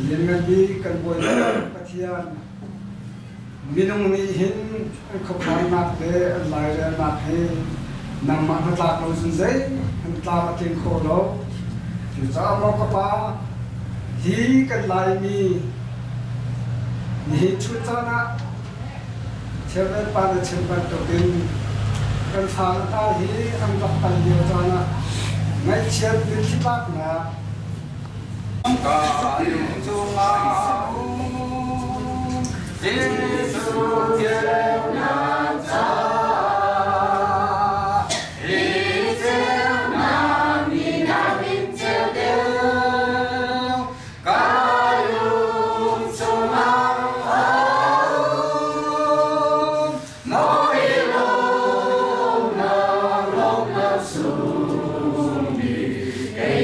Lianngan bik kan Bawipa Pathian minung nih hin an khuakhannak le an lairelnak hi nangmah hnatlak lo cun zei an tlam a tling kho lo. Cucaah maw ka Pa, hi kan Laimi nihin chun caan ah Chairman pa na chim bantukin kan fale hna hi an rak pal lio caan ah ngaihchiat mitthli tlaknak Ka lung chungah um Jesuh ceunak caah hi ceunak nih na min ceu deuh ka lung chungah a um Mawi lawmnak lawmnak sung bik kei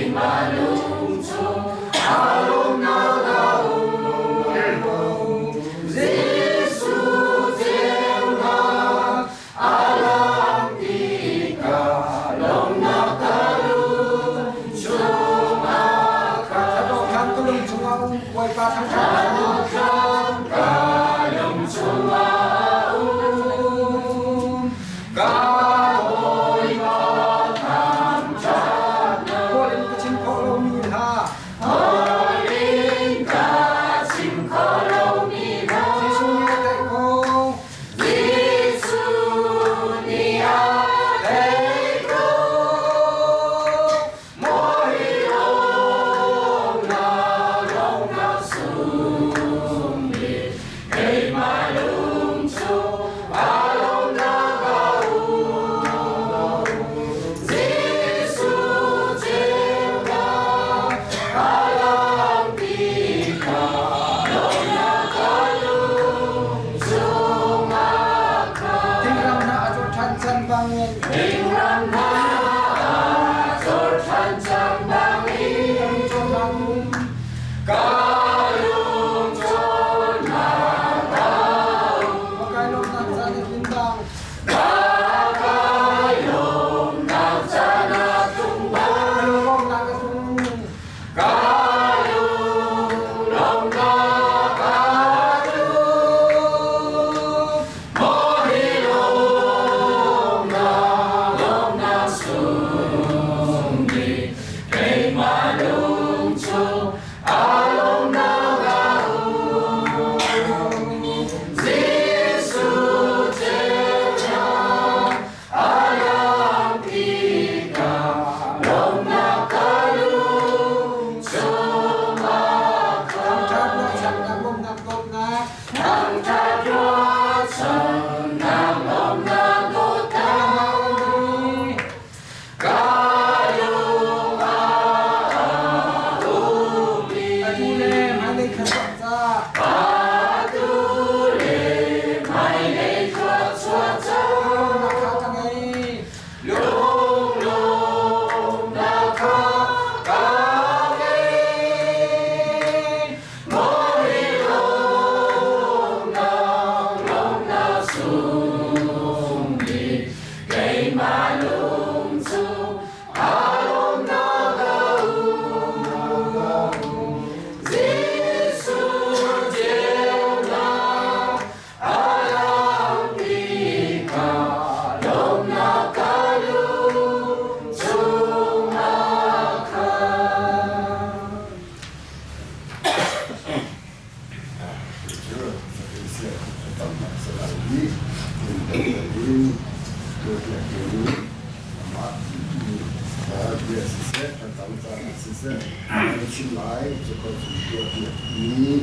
Thlacam caan ah siseh, an chim lai, cu ko cu tuah piak mi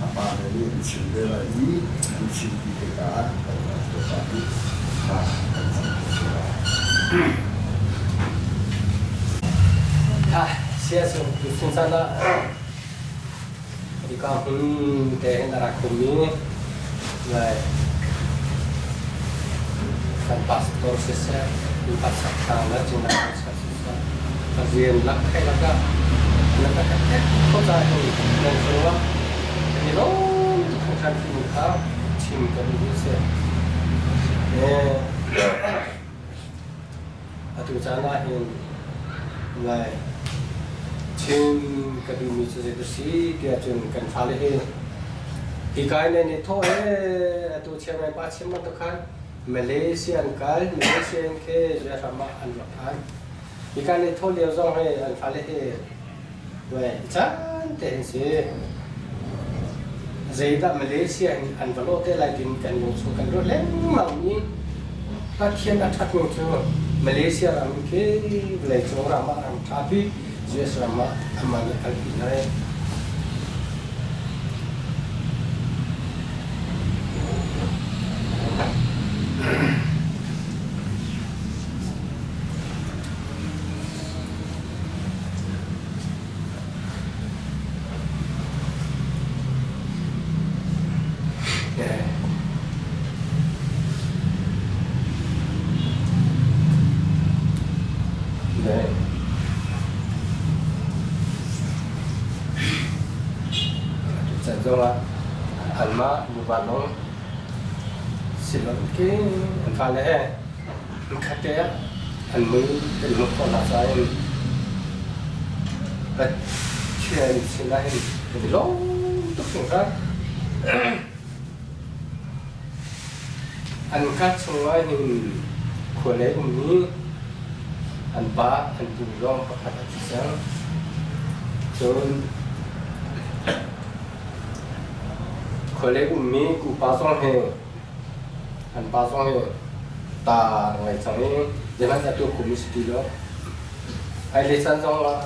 a pa le nih an chim ve lai i an chim ti tikah kan tuah i thla kan cam te lai. Siasung tu chan ah hika hmun te hin a rak ummi lai kan pastor siseh, kan sakthang le cingla siseh, a rian lak khai lakah na ka tek kho ca hin nan cungah kan i lawm tuk hringhran timi kha chim ka duh mi si. Atu caan ah hin lai chim ka duhmi cu zei si tiah cun kan fale hi hika in nan i thawh ee atu Chiangmai pa chim bantuk khan Malaysia an kal Malaysia in khe ram ah an rak phan hika nan i thawh lio zong hi an fale hi caan te an si zeidah Malaysia in an va lawh te lai tin kan lung chung kan ruat lengmang mi Pathian a ṭhat ning cu Malaysia ram khi vawleicung ram ah ram ṭha bik US ram ah amah nih a kalpi hna i Can zongah anmah nuva lawng si lo in an fale he hmunkhat te ah an mui kan hmuh khawh hna caah in Pathian sinah hin kan i lawm tuk hringhran. An ka chungah hin khua lei ummi an pa an pu zong pakhat a thi cang. Cun khua lei ummi kupa zong hi An pa zong hi ta a ngei cang i zeihmanh a tuah khomi si ti lo. Hmailei caan zong ah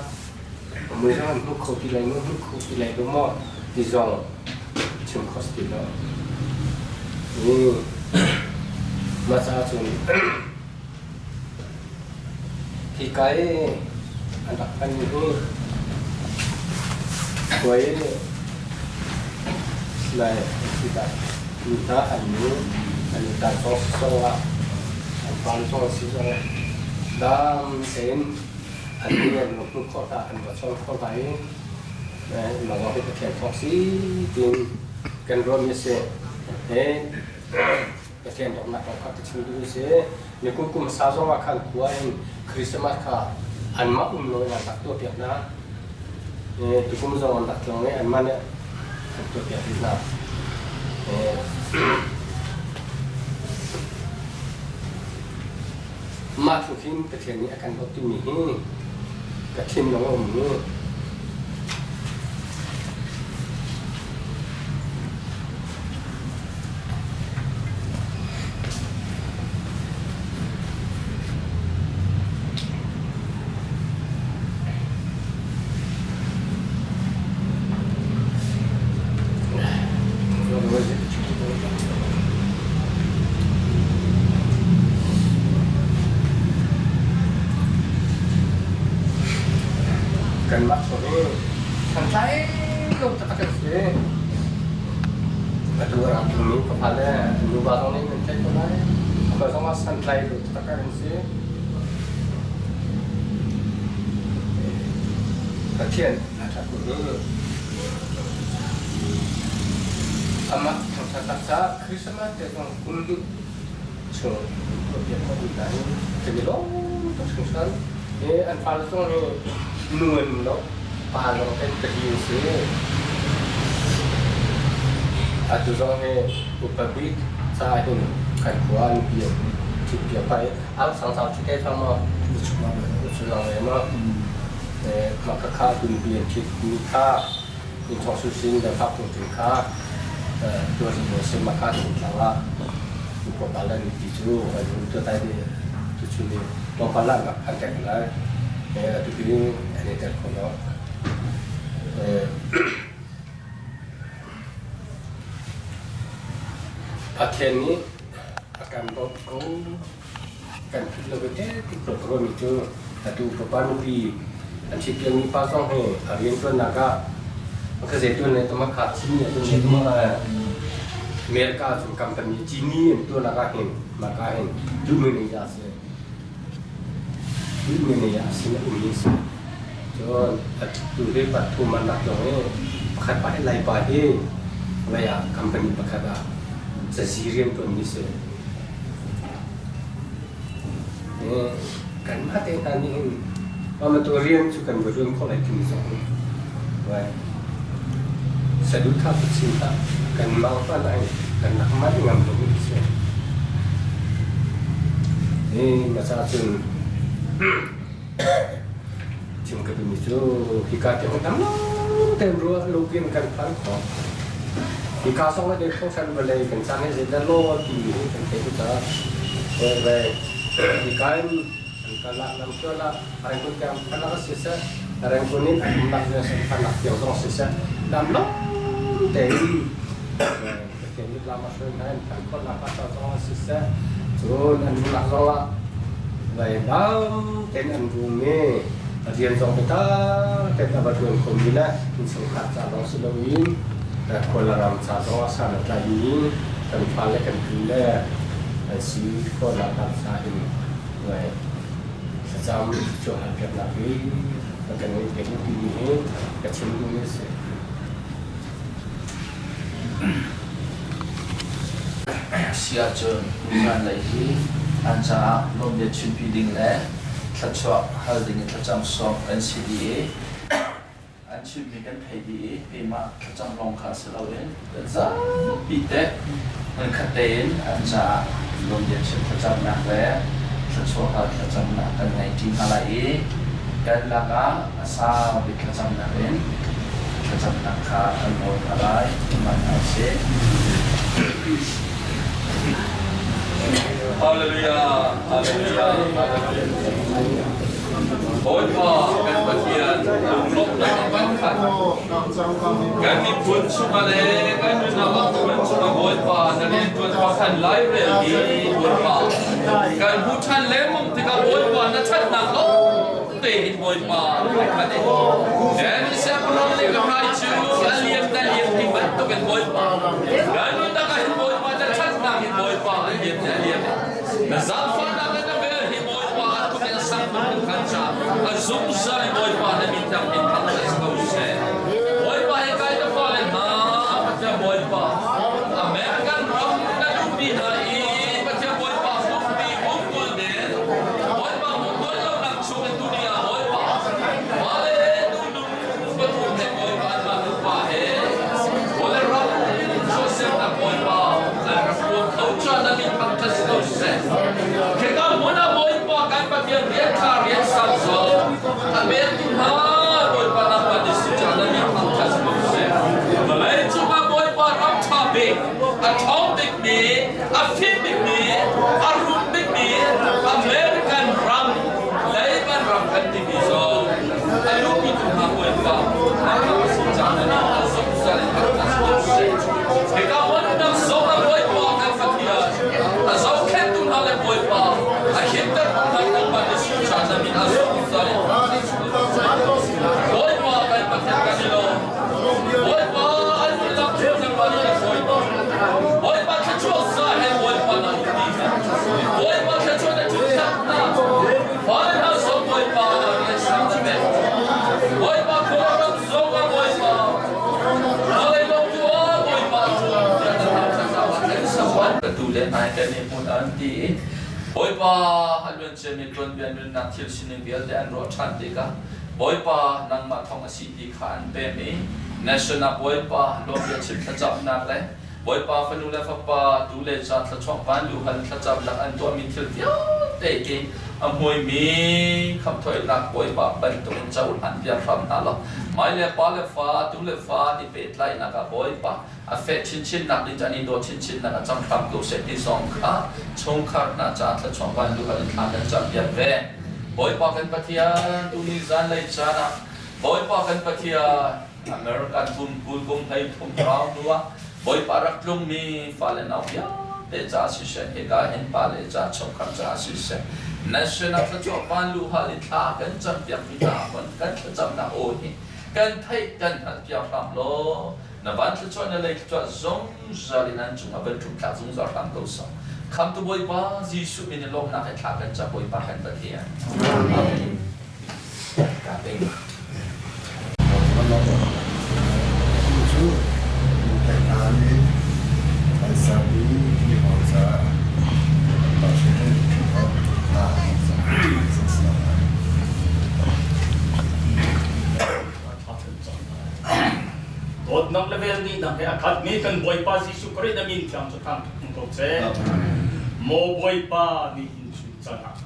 mui zong an hmu kho ti lai maw, hmu kho ti lai lo maw ti zong chim kho si ti lo. I mah caah cun hika i an rak hmanmi hi khuai lai tikah mi hna an nu an i tan zong si zongah an van zong si zongah dam tein an ni an va hmuh khawh hna an va chawn khawh hna i mah zong hi Pathian thawng si tiin kan ruahmi a si. Pathian dawtnak kong kha ka chim duh si. Ni kum kum hmasa zong ah khan khua in Christmas kha anmah um lo in an rak tuahpiak hna. Tukum zong an rak tlung i anmah nih an tuahpiak rih hna. Mah tluk hin Pathian nih a kan dawt timi hi ka thinlung a um i Kanmah cu hi santlai lo taktak kan si. Atu ram timi ka fale nuva zong nih nan theih ko lai. Khua zong ah santlai lo taktak kan si. Pathian a ṭhat hi amah thangṭhat nak caah Christmas te zong kum hnih chung tuahpiak khawh dih nain kan i lawm tuk hringhran. Hi an fale zong hi nu an um lo, pa lawng kan pali an si. Atu zong hi upa bik caah hin kan khua an pi an ṭhitpiak pah i al sang sau ṭhi te thang maw? Uchulang le maw? Mah khakha tumpi an ṭhit mi kha innchung susin le fak tungṭin kha tuah si mah kha thingtlang ah upa le mipi cu an um tuah tai dih tuchun i tlawmpal ah an rak phan tek lai. Atu ti an i tel kho lo. Pathian nih a kan bawmh ko. Kan philh lo te ti ko mi cu atu fapa nupi an si piakmi pa zong hi a rianṭuannak ah ka zeituan le tama kha Chin atu ne tama America cun company Cini an tuahnak ah hin maka hin duhmi nei a si duhmi nei a sin a ummi si. Cun atu hi pathum an rak zong i pakhat pa hi Laipa hi lei ah company pakhat ah cazi rianṭuanmi si. Kanmah te hna nih hin mah rian cu kan va ṭuan khawh lai timi zong hi saduhthah cu chim hlah, kanmah hmanh ah hin kan rak manh ngam lomi a si. Hi na caah cun chim ka duhmi cu hika tiang tam lo tein ruah lo piin kan phan khawh. Hika zong ah thawngthan vawlei kan caan hi zeidah law timi hi kan theih caah hika in an kal ah lamsual ah Rangoon tiang phanak a siseh, Rangoon in an umnak phanak tiang zong siseh, lam lo tein Pathian nih lam a hruai hna in phan khawhnak ah zong a siseh, cun an umnak zong ah vaidam tein an rum i rian zong biatak tein a va ṭuan khomi le innchungkhar ca lawng si loin khua le ram ca zong ah san a tlaimi kan fale kan tule an si khawhnak lam ca in thlacam cu halpiaknak hi kan ngeih peng timi hi ka chim duhmi a si. Si ahcun Iran lei hi an caah lawmhbia chimpi ding le thluachuah hal ding in thlacam sawm kan si dih i an chimmi kan theih dih i keimah thlacam lawng kha si loin kan zapi te hmunkhat tein an caah lawmhbia chim thlacamnak le thluachuah hal thlacamnak kan ngei ṭi hna lai i kan lakah a sau bik thlacamnak in thlacamnak kha kan nawl hna lai ti hna usih. Hallelujah, Hallelujah, Hallelujah. Bawipa kan Pathian lunglawmhnak kan khat. Kan miphun chungah le kan nunnak ah phun chungah Bawipa na rianṭuan pakhat lairel hi Bawipa kan hmu ṭhan lengmang tikah Bawipa na ṭhatnak lawng tein Bawipa khat in kan siangpahrang le ka hrai cu a liam na liam ti bantukin Bawipa kan nunnak ah hin Bawipa na ṭhatnak hin Bawipa a liam na liam na zaangfahnak le na vel hi Bawipa a tuk in a sang tuk kan ca a zungzal in Bawipa na min thiang in thangṭhat si ko seh. Bawipa he kai na fale hna Pathian Bawipa American ram na duhmi hna i Pathian Bawipa pumpi pumkul den Bawipa mungtuan lonak chung in tuni ah Bawipa fale nu pathum he Bawipa anmah nupa he Bawipa ram chuahsemnak Bawipa an rak tuan kho ca na min thangṭhat si ko seh. Khika hmun ah Bawipa kan Pathian rian ṭha rian sang zong a pektu hna Bawipa nangmah nih si ca na min thangṭhat si ko seh. Vawlei cungah Bawipa ram ṭha bik, a ṭhawng bikmi, a fim bikmi, a rum bikmi American ram, leiban ram kan timi zong a luhpi tu hna Bawipa nangmah si ca na min a zungzal in thangṭhat si ko seh. Hika hmun dang zong ah Bawipa kan Pathian a zohkhenhtu hna le Bawipa a himtertu hna nangmah nih si ca na min a zungzal in thangṭhat si ko seh. Bawipa kan Pathian kan i lawm. Bawipa an nunnak cu nangmah nih na hruai hna. Bawipa thluachuah za he Bawipa na umpi hna. Bawipa thluachuah na ṭhutnak hna. Fale hna zong Bawipa rian sang na pek. Bawipa khuaram zong ah Bawipa vawlei dongtu ah Bawipa cu tiah na thangṭhat Ka tu le nai kan i hmun an ti i Bawipa a luan ciami tuanbia nunnak thil sining vialte an ruah ṭhan tikah Bawipa nangmah thawng a si ti kha an pem i national Bawipa lawmhbia chim thlacamnak le Bawipa fanu le fapa tu le ca thluachuah van luhal thlacamnak an tuahmi thil vialte hi a hmuimi khamhthawinak Bawipa bantukin cohlan piak hram hna law mai le pa le fa tu le fa an i pehtlaihnak ah Bawipa a feh chinchinnak ding caan i dawt chinchinnak a cang hram ko seh ti zong kha chungkhar hna caah thluachuah van luhal in thla kan cam piak ve. Bawipa kan Pathian, tuni zanlei caan ah Bawipa kan Pathian, American kum 20 kum 33 rau hnu ah Bawipa rak tlungmi fale nau vialte ca siseh, hika hin pale ca chungkhar ca siseh, national thluachuah vanluh hal i thla kan campiakmi hna hmanh kan thlacamnak aw hi kan theih kan hngalhpiak hram law na van thluachuah na lei thluachuah zungzal in an cungah van ṭumthlak zungzal hram ko seh. Khamtu Bawipa Jesuh min in lawmhnak he thla kan cam Bawipa kan Pathian. Amen. Ka peng. Cu Dawtnak le velnihnak he a khatmi kan Bawipa Jesuh Khrih na min thiang cu thangṭhat um ko seh. Maw Bawipa nih innchung can ah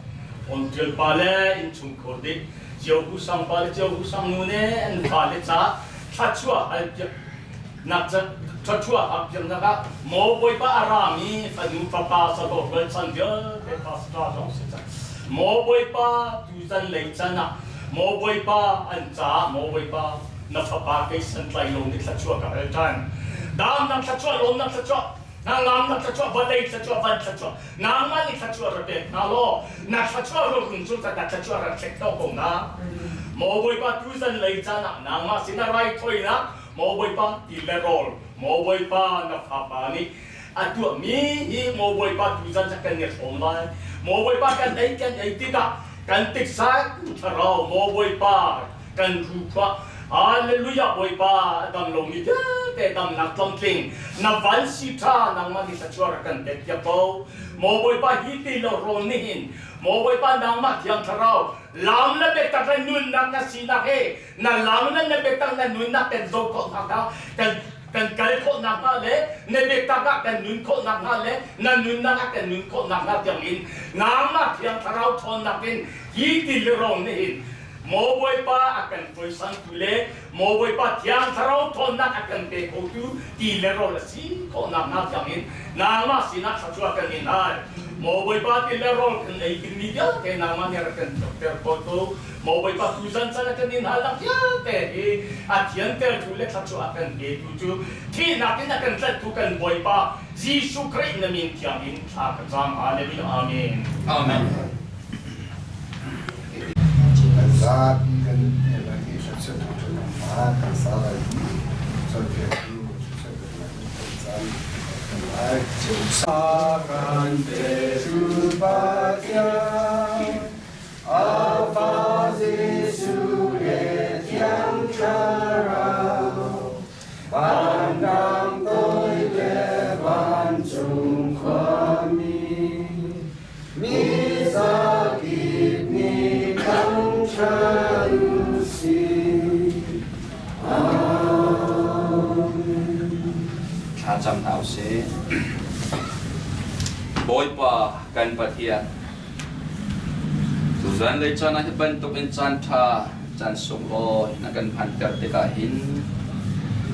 Ontial pa le innchungkhur nih Cio Sang pa le Cio Sang nu nih an fale ca thluachuah hal piak nak thluachuah hak piaknak ah maw Bawipa a rami fanu fapa sahlawh rualchan vialte pastor zong si cang. Maw Bawipa tuzan lei can ah Maw Bawipa an caah maw Bawipa na fapa kei santlai lo nih thluachuah ka hal ṭhan. Damnak thluachuah, lawmnak thluachuah, hnangamnak thluachuah, vawlei thluachuah, van thluachuah, nangmah nih thluachuah ra pek hna law na thluachuah run cu na thluachuah rak thlek to ko na. Maw Bawipa tuzan lei caan ah nangmah sinah raithawinak maw Bawipa ti le rawl maw Bawipa na fapa nih a tuahmi hi maw Bawipa tuzan cu kan i hrawm lai. Maw Bawipa kan ei kan ei tikah kan tiksa thlarau maw Bawipa kan rukhua Hallelujah Bawipa dam lomi vialte damnak tlamtling na van si tha nangmah nih thluachuah rak kan pek piak ko maw Bawipa hi ti lo rawn nihin maw Bawipa nangmah thiang thlarau lam le biatak le nunnak na sinak he na lam le na biatak na nunnak kan zoh khawh nakhnga kan kan kal khawh nakhnga le na biatak ah kan nun khawh nakhnga le na nunnak ah kan nun khawh nakhnga tiangin nangmah thiang thlarau ṭhawnnak in hi ti le rong nihin Maw Bawipa a kan cawisangtu le Maw Bawipa Thiang Thlarau ṭhawnnak a kan pe khotu ti le rawl a si khawhnak hnga tiangin nangmah sinah thluachuah kan in hal. Maw Bawipa ti le rawl kan ei dingmi vialte nangmah nih rak kan tlukter ko tu. Maw Bawipa tuzan can a kan in halnak vialte hi a thiantertu le thluachuah a kan petu cu thihnak in a kan tlanhtu kan Bawipa Jesuh Khrih na min thiang in thla ka cam. Hallelujah. Amen. Amen. Kan zapi kan hnel hi thluachuah thawngṭha hna kan sa lai i cawnpiaktu thluachuah peknak in kan caan kan lai. Kan petu Pathian, a Fa Jesuh le Thiang Thlarau, van toi le vancung khuami, Mi zakip nih thangṭhat u sih. Amen. Thlacam hna u sih. Bawipa kan Pathian, tuzan lei caan ah hi bantuk in caan ṭha, caan sunglawi na kan phanter tikah hin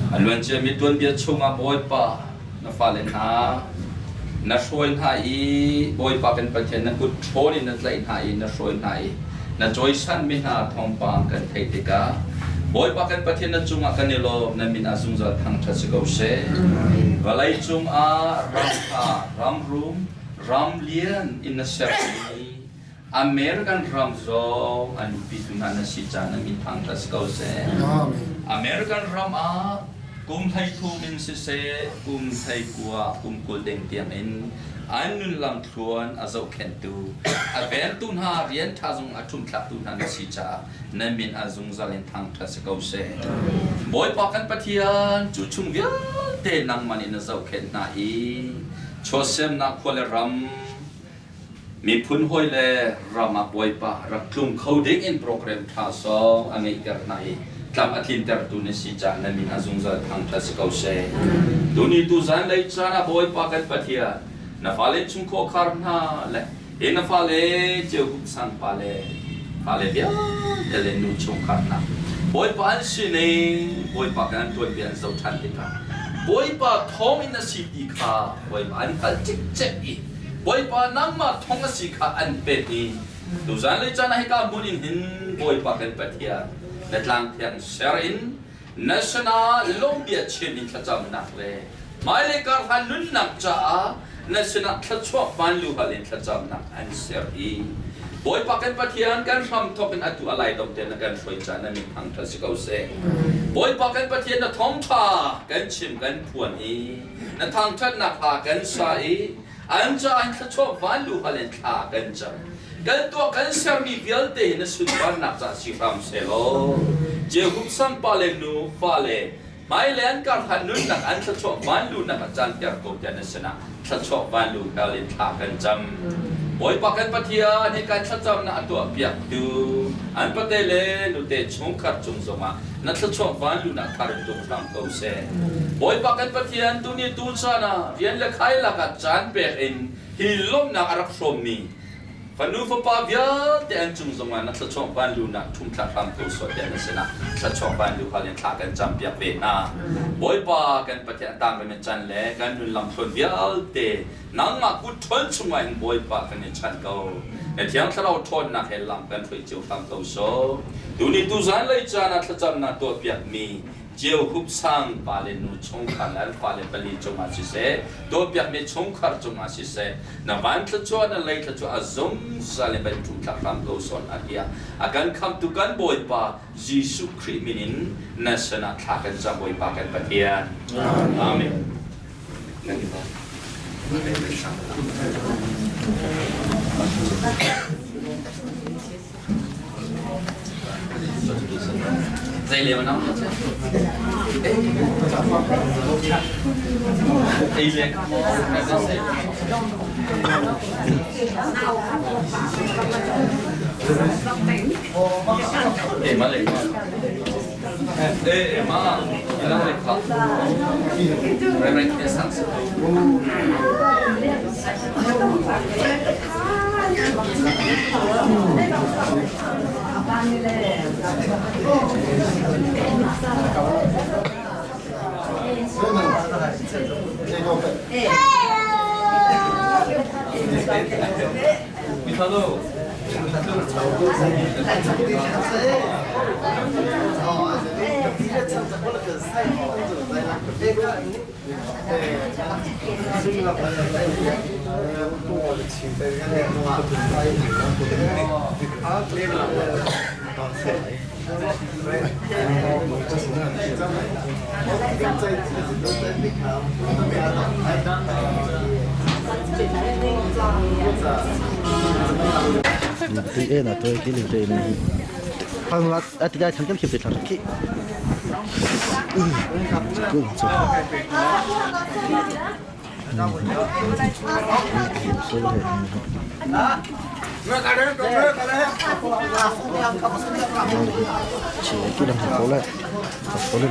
a luanciami tuanbia chungah Bawipa na fale hna na hruai hna i Bawipa kan Pathian na kut ṭhawl in na tlaih hna i na hruai hna i na cawisanmi hna thawngpang kan theih tikah Bawipa kan Pathian na cungah kan i lawm na min ah zungzal thangṭhat si ko seh. Vawlei cungah ram ṭha, ram rum, ram lian in na sermi American ram zong an luhpitu hna na si caan na min thangṭhat si ko seh. American ram ah kum 13 in siseh, kum 19, kum 20 deng tiang in an nun lamthluan a zohkhenhtu, a ventu hna rian ṭha zung a ṭhumthlaktu hna na si caah na min a zungzal in thangṭhat si ko seh. Bawipa kan Pathian, cu chung vialte nangmah nih na zohkhenh hna i chuahsemnak khua le ram Miphun hawi le ram ah Bawipa rak tlung kho ding in program ṭha sawng a ngeihter hna i tlam a tlintertu na si caah na min a zungzal thangṭhat si ko seh. Tuni tuzan lei caan ah Bawipa kan Pathian, na fale chung khuakhar hna le hi na fale ceuhup sang pale fale vialte le nu chungkhar hna Bawipa an sining Bawipa kan an tuanbia an zoh ṭhan tikah Bawipa thawng in a si ti kha Bawipa an hngalh cikcek i Bawipa nangmah thong a si kha an pet i Tuzan lei caan ah hika hmun in hin Bawipa kan Pathian na tlang thiang ser in na sinah lawmbia chim in thlacamnak le hmailei karhlan nunnak caah na sinah thluachuah vanlu hal in thlacamnak an ser i Bawipa kan Pathian kan hram thawk in atu a lai dong te na kan hruai caan na min thangṭhat si ko seh. Bawipa kan Pathian na thawngṭha kan chim kan phuan i na thangṭhatnak hla kan sa i an caah in thluachuah vanlu hal in thla kan cam. Kan tuah kan sermi vialte hi na sunparnak caah si hram sehlaw Jehup sam pa le nu fale hmailei an karhlan nunnak an thluachuah vanlunak a canter ko tiah na sinah thluachuah vanlu hal in thla kan cam. Bawipa kan Pathian hi kan thlacamnak a tuahpiaktu an pate le nute chungkhar cung zongah na thluachuah vanlunak thar in tlung hram ko seh. Bawipa kan Pathian tuni tu caan ah rian le khai lakah caan pek in hi lawmhnak a rak hrawmmi fanu fapa vialte an cung zongah na thluachuah vanlunak ṭhumthlak hram ko sawh tiah na sinah thluachuah vanlu hal in thla kan campiak ve hna. Bawipa kan Pathian tang kan i can le kan nun lamthluan vialte nangmah kut ṭhawn chungah in Bawipa kan i chanh ko. Na Thiang Thlarau ṭhawnnak he lam kan hruai cio hram ko sawh. Tuni tuzan lei caan ah thlacamnak tuahpiakmi Ceuhup sang pa le nu chungkhar le an fale pali cungah siseh, tuahpiakmi chungkhar cungah siseh, na van thluachuah na lei thluachuah a zungzal in van ṭumthlak hram ko sawn hna tiah a kan khamtu kan Bawipa Jesuh Khrih min in na sinah thla kan cam Bawipa kan Pathian. Amen. Zei le mana Ei le Eh ma le Eh ma ila le kha Reverend ke sang se Tui e na toi ki ling te ni. Pang lat ati dai thang kan khip te thang ki. Ku chu. Chỉ cái làm phố lại phố lại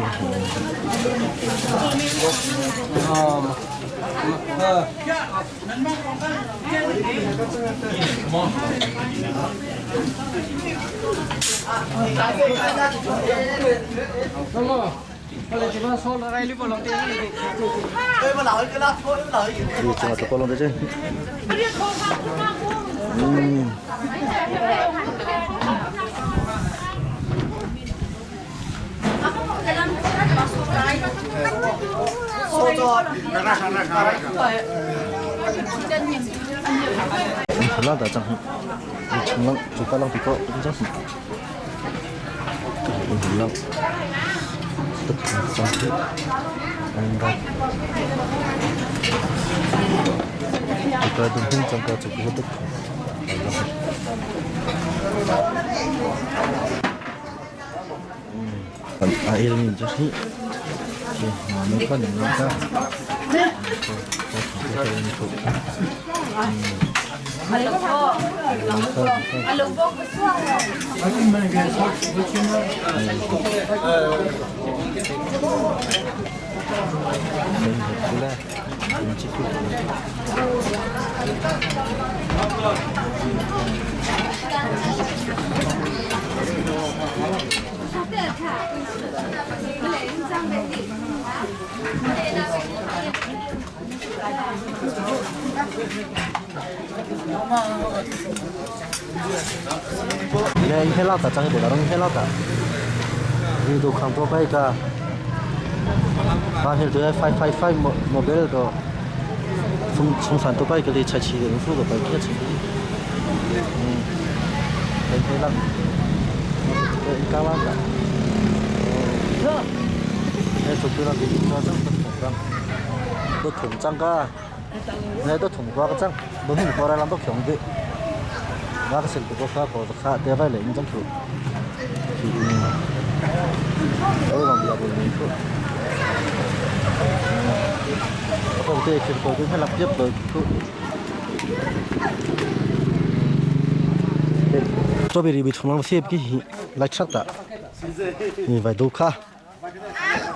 你黑老大，张一点，让黑老大。你都看多摆个，那现在 five five five mobile 个，从从山多摆个的才七人数多摆个车。嗯，黑老，这刚啷个？哎，走对了，给你抓张，张，都同张个，那都同挂个张，都同挂来，啷都强的。那个是不过发过卡，第二摆来你张图。我让比较多人去。我对，其实我对他那比较多去。Strawberry bị thùng long xếp cái hi lại chắc ta. Ni vài đô kha.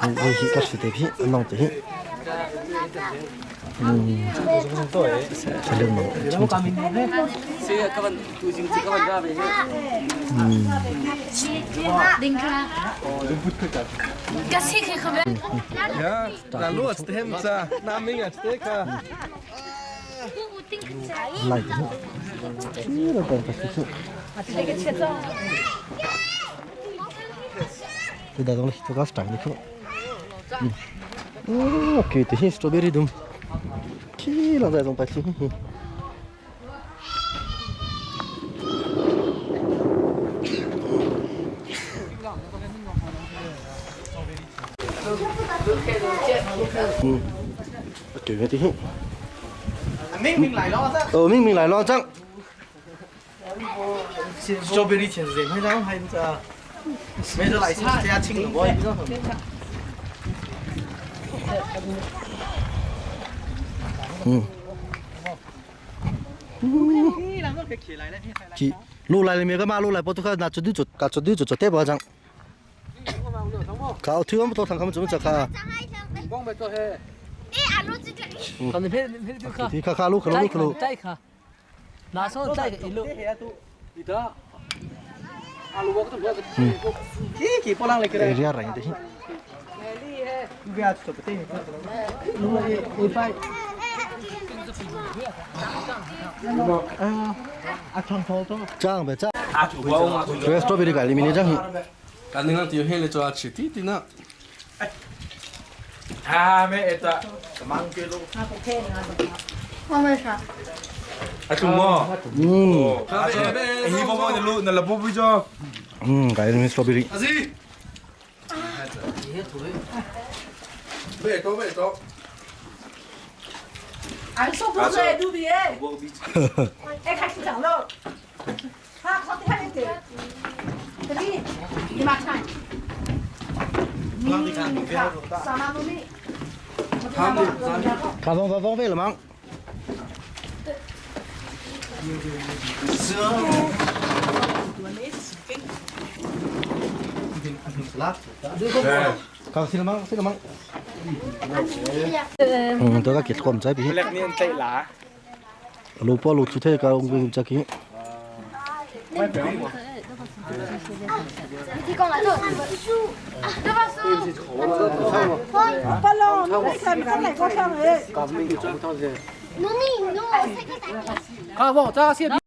Ni hi các sự tế hi, nong tế hi. 这两个，嗯。 Ja, na lo te hem sa, na minga te ka. 来，这个办法是。这大东西都搞长的可。嗯，ok, te strawberry dum. Ki lang dai dong pa chi. 嗯，对个啲。明明来咯，哦，明明来咯，张。 Strawberry 钱是人会让还是？没得来茶加青的，我也不知道。嗯。去，路来里面个嘛，路来不都看那绝对做，那绝对做做对不张？靠，推我们多趟，他们怎么做卡？你看看路可路可路。再看，拿手再一路。 Area 来的。这样呗，这。这个 strawberry 盖里面的这样。 赶紧让丢黑了抓起弟弟呢。啊，没得，忙给路。我没啥。 啊，中么？嗯。你宝宝你路那了不不叫？嗯，盖里面 strawberry。 阿西。别走别走。 俺说不是杜比哎，哎，开始讲了，啊，好的，好的，这里你妈看，你看，啥嘛都没，卡方发放费了吗？卡死了吗？死了吗？嗯，大家结果唔知边。路波路出体个，我唔知佢。你讲来做，对吧？不咯，你看看哪个上哎？侬你侬，啊，我这先。